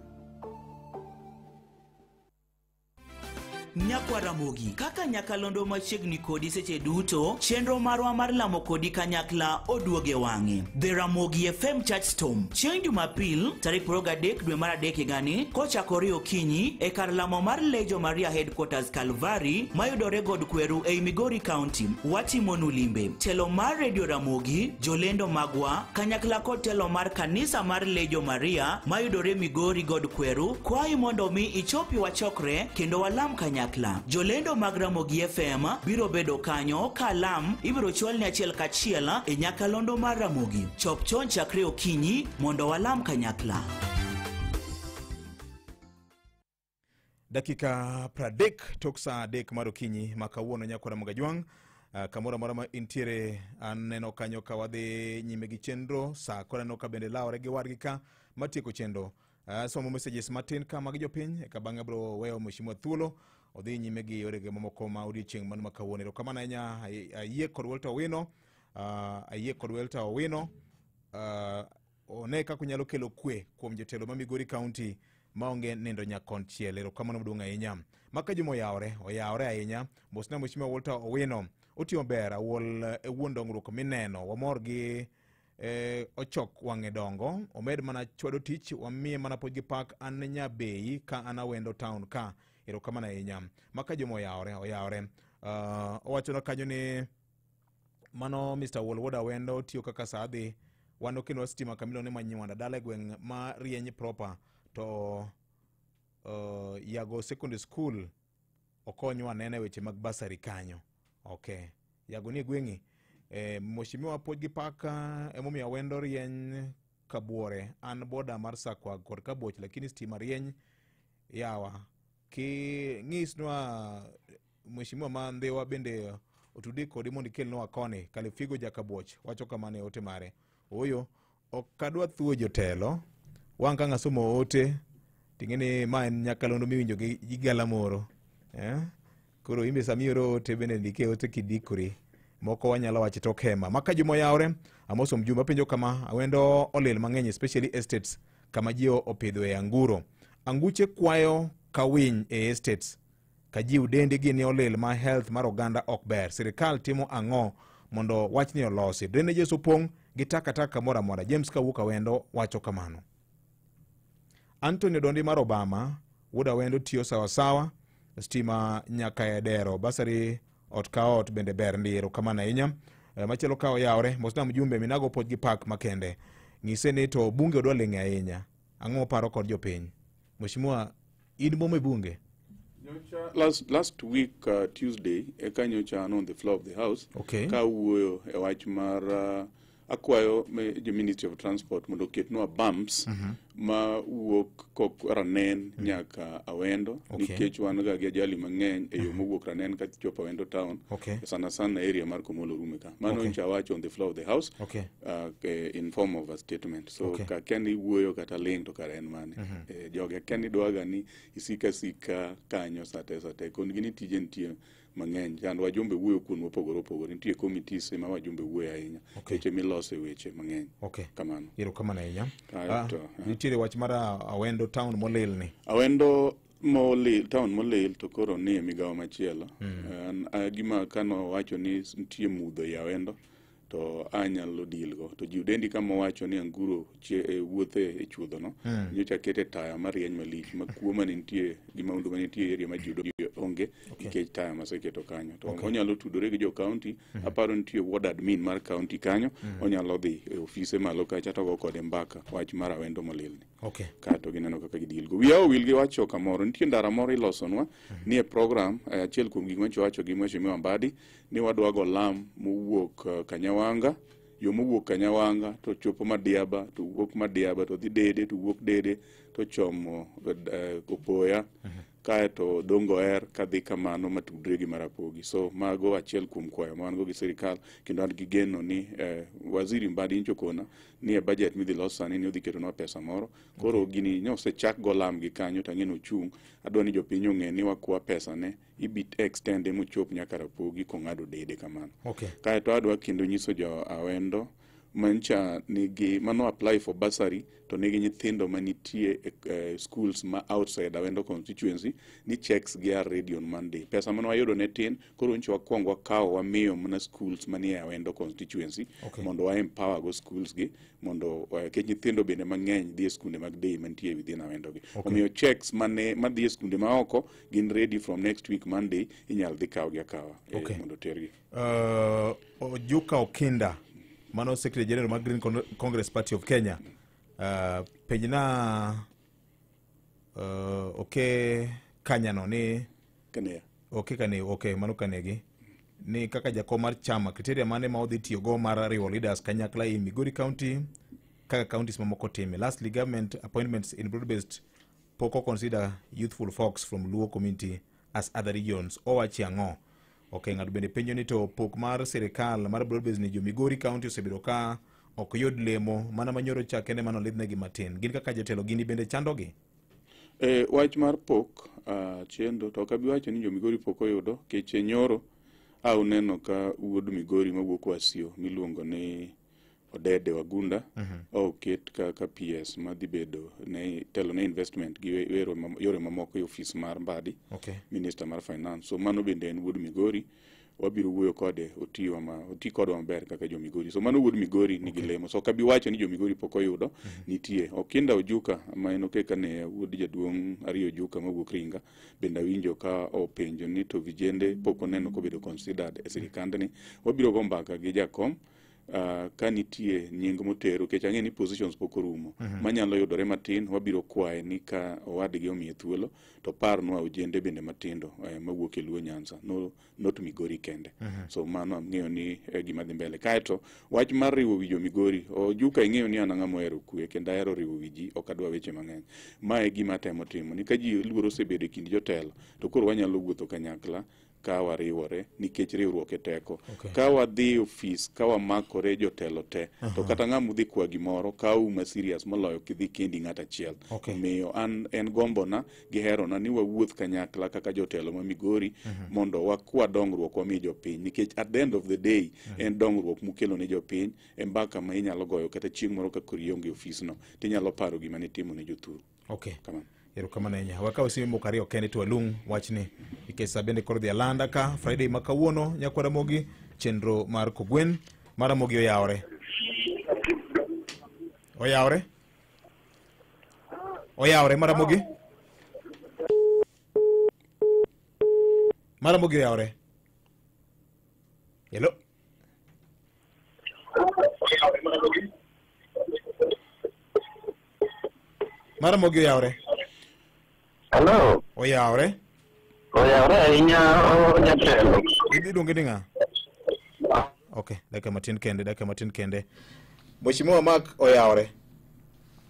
Nyakwa Ramogi, kaka nyakalondo machiegni kodi seche duto, chenro marwa mar lamo kodi kanyakla oduoge wang'e. The Ramogi FM Church Storm, chieng' Jumapil, tarik 23 dwe mar 3 higani, kochakore okinyi e kar lamo mar Lejo Maria Headquarters Calvary, mayudore God Kweru ei Migori County. Watimonu limbe. Telo mar Radio Ramogi, jolendo magwa, kanyakla kod telo mar kanisa mar Lejo Maria, mayudore Migori God Kweru, kwayi mondo mi ichopi wachokre kendo walam kanyakla. Jolendo mag Ramogi FM biro bedo kanyo kalam ibiro chwalni achiel kachiel e nyakalondo mar Ramogi. Chop chon chakre okinyi mondo walam kanyakla. Dakika 30 tok saa 3 mar okinyi ma kawuono nyakwa Ramogi Ajwang'. Kamoro amora ma intiere aneno kanyo ka wadhi nyime gi chenro saa koro aneno ka bende lawore gi wadgi ka matieko chenro. Somo messages matin ka mag jopiny eka bang'e abiro weyo mheshimiwa thuolo odhi nyime gi yorege mamoko ma odiochieng' mano ma kawuono. Erokamano ahinya ayie kod Walter Owino, ayie kod Walter Owino. One kaka unyalo kelo kwe kuom jotelo ma Migori County maonge nindo nyakonchiel. Erokamano maduong' ahinya. Maka juma oyawore, oyawore ahinya. Mosna mheshimiwa Walter Owino otiyo maber awuol e wuon dongruok mineno. Wamor gi ochok wang'e dongo, omed mana chwado tich, wamiye mana puonj gi pak. An Nyabei ka an Awendo town ka. Erokamano ahinya. Maka juma oyawore, oyawore. Owachonwa kanyo ni mano Mr. Wuol Wuod Awendo tiyo kaka saa dhi. Wan okelwa stima kamiluongo ni Manywanda dala e gweng' ma rieny proper to Yago Secondary School okonywa anena e weche mag basari kanyo. Okay. Yago ni e gweng'i. Mheshimiwa puonj gi pak emomiyo Awendo rieny kabuore. An boda mar Sakwa kod Kabuoch lakini stima rieny yawa. Ki ng'isnwa mheshimiwa ma Ndhiwa bende otudi kodi mondo ikelnwa koni. Kalifigo Jakabuoch wacho kamano e ote mare. Ooyo, ok adwa thuo jotelo. Wang' ka ng'asomo ote ting'e ni ma en nyakalondo miwinjo gi galamoro. Koro imbe sama ioro ote bende ndike ote kidikori. Moko wanyalo wacho tok hema. Maka juma oyawore, amoso mjumbe apenjo kama Awendo olil mang'eny especially estates kama ji opidho e anguro. Anguche kwayo ka winy e estates. Ka ji udendigi ni olil ma health mar oganda ok ber. Sirikal timo ang'o mondo wachni olosi? Drainages opong' gi takataka kamoro amora. James kawuok Awendo wacho kamano. Anthony Dondi mar Obama, wuod Awendo tiyo sawasawa, stima nyaka e dero, basari ot ka ot bende ber ndi. Erokamano ahinya. Machielo ka oyawore, mosna mjumbe minago puonj gi pak makende. Ng'ise ni to bunge odwa ling' ahinya. Ang'o paro kod jopiny? Mheshimiwa, in momo e bunge? Last week Tuesday eka nyocha an on the floor of the house. Okay. Ka wuoyo e wach mar akwayo jo Ministry of Transport mondo oketnwa bumps Ma wuok kok Ranen nyaka Awendo. Nikech wan ga gi ajali mang'eny e yo mowuok Ranen ka chopo Awendo town. Sana sana area mar Komolo Rume ka. Mano ncha wacho on the floor of the house. In form of a statement. So ka keni wuoyo kata ling to kare en mane. Joge keni dwaga ni isika sika kanyo sate kon gini tije nitie mang'eny. Chand wajumbe wuoyo kuond mopogore opogore. Nitie committees ma wajumbe wuoyo ahinya. Weche milose weche mang'eny. Kamano. Erokamano ahinya. Nitiere wach mar Awendo town molil ni. Awendo molil, town molil to koro ni e migawo machielo. Gima kano wacho ni nitie mudho e Awendo to anyalo deal go. To ji udendi kama wacho ni anguro wuothe e chuodho no. Nyocha kete taya marieny malich ma kuo mane nitie gi maundu mane nitie area ma ji onge nikech taya maseketo kanyo. To onyalo tudore gi jo county. Aparo nitie ward admin mar county kanyo. Onyalo dhi e ofise malo kacha to go kode mbaka wach mar Awendo molil ni. Kato gineno kaka gideal go. Wiya owil gi wacho kamoro. Nitie ndara moro ilosonwa ni e program achiel kuom gik mancho wacho gi Mheshimiwa Mbadi ni wadwa go lam mowuok Kanyawanga, yo mowuok Kanyawanga to chopo Madiaba, to wuok Madiaba to dhi Dede, to wuok Dede to chomo Opoya, kaeto Dongo Er kadhi kamano matudre gi Marapogi. So mago achiel kuom kwayo ma wan go gi sirikal, kendo an gi geno ni Waziri Mbadi nyicho kona ni e budget midhi los sani ni odhi ketonwa pesa moro. Koro gini ne osechak go lam gi kanyo to ang'e ni ochung'. Adwa ni jopiny ong'e ni wakwa pesa ne ibi extend mochop nyaka Rapogi kong'ado Dede kamano. Kaeto adwa kendo nyiso jo Awendo mancha nigi mano apply for bursary to nigi nyithindo manitie e schools ma outside Awendo constituency ni checks gi are ready on Monday. Pesa mano wayudo ne tin, koro ncho wakwongo wakawo wamiyo mana schools manie Awendo constituency. Mondo wa empower go schools gi mondo nikech nyithindo bende mang'eny dhi e skunde mag day mantie within Awendo gi. Omiyo checks mane madhi e skunde maoko gin ready from next week Monday, inyal dhi kawgi akawa mondo otergi. Ojuka Okinda mano Secretary General mar Green Congress Party of Kenya. Penjna oke kanyano ni Kanea. Oke kane, mano kanegi ni kaka jakom mar chama criteria mane ma odhi tiyogo mar riwo leaders kanyakla in Migori County kaka counties mamoko time. Lastly, government appointments in broad-based pok consider youthful folks from Luo community as other regions. Owachi ang'o? Ng'ato bende penjo ni to pok mar sirikal mar broad-based ni jo Migori County osebedo ka ok yud lemo mana manyoro cha kende mano lidhnegi matin. Gin kaka jotelo gini bende chandogi? Wach mar pok chendo to ok abi wacho ni jo Migori pok oyudo keche nyoro au neno ka wuod Migori mawuok Wasio miluongo ni Odede Wagunda oket kaka PS madhi bedo ne telo ne investment gi yore mamoko e ofis mar Mbadi, Minister mar Finance. So mano bende en wuod Migori, wabiro wuoyo kode oti kodwa maber kaka jo Migori. So mano wuod Migori nigi lemo. So ok abi wacho ni jo Migori pok oyudo, nitie. Okinda Ojuka ma en oke kane wuod jaduong' Ariyo Ojuka mawuok Ringa bende awinjo ka openjo ni to vijende pok oneno kobedo considered e sirikandni. Wabiro go mbaka gi jakom ka nitie nying motero nikech ang'e ni positions pok orumo. Manyalo yudore matin wabiro kwaye ni ka owadgi omiye thuolo to parnwa ojende bende matindo mawuok e Luo Nyanza, not Migori kende. So mano ang'eyo ni gima dhi mbele. Kaeto wach mar riwo wi jo Migori, Ojuka ing'eyo ni an ang'ama ohero kwe kendo ahero riwo wi ji, ok adwa weche mang'eny. Ma e gima atemo timo ni ka ji luoro osebedo e kind jotelo to koro wanyalo wuotho kanyakla ka wariwore nikech riwruok e teko. Ka wadhi e ofis ka wamakore jotelo te to kata ng'ama udhi kwa gimoro ka uma serious moloyo kidhi kendi ng'at achiel. Omiyo an en gombona gi herona ni wawuoth kanyakla kaka jotelo ma Migori mondo wakwa dongruok wami jopiny nikech at the end of the day en dongruok mukelo ne jopiny e mbaka ma inyalo goyo kata chieng' moro ka koro ionge e ofisno tinyalo paro gima nitimo ne jothuru. Kamano. Erokamano ahinya. Wakawo sime moko ariyo kende to walung' wachni nikech sa bende koro dhi alanda ka Friday ma kawuono nyakwa Ramogi chenro mar kogwen mar Ramogi oyawore. Oyawore? Oyawore mar Ramogi? Mar Ramogi oyawore? Hello? Mar Ramogi oyawore? Hello. Oyawore? Oyawore ahinya jatelo. Iluonge ni ng'a? Dakika matin kende, dakika matin kende. Mheshimiwa Mark oyawore?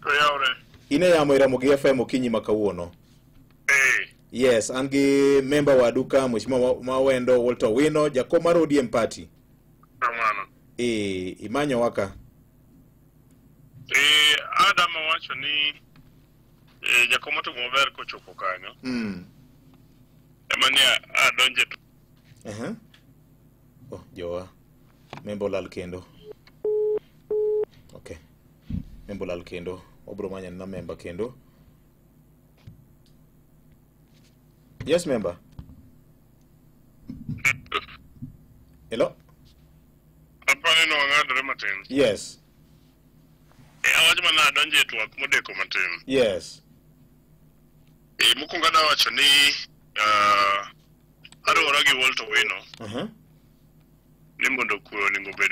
Oyawore. In e yamo e Ramogi FM okinyi ma kawuono. Yes, an gi member wadu ka Mheshimiwa Mawendo Walter Owino, jakom mar ODM Party. Kamano. Imanyo waka. Adam owacho ni jakom otimo maber kochopo kanyo. Ema ni adonje. Oh, jowa. Member olal kendo. Okay. Member olal kendo. Obro manyo na member kendo. Yes, member. Hello? Apani no wang'adore matin. Yes. Awacho mana adonje e twak modeko matin. Yes. Mokwongo adwa wacho ni aruwora gi Walter Owino ni mondo kwe onego obed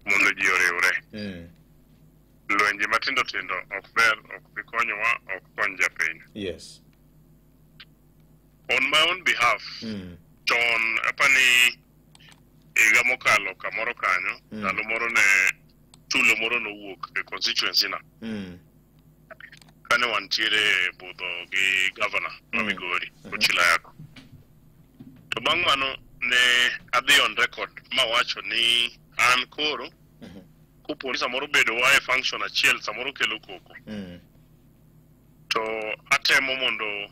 mondo ji oriwre. Lwenje matindo tindo ok ber, ok bi konyowa, ok kony japiny. Yes. On my own behalf, chon apani higa mokalo kamoro kanyo, ndalo moro ne tulo moro nowuok e constituency na. Kane wantiere budho gi governor ma Migori, Ochila Yako. To bang' mano ne adhi on record mawacho ni an koro kopo ni samoro bedo wa e function achiel samoro kelo koko. To atemo mondo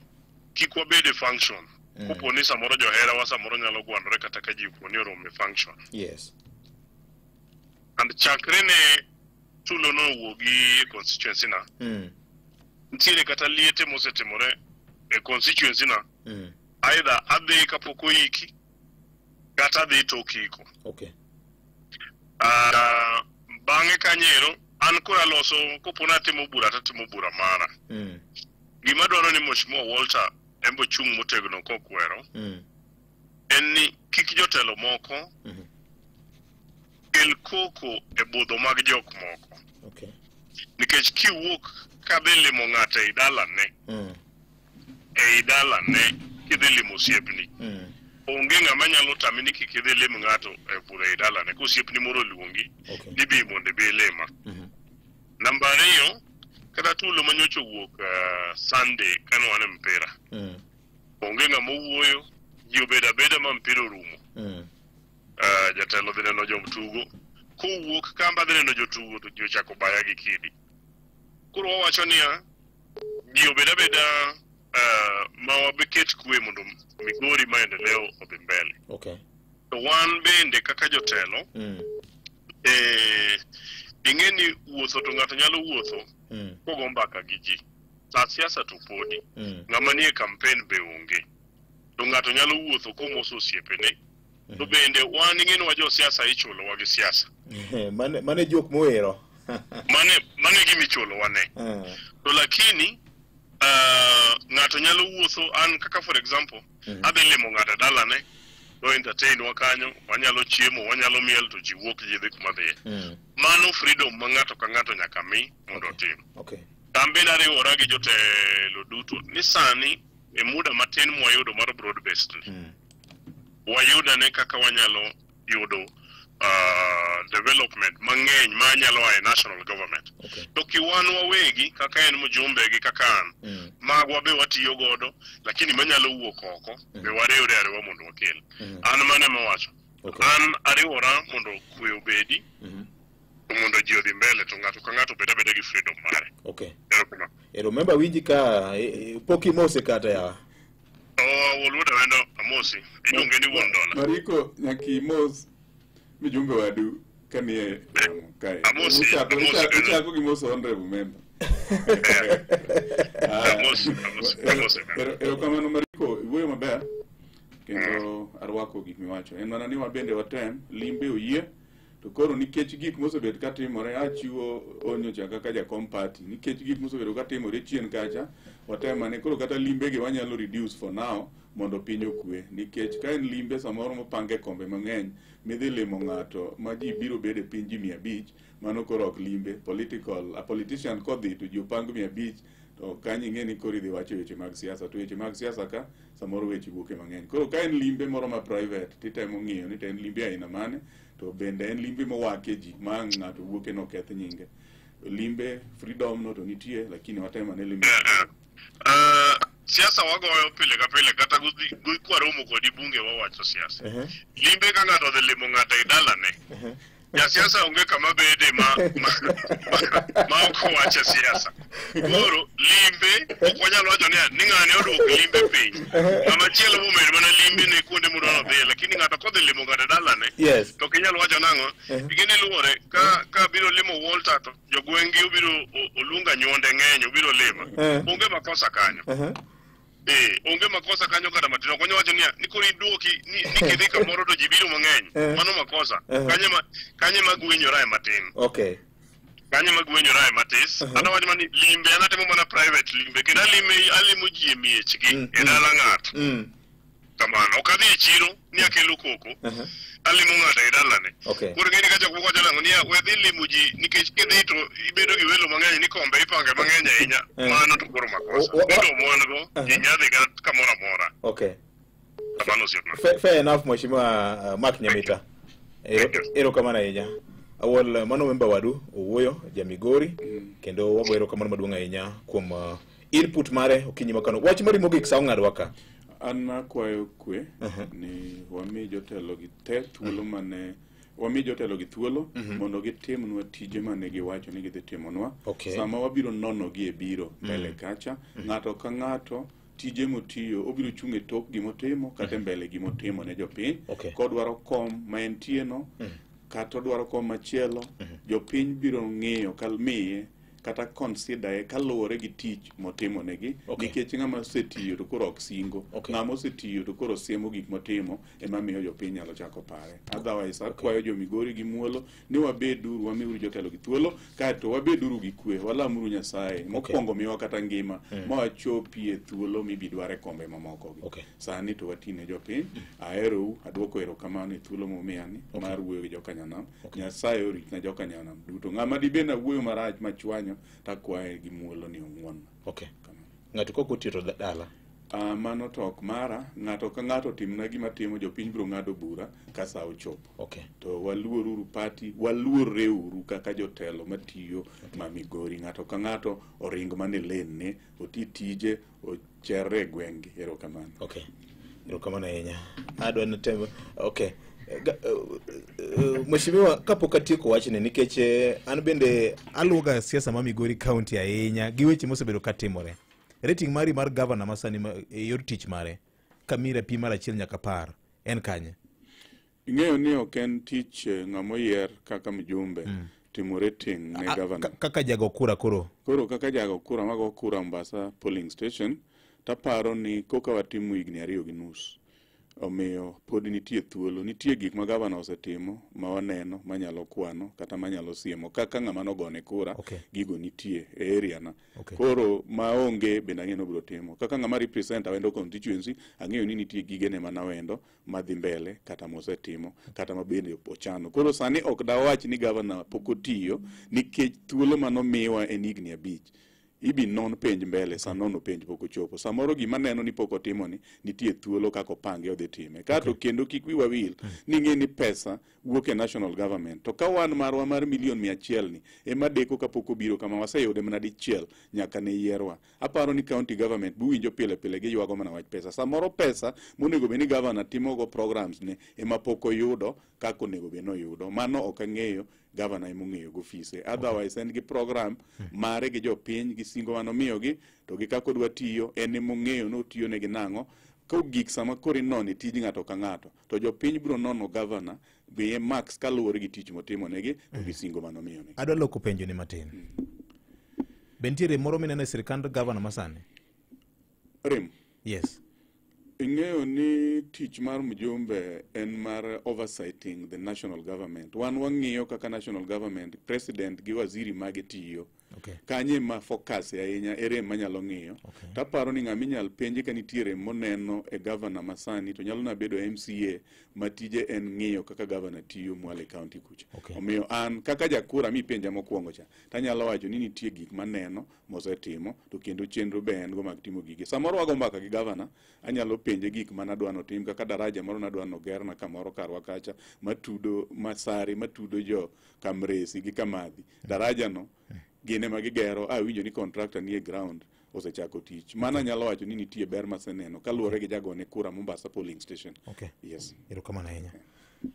kik wabed e function. Kopo ni samoro johera wa samoro nyalo gwandore kata ka ji opo ni oromo e function. Yes. And chakre ne tulo nowuogi e constituency na. Nitiere kata liete mosetimore e constituency na. Either adhi kapok oiki kata adhi tok iko. Okay. Bang'e kanyero an koro aloso kopo natimo bura tatimo bura mara. Gima dwaro ni Mheshimiwa Walter embo chung' motegno kokwero en ni kik jotelo moko kel koko e budho mag jok moko. Okay. Nikech kiwuok kadhi limo ng'ato ei dalane, ei dalane kidhi limo osiepni, onge ng'ama nyalo tami ni kik idhi lim ng'ato e bura ei dalane. Ka osiepni moro oluongi, dibi mondo ibi ilima. Namba ariyo, kata tulo manyocha owuok Sunday kane wan e mpira, onge ng'ama owuoyo, ji obedo abeda ma mpira orumo. Jatelo dhi neno jotugo, kowuok kamba dhi neno jotugo to ji ochako baya gi kidi. Koro wawacho niya, ji obed abeda ma wabiket kwe mondo Migori maendeleo odhi mbele. Okay. To wan bende kaka jotelo, ing'e ni wuotho to ng'ato nyalo wuotho kogo mbaka gi ji. Sa siasa to podi. Ng'ama nie campaign be onge. To ng'ato nyalo wuotho komoso osiepene. To bende wan ing'e ni wa josiasa ichulowa gi siasa. Mane jok mohero. Mane gima ichulowa ne. To lakini ng'ato nyalo wuotho an kaka for example, adhi limo ng'ato e dalane, to entertain wa kanyo, wanyalo chiemo, wanyalo miel to ji wuok ji dhi kuma dhiye. Mano freedom ma ng'ato ka ng'ato nyaka mi mondo otim. Okay. An bende ariwora gi jotelo duto ni sani e muda matin mwayudo mar broad based ni, wayudane kaka wanyalo yudo development mang'eny ma nyalo a e national government. To kiwan wawegi kaka en mjumbe gi kaka an, magwa be watiyo godo, lakini manyalo wuok oko be wariwre ariwa mondo wakel. An mano ema wacho. An ariwora mondo kwe obedi, mondo ji odhi mbele to ng'ato ka ng'ato obed abeda gi freedom mare. Okay. Remember winji ka pok imose kata yawa. Wuod Awendo amosi. Iluonge ni wuon dola. Mariko nyaka imos mijumbe wadu kanie kae. Amosi. Uchako gi moso honorable member. Amosi. Erokamano Mariko, iwuoyo maber kendo arwako gik miwacho. En mana ni wabende watem limbe oyie. To koro nikech gik mosebet katimore, achiwo onyo cha kaka jakom party, nikech gik mosebedo katimore chien kacha, watem ane koro kata limbegi wanyalo reduce for now mondo piny okwe. Nikech ka en limbe samoro mopange kombe mang'eny midhi limo ng'ato ma ji biro bedo e piny ji 500, mano koro ok limbe. Political, a politician kodhi to ji opang 500, to kanyo ing'e ni koro idhi wacho weche mag siasa, to weche mag siasa ka samoro weche wuok e mang'eny. Koro ka en limbe moro ma private titemo ng'iyo ni to en limbe aina mane, to bende en limbe mowake ji ma ng'ato wuoke noketh nyinge. Limbe freedom no to nitie lakini watema ne limbe. Siasa wagoyo pile ka pile kata kwaromo kodi bunge wawacho siasa. Limbe ka ng'ato odhi limo ng'ato e dalane. Jasiasa onge kama bede ma ok owacho siasa. Koro limbe ok wanyal wacho ni ng'ane oduoko limbe piny. Ng'ama chielo bomed mana limbe ne kuonde modwaro dhiye, lakini ng'ato kodhi limo ng'ato e dalane to ok inyal wacho nang'o. Gini luwore ka biro limo Walter to jogweng'gi obiro oluongo anyuonde ng'eny obiro lima. Onge makosa kanyo. Onge makosa kanyo kata matin. Ok wanyal wacho niya ni koro iduoki ni kidhi kamoro to ji biro mang'eny. Mano makosa. Kanye magwenyora e matin. Okay. Kanye magwenyora e matis. Ata wacho ni limbe an atimo mana private limbe kendo alimo ji e miechgi e dala ng'ato. Kamano. Ok adhi e chiro ni akelo koko. Alimo ng'ato e dalane. Koro ng'eni ka jok moko wacho nang'o niya we dhi limo ji nikech kidhi to ibedo gi welo mang'eny ni kombe ipange mang'eny ahinya. Mano to koro makosa. Bedo mwan go ji nya dhi kamoro amora. Okay. Kamano osiepna. Fair enough Mheshimiwa Mark Nyamita. Erokamano ahinya. Awol mano memba wadu owuoyo ja Migori kendo wago erokamano maduong' ahinya kuom input mare okinyi makano. Wach mari mogik sa ong'adwa ka. An akwayo kwe ni wami jotelo gi te thuolo mane wami jotelo gi thuolo mondo gitimnwa tije mane giwacho ni gidhi timonwa. Sama wabiro nono gi e biro mbele kacha, ng'ato ka ng'ato tije motiyo obiro chung' e tok gimotimo kata e mbele gimotimo ne jopiny. Kodwaro kom ma entie no kata odwaro kom machielo, jopiny biro ng'iyo miye kata consider kaluwore gi tich motimo negi. Nikech ng'ama osetiyo to koro ok singo. Ng'ama osetiyo to koro siemo gik motimo ema miyo jopiny nyalo chako pare. Otherwise akwayo jo Migori gi muolo ni wabeduru wamiuru jotelo gi thuolo kaeto wabeduru gi kwe walamuru Nyasaye mokwongo miwa kata ngima ma wachopie thuolo mibidware kombe mamoko gi. Sani to watine jopiny. Aherou aduoko erokamano e thuolo momiyani mar wuoyo gi jokanyanam. Nyasaye oritna jokanyanam duto. Ng'ama dibed nawuoyo marach machwanyo takwaye gi muolo ni ong'won. Ng'ato kok otiyo to dala. Mano to ok mara. Ng'ato ka ng'ato timna gima timo jopiny biro ng'ado bura ka sa ochopo. To waluoruru party, waluorreuru kaka jotelo matiyo ma Migori. Ng'ato ka ng'ato oring mana e lane ne, oti tije, ocherre e gweng'gi. Erokamano. Erokamano ahinya. Adwa ni tem. Mheshimiwa, kapok atieko wachni nikech an bende aluwoga siasa ma Migori County ahinya gi weche mosebedo katimore. Rating mari mar governor masani e yor tich mare kamira pi mar 1 nyaka 10 en kanye? Ing'eyo ni ok en tich ng'ama oyier kaka mjumbe timo rating ne governor. Kaka jago kura koro. Koro kaka jago kura mago kura Mombasa polling station taparo ni koka watimo higni 2.5. Omiyo pod nitie thuolo, nitie gik ma gavana osetimo ma waneno manyalo kwano kata manyalo siemo kaka ng'ama nogone kura. Gigo nitie e area na. Koro maonge bende ang'eyo ni obiro timo. Kaka ng'ama represent Awendo constituency ang'eyo ni nitie gigene mana Awendo madhi mbele kata mosetimo kata ma bende ochano. Koro sani ok dawach ni gavana pok otiyo nikech thuolo manomiwa en higni 5. Ibi non penj mbele, sa nono penj pok ochopo. Samoro gima neno ni pok otimo ni nitie thuolo kaka opange odhi time. Kato kendo kik wiwa wil ni ng'e ni pesa wuok e national government. To ka wan marwa mar milion 100 ni ema deko kapok obiro kama waseyude mana dichiel nyaka ne yierwa. Aparo ni county government buwinjo pile pile giywago mana wach pesa. Samoro pesa monego bed ni governor timogo programs ne ema pok oyudo kaka onego bed ni oyudo. Mano ok ang'eyo. Governor emong'eyo go ofise. Otherwise en gi program mare gi jopiny gi singo manomiyogi to gi kaka odwa tiyo en emong'eyo notiyo negi nang'o. Kogik sama koro inone tij ng'ato ka ng'ato to jopiny biro nono governor miye marks kaluwore gi tich motimo negi to gi singo manomiyo negi. Adwa loko penjo ni matin. Be nitiere moro mineno e sirkand governor masani? Rem. Yes. Ing'eyo ni tich mar mjumbe en mar oversighting the national government. Wan wang'iyo kaka national government, president gi waziri mage tiyo. Kanye ma focus ahinya e rem manyalo ng'iyo. Taparo ni ng'ama inyal penje ka nitie rem moneno e governor masani to nyalo na bedo MCA ma tije en ng'iyo kaka governor tiyo mwalo e county kucha. Omiyo an kaka jakura mipenja mokwongo cha tanyalo wacho ni nitie gik maneno mosetimo to kendo chenro be en go mag timo gige. Samoro wago mbaka gi governor, anyalo penje gik manadwa notim kaka daraja moro nadwa nogerna kamoro karwa kacha matudo Masari matudo jo Kamresi gi Kamadhi. Daraja no Gin ema gigero, awinjo ni contractor nie ground osechako tich. Mana nyalo wacho ni nitie ber maseneno kaluwore gi jagone kura Mombasa polling station. Okay. Yes. Erokamano ahinya.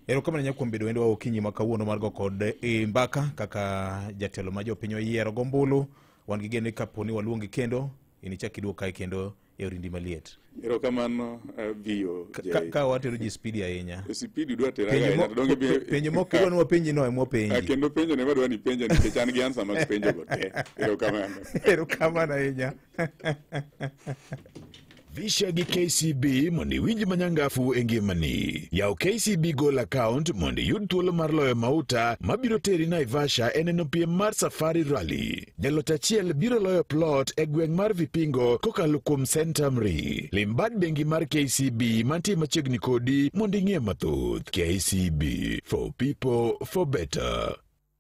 Erokamano ahinya kuom bedo wendo wa okinyi ma kawuono mar go kod mbaka kaka jatelo ma jopiny oyiero gombulu. Wan gi geno ni kapo ni waluongi kendo inichak iduog kae kendo e orindi maliet. Erokamano VOJ. Ka watero ji spidi ahinya. Spidi dwa tera ahinya to donge penjo mok idwa ni wapenji no ema wapenji. Kendo penjo ne wadwa ni penja nikech an gi answer mag penjo go te. Erokamano. Erokamano ahinya. Visha gi KCB mondo iwinj manyangafu e ngimani. Yaw KCB Goal account mondo iyud thuolo mar loyo mauta mabiro teri Naivasha e neno piem mar Safari Rally. Jaloch achiel biro loyo plot e gweng' mar Vipingo kokalo kuom Centamri. Lim bad bengi mar KCB mantie machiegni kodi mondo ing'e mathoth. KCB, for people, for better.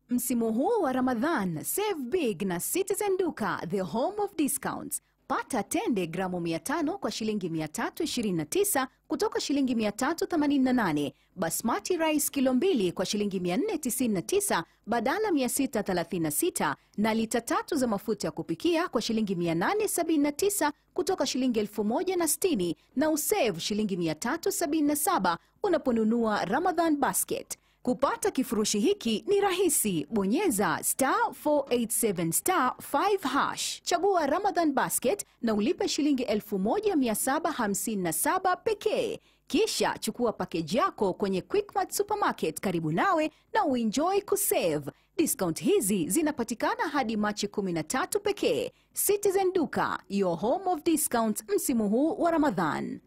Msimu huu wa Ramadhan, save big na Citizen Duka, the home of discounts. Pata tende gramu 500 kwa shilingi 329 kutoka shilingi 388. Basmati rice kilo 2 kwa shilingi 499 badala 636 na lita 3 za mafuta ya kupikia kwa shilingi 879 kutoka shilingi 1060 na usave shilingi 377 unaponunua Ramadhan basket. Kupata kifurushi hiki ni rahisi. Bonyeza *487*5#. Chagua Ramadhan basket na ulipe shilingi 1757 pekee. Kisha chukua package yako kwenye Quickmart Supermarket karibu nawe na uenjoy kusave. Discount hizi zinapatikana hadi Machi 13 pekee. Citizen Duka, your home of discounts msimu huu wa Ramadhan.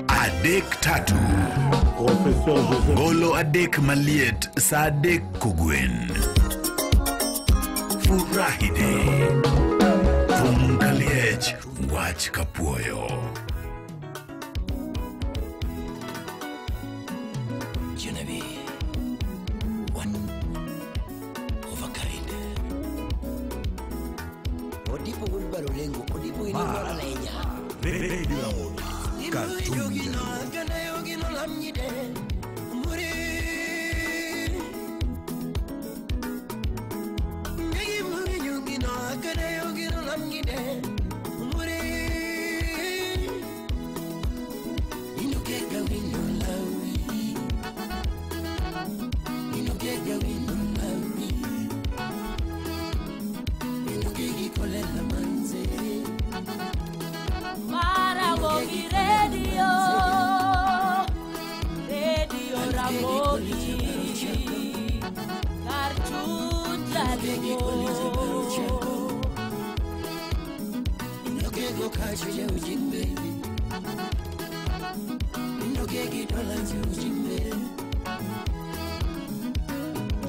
Adek tatu. Golo adek maliet sa adek kogwen. Furahide. Thum kaliech wach kapuoyo. Genevieve, one of a kind. Odipo gudbaro lengo, odipo inwara lenya. Radio Ramogi.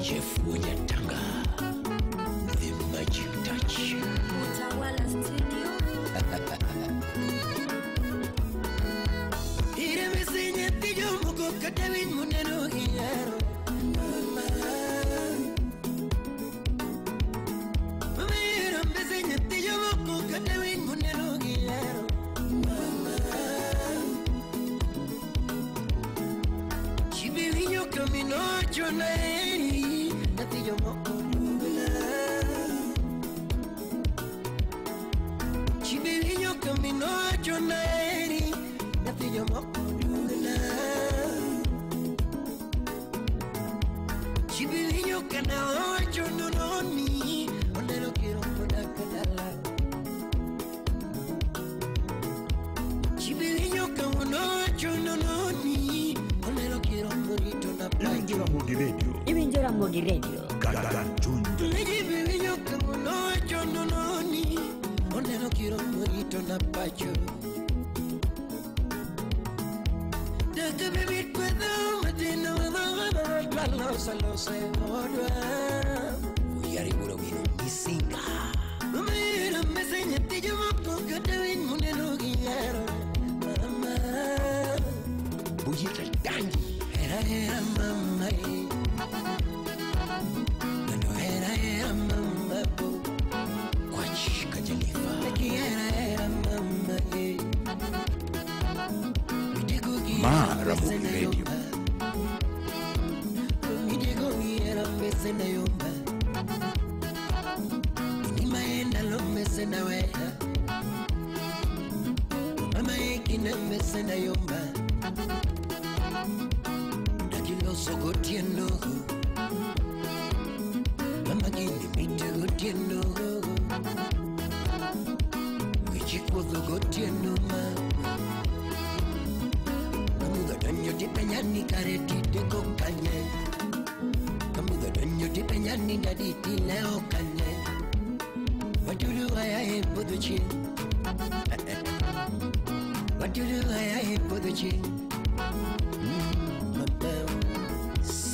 Jeff Wanyatanga, the magic touch. Utawala Studio. walosa losa odwa Uyari buro wino misinga Mira mesenya tijo moko kata win muneno giyaro Mama Bujita dangi Hera hera mama Nando hera hera mama Kwach kajalifa Hera hera mama Ma Ramogi Radio.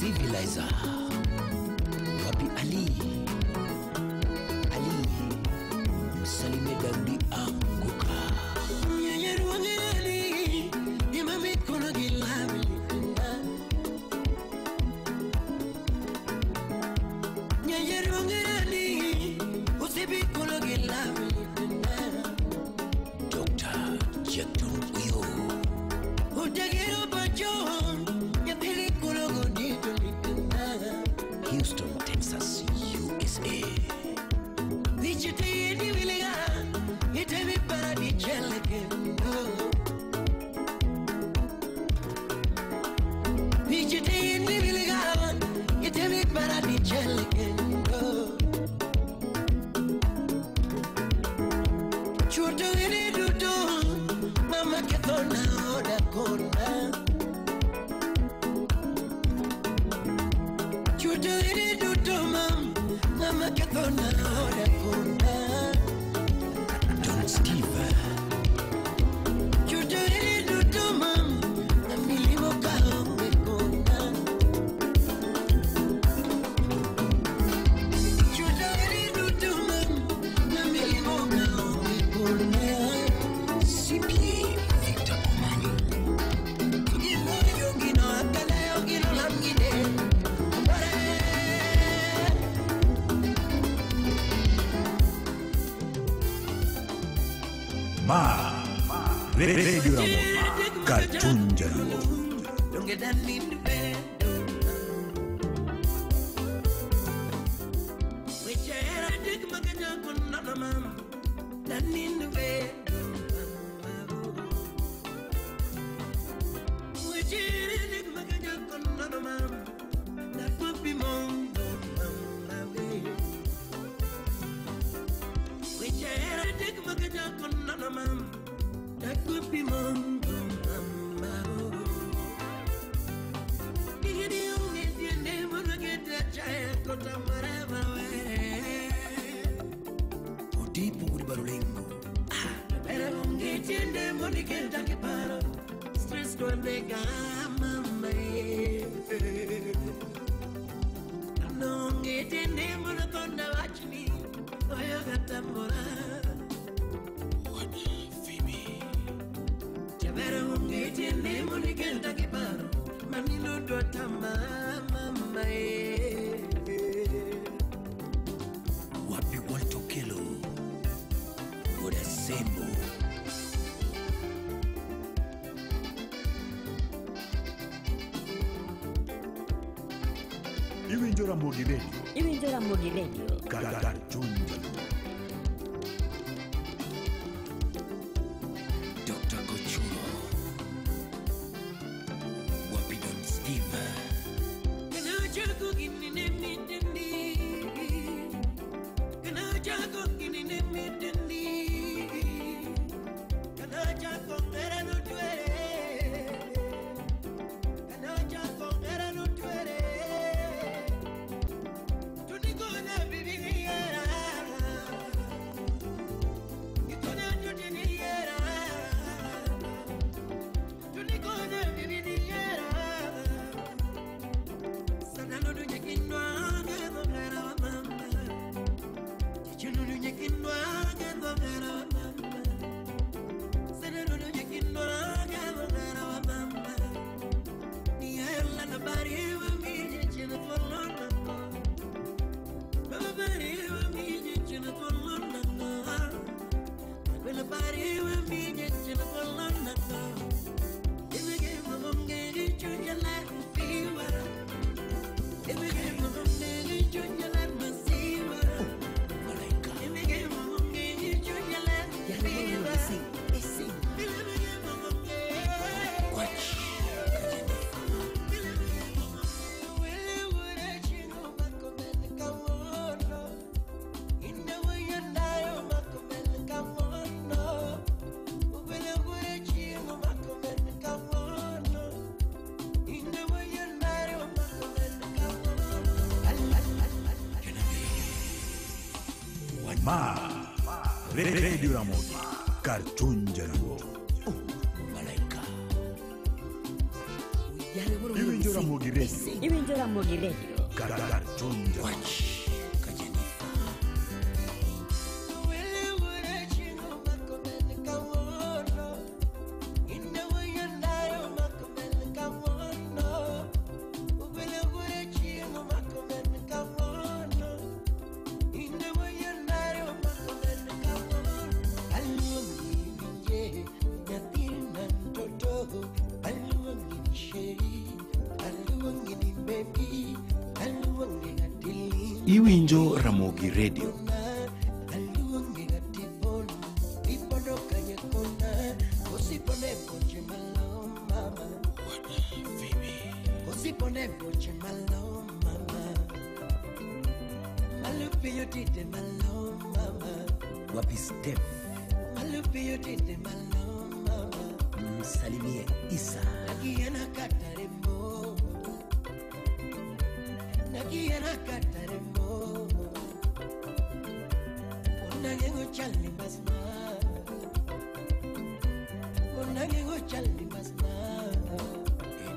Civilizer Wapi Ali Ali Msalime Daudi Anguka Dr. Jackton Uyo Houston, Texas, USA. Don Steve CPA Victor Omanyo Ma Radio Ramogi Cartoon Jaluo. Wapi Walter Kelo Goda Sembo Iwinjo Ramogi Radio. Iwinjo Ramogi Radio. Cartoon Jaluo. Dr. Kochuro Wapi Don Steve Ma Radio Ramogi, kar chuny Jaluo. Malaika. Iwinjo Ramogi Radio. Iwinjo Ramogi Radio. Kar chuny Jaluo. Iwinjo Ramogi Radio. Wapi Steph? Msalimie Isa.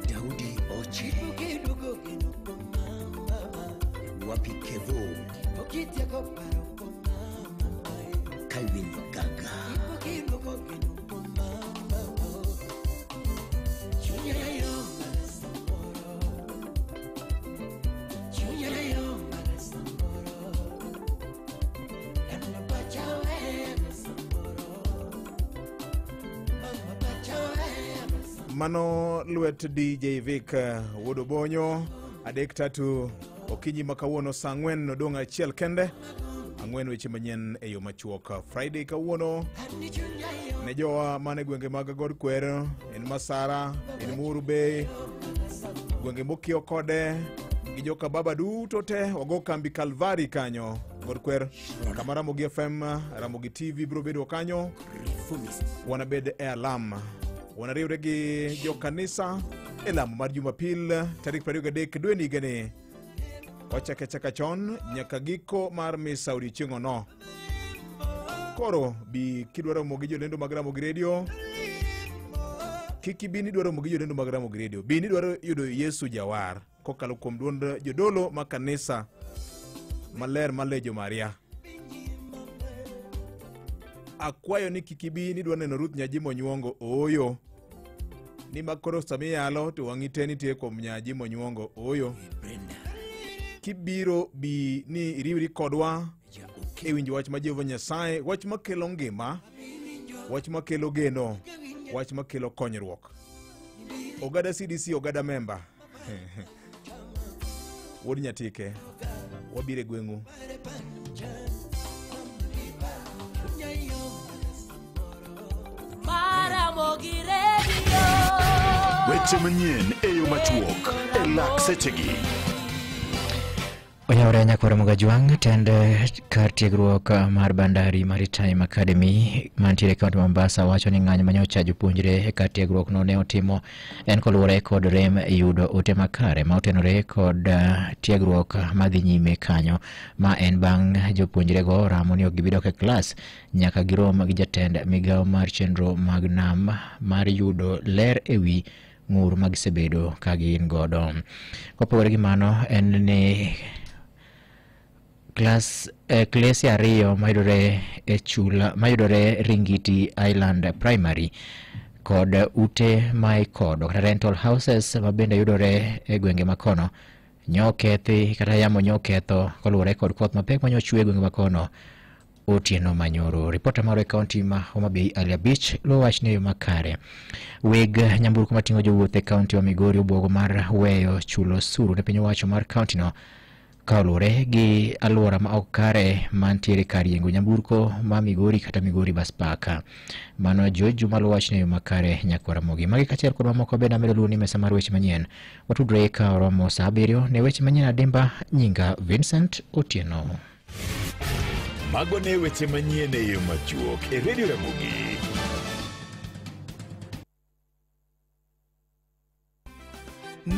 Daudi Ochi. Wapi Kevo? Calvin Gaga. Mano lwet DJ Vic wuod Obonyo 3:30 okinyi ma kawuono saa 4 odong' achiel kende. 4 weche manyien e yo machuok. Friday kawuono ne jowa mane gwenge mag God Kwer, en Masara, en Muru Bay, gwenge mokiewo kode gi joka baba duto te wago kambi Calvary kanyo God Kwer, kama Ramogi FM, Ramogi TV biro bedo kanyo. Wanabed e alam, wanariwre gi jokanisa e lamo mar Jumapil tarik 23 dwe ni higani. Wachake chaka chon nyaka giko mar misa odiechieng' no. Koro bi kidwaro romo gi jolendo mag Ramogi Radio. Kik ibi ni idwaro romo gi jolendo mag Ramogi Radio. Bi ni idwaro yudo Yesu Jawar kokalo kuom duond jodolo ma kanisa maler mar Legion Maria. Akwayo ni kik ibi ni idwa neno Ruth Nyajimo Nyuongo. Ooyo. Ni makoro samiyalo to wang'i te nitie kuom Nyajimo Nyuongo. Ooyo. Kibiro bi ni iriwri kodwa e winjo wach ma Jehova Nyasaye, wach makelo ngima, wach makelo geno, wach makelo konyruok. Ogada CDC, ogada memba. Wuod Nyatike, wabiro e gweng'u. Ramogi Radio. Weche manyien e yo machuok e lak sechegi. Oyawre nyakwar Mugajwang' tend kar tiegruok mar Bandari Maritime Academy mantiere e kaunti Mombasa wacho ni ng'anyo manyocha jopuonjre e kar tiegruok no ne otimo en koluwore kod rem yudo ote makare ma otenore kod tiegruok madhi nyime kanyo, ma en bang' jopuonjrego ramo ni ok gibi dok e klas nyaka girom gi jatend migawo mar chenro mag nam mar yudo ler ewi ng'ur magisebedo ka gin godo. Kopogore gi mano en ni klese ariyo mayudore e chula mayudore Ringiti Island Primary kod ute ma ikodo kata rental houses mabende yudore e gwenge makono nyokethi kata yamo nyoketho koluwore kod koth mapek manyochwe e gwenge makono otieno manyoro. Ripota marwa e kaunti ma Homa Bay Ali Abich luwo wach ni e yo makare. Weg nyamburko mating'o jowuoth e kaunti ma Migori obwogo mar weyo chulo osuru ne piny owacho mar kaunti no kaluwore gi alwora ma ok kare mantiere kar yiengo nyamburko ma Migori kata Migori Bus Park. Mano George Juma luwo wach ni e yo makare nyakwar Ramogi. Magi kaachiel kod mamoko bende amedo luwo ni mesa mar weche manyien. Watudre ka oromo saa 7 ne weche manyien adimba. Nyinga Vincent Otieno. Mago ne weche manyien e yo machuok e Radio Ramogi.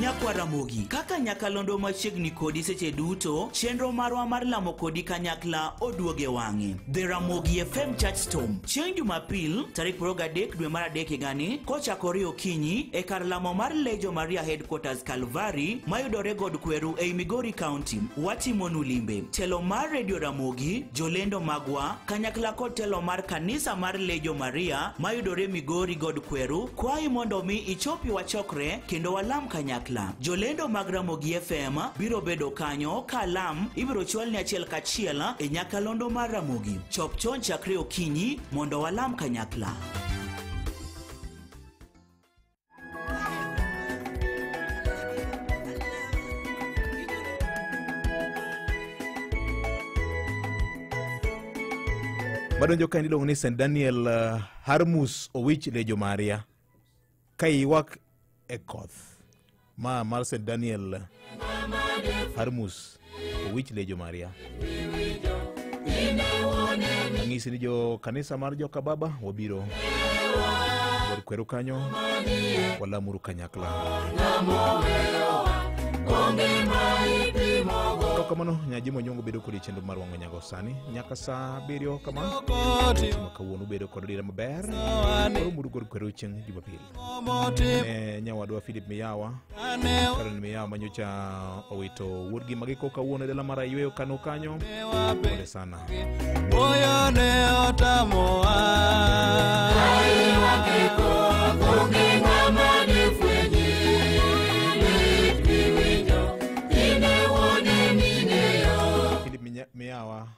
Nyakwa Ramogi, kaka nyakalondo machiegni kodi seche duto, chenro marwa mar lamo kodi kanyakla oduoge wang'e. The Ramogi FM Church Storm, chieng' Jumapil, tarik 23 dwe mar 3 higani, kochakore okinyi e kar lamo mar Lejo Maria Headquarters Calvary, mayudore God Kweru ei Migori County. Watimonu limbe. Telo mar Radio Ramogi, jolendo magwa, kanyakla kod telo mar kanisa mar Lejo Maria, mayudore Migori God Kweru, kwayi mondo mi ichopi wachokre kendo walam kanyakla. Jolendo mag Ramogi FM biro bedo kanyo ka lam ibiro chwalni achiel kachiel e nyakalondo mar Ramogi. Chop chon chakre okinyi mondo walam kanyakla. Madonjo kaendi iluongo ni St Daniel Harmus Owich Lejo Maria ka iywak e koth. Ma mar St Daniel Harmus Owich Lejo Maria. Anyisi ni jo kanisa mar joka baba wabiro kod kweru kanyo walamuru kanyakla. Kamano Nyajimo Nyongo bedo kod chenro mar wang'o nyago sani nyaka saa 7 kama kawuono bedo kod dira maber koro muru kod kweru chieng' Jumapil. Nyawadwa Philip Miyawa Karen Miyawa manyocha owito wuodgi magiko kawuono e dala mar Ayweyo kano kanyo. Pole sana. Miyawa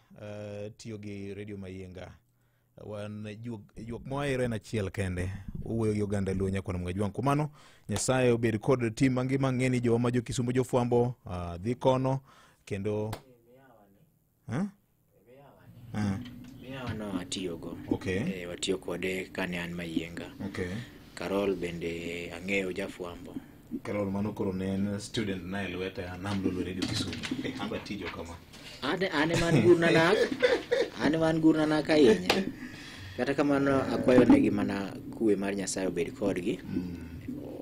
tiyo gi Radio Mayienga. Wan juok moahero en achiel kende. Owuoyo gi oganda Luo nyakwana Mgajwang'. Kuom mano Nyasaye obed kod tim mangima. Ng'eni jowa ma jo Kisumo jofwambo dhi kono kendo Miyawa no atiyogo. Okay. Watiyo kode kane an Mayienga. Okay. Karol bende ang'eyo jafwambo. Karol mano koro ne en student na e lwete Nam Lolwe Radio Kisumu. Amba tijo kama. Ane man gurna ane man gurna nak ahinya. Kata kamano akwayo negi mana kwe mar Nyasaye obed kodgi.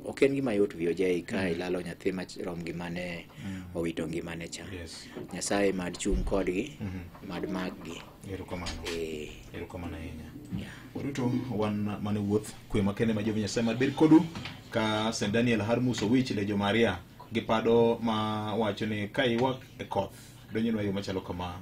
Ok en gima yot VOJ ka ilalo nyathi marom gi mane owito ngimane cha. Yes. Nyasaye mad chung' kodgi, mad makgi. Erokamano. Erokamano ahinya. Waduto wan mane wuoth kwe makende ma Jehova Nyasaye mad bed kodu ka St Daniel Harmus Owich Lejo Maria gi pado ma wacho ni ka iywak e koth donjonwa yo machalo kama.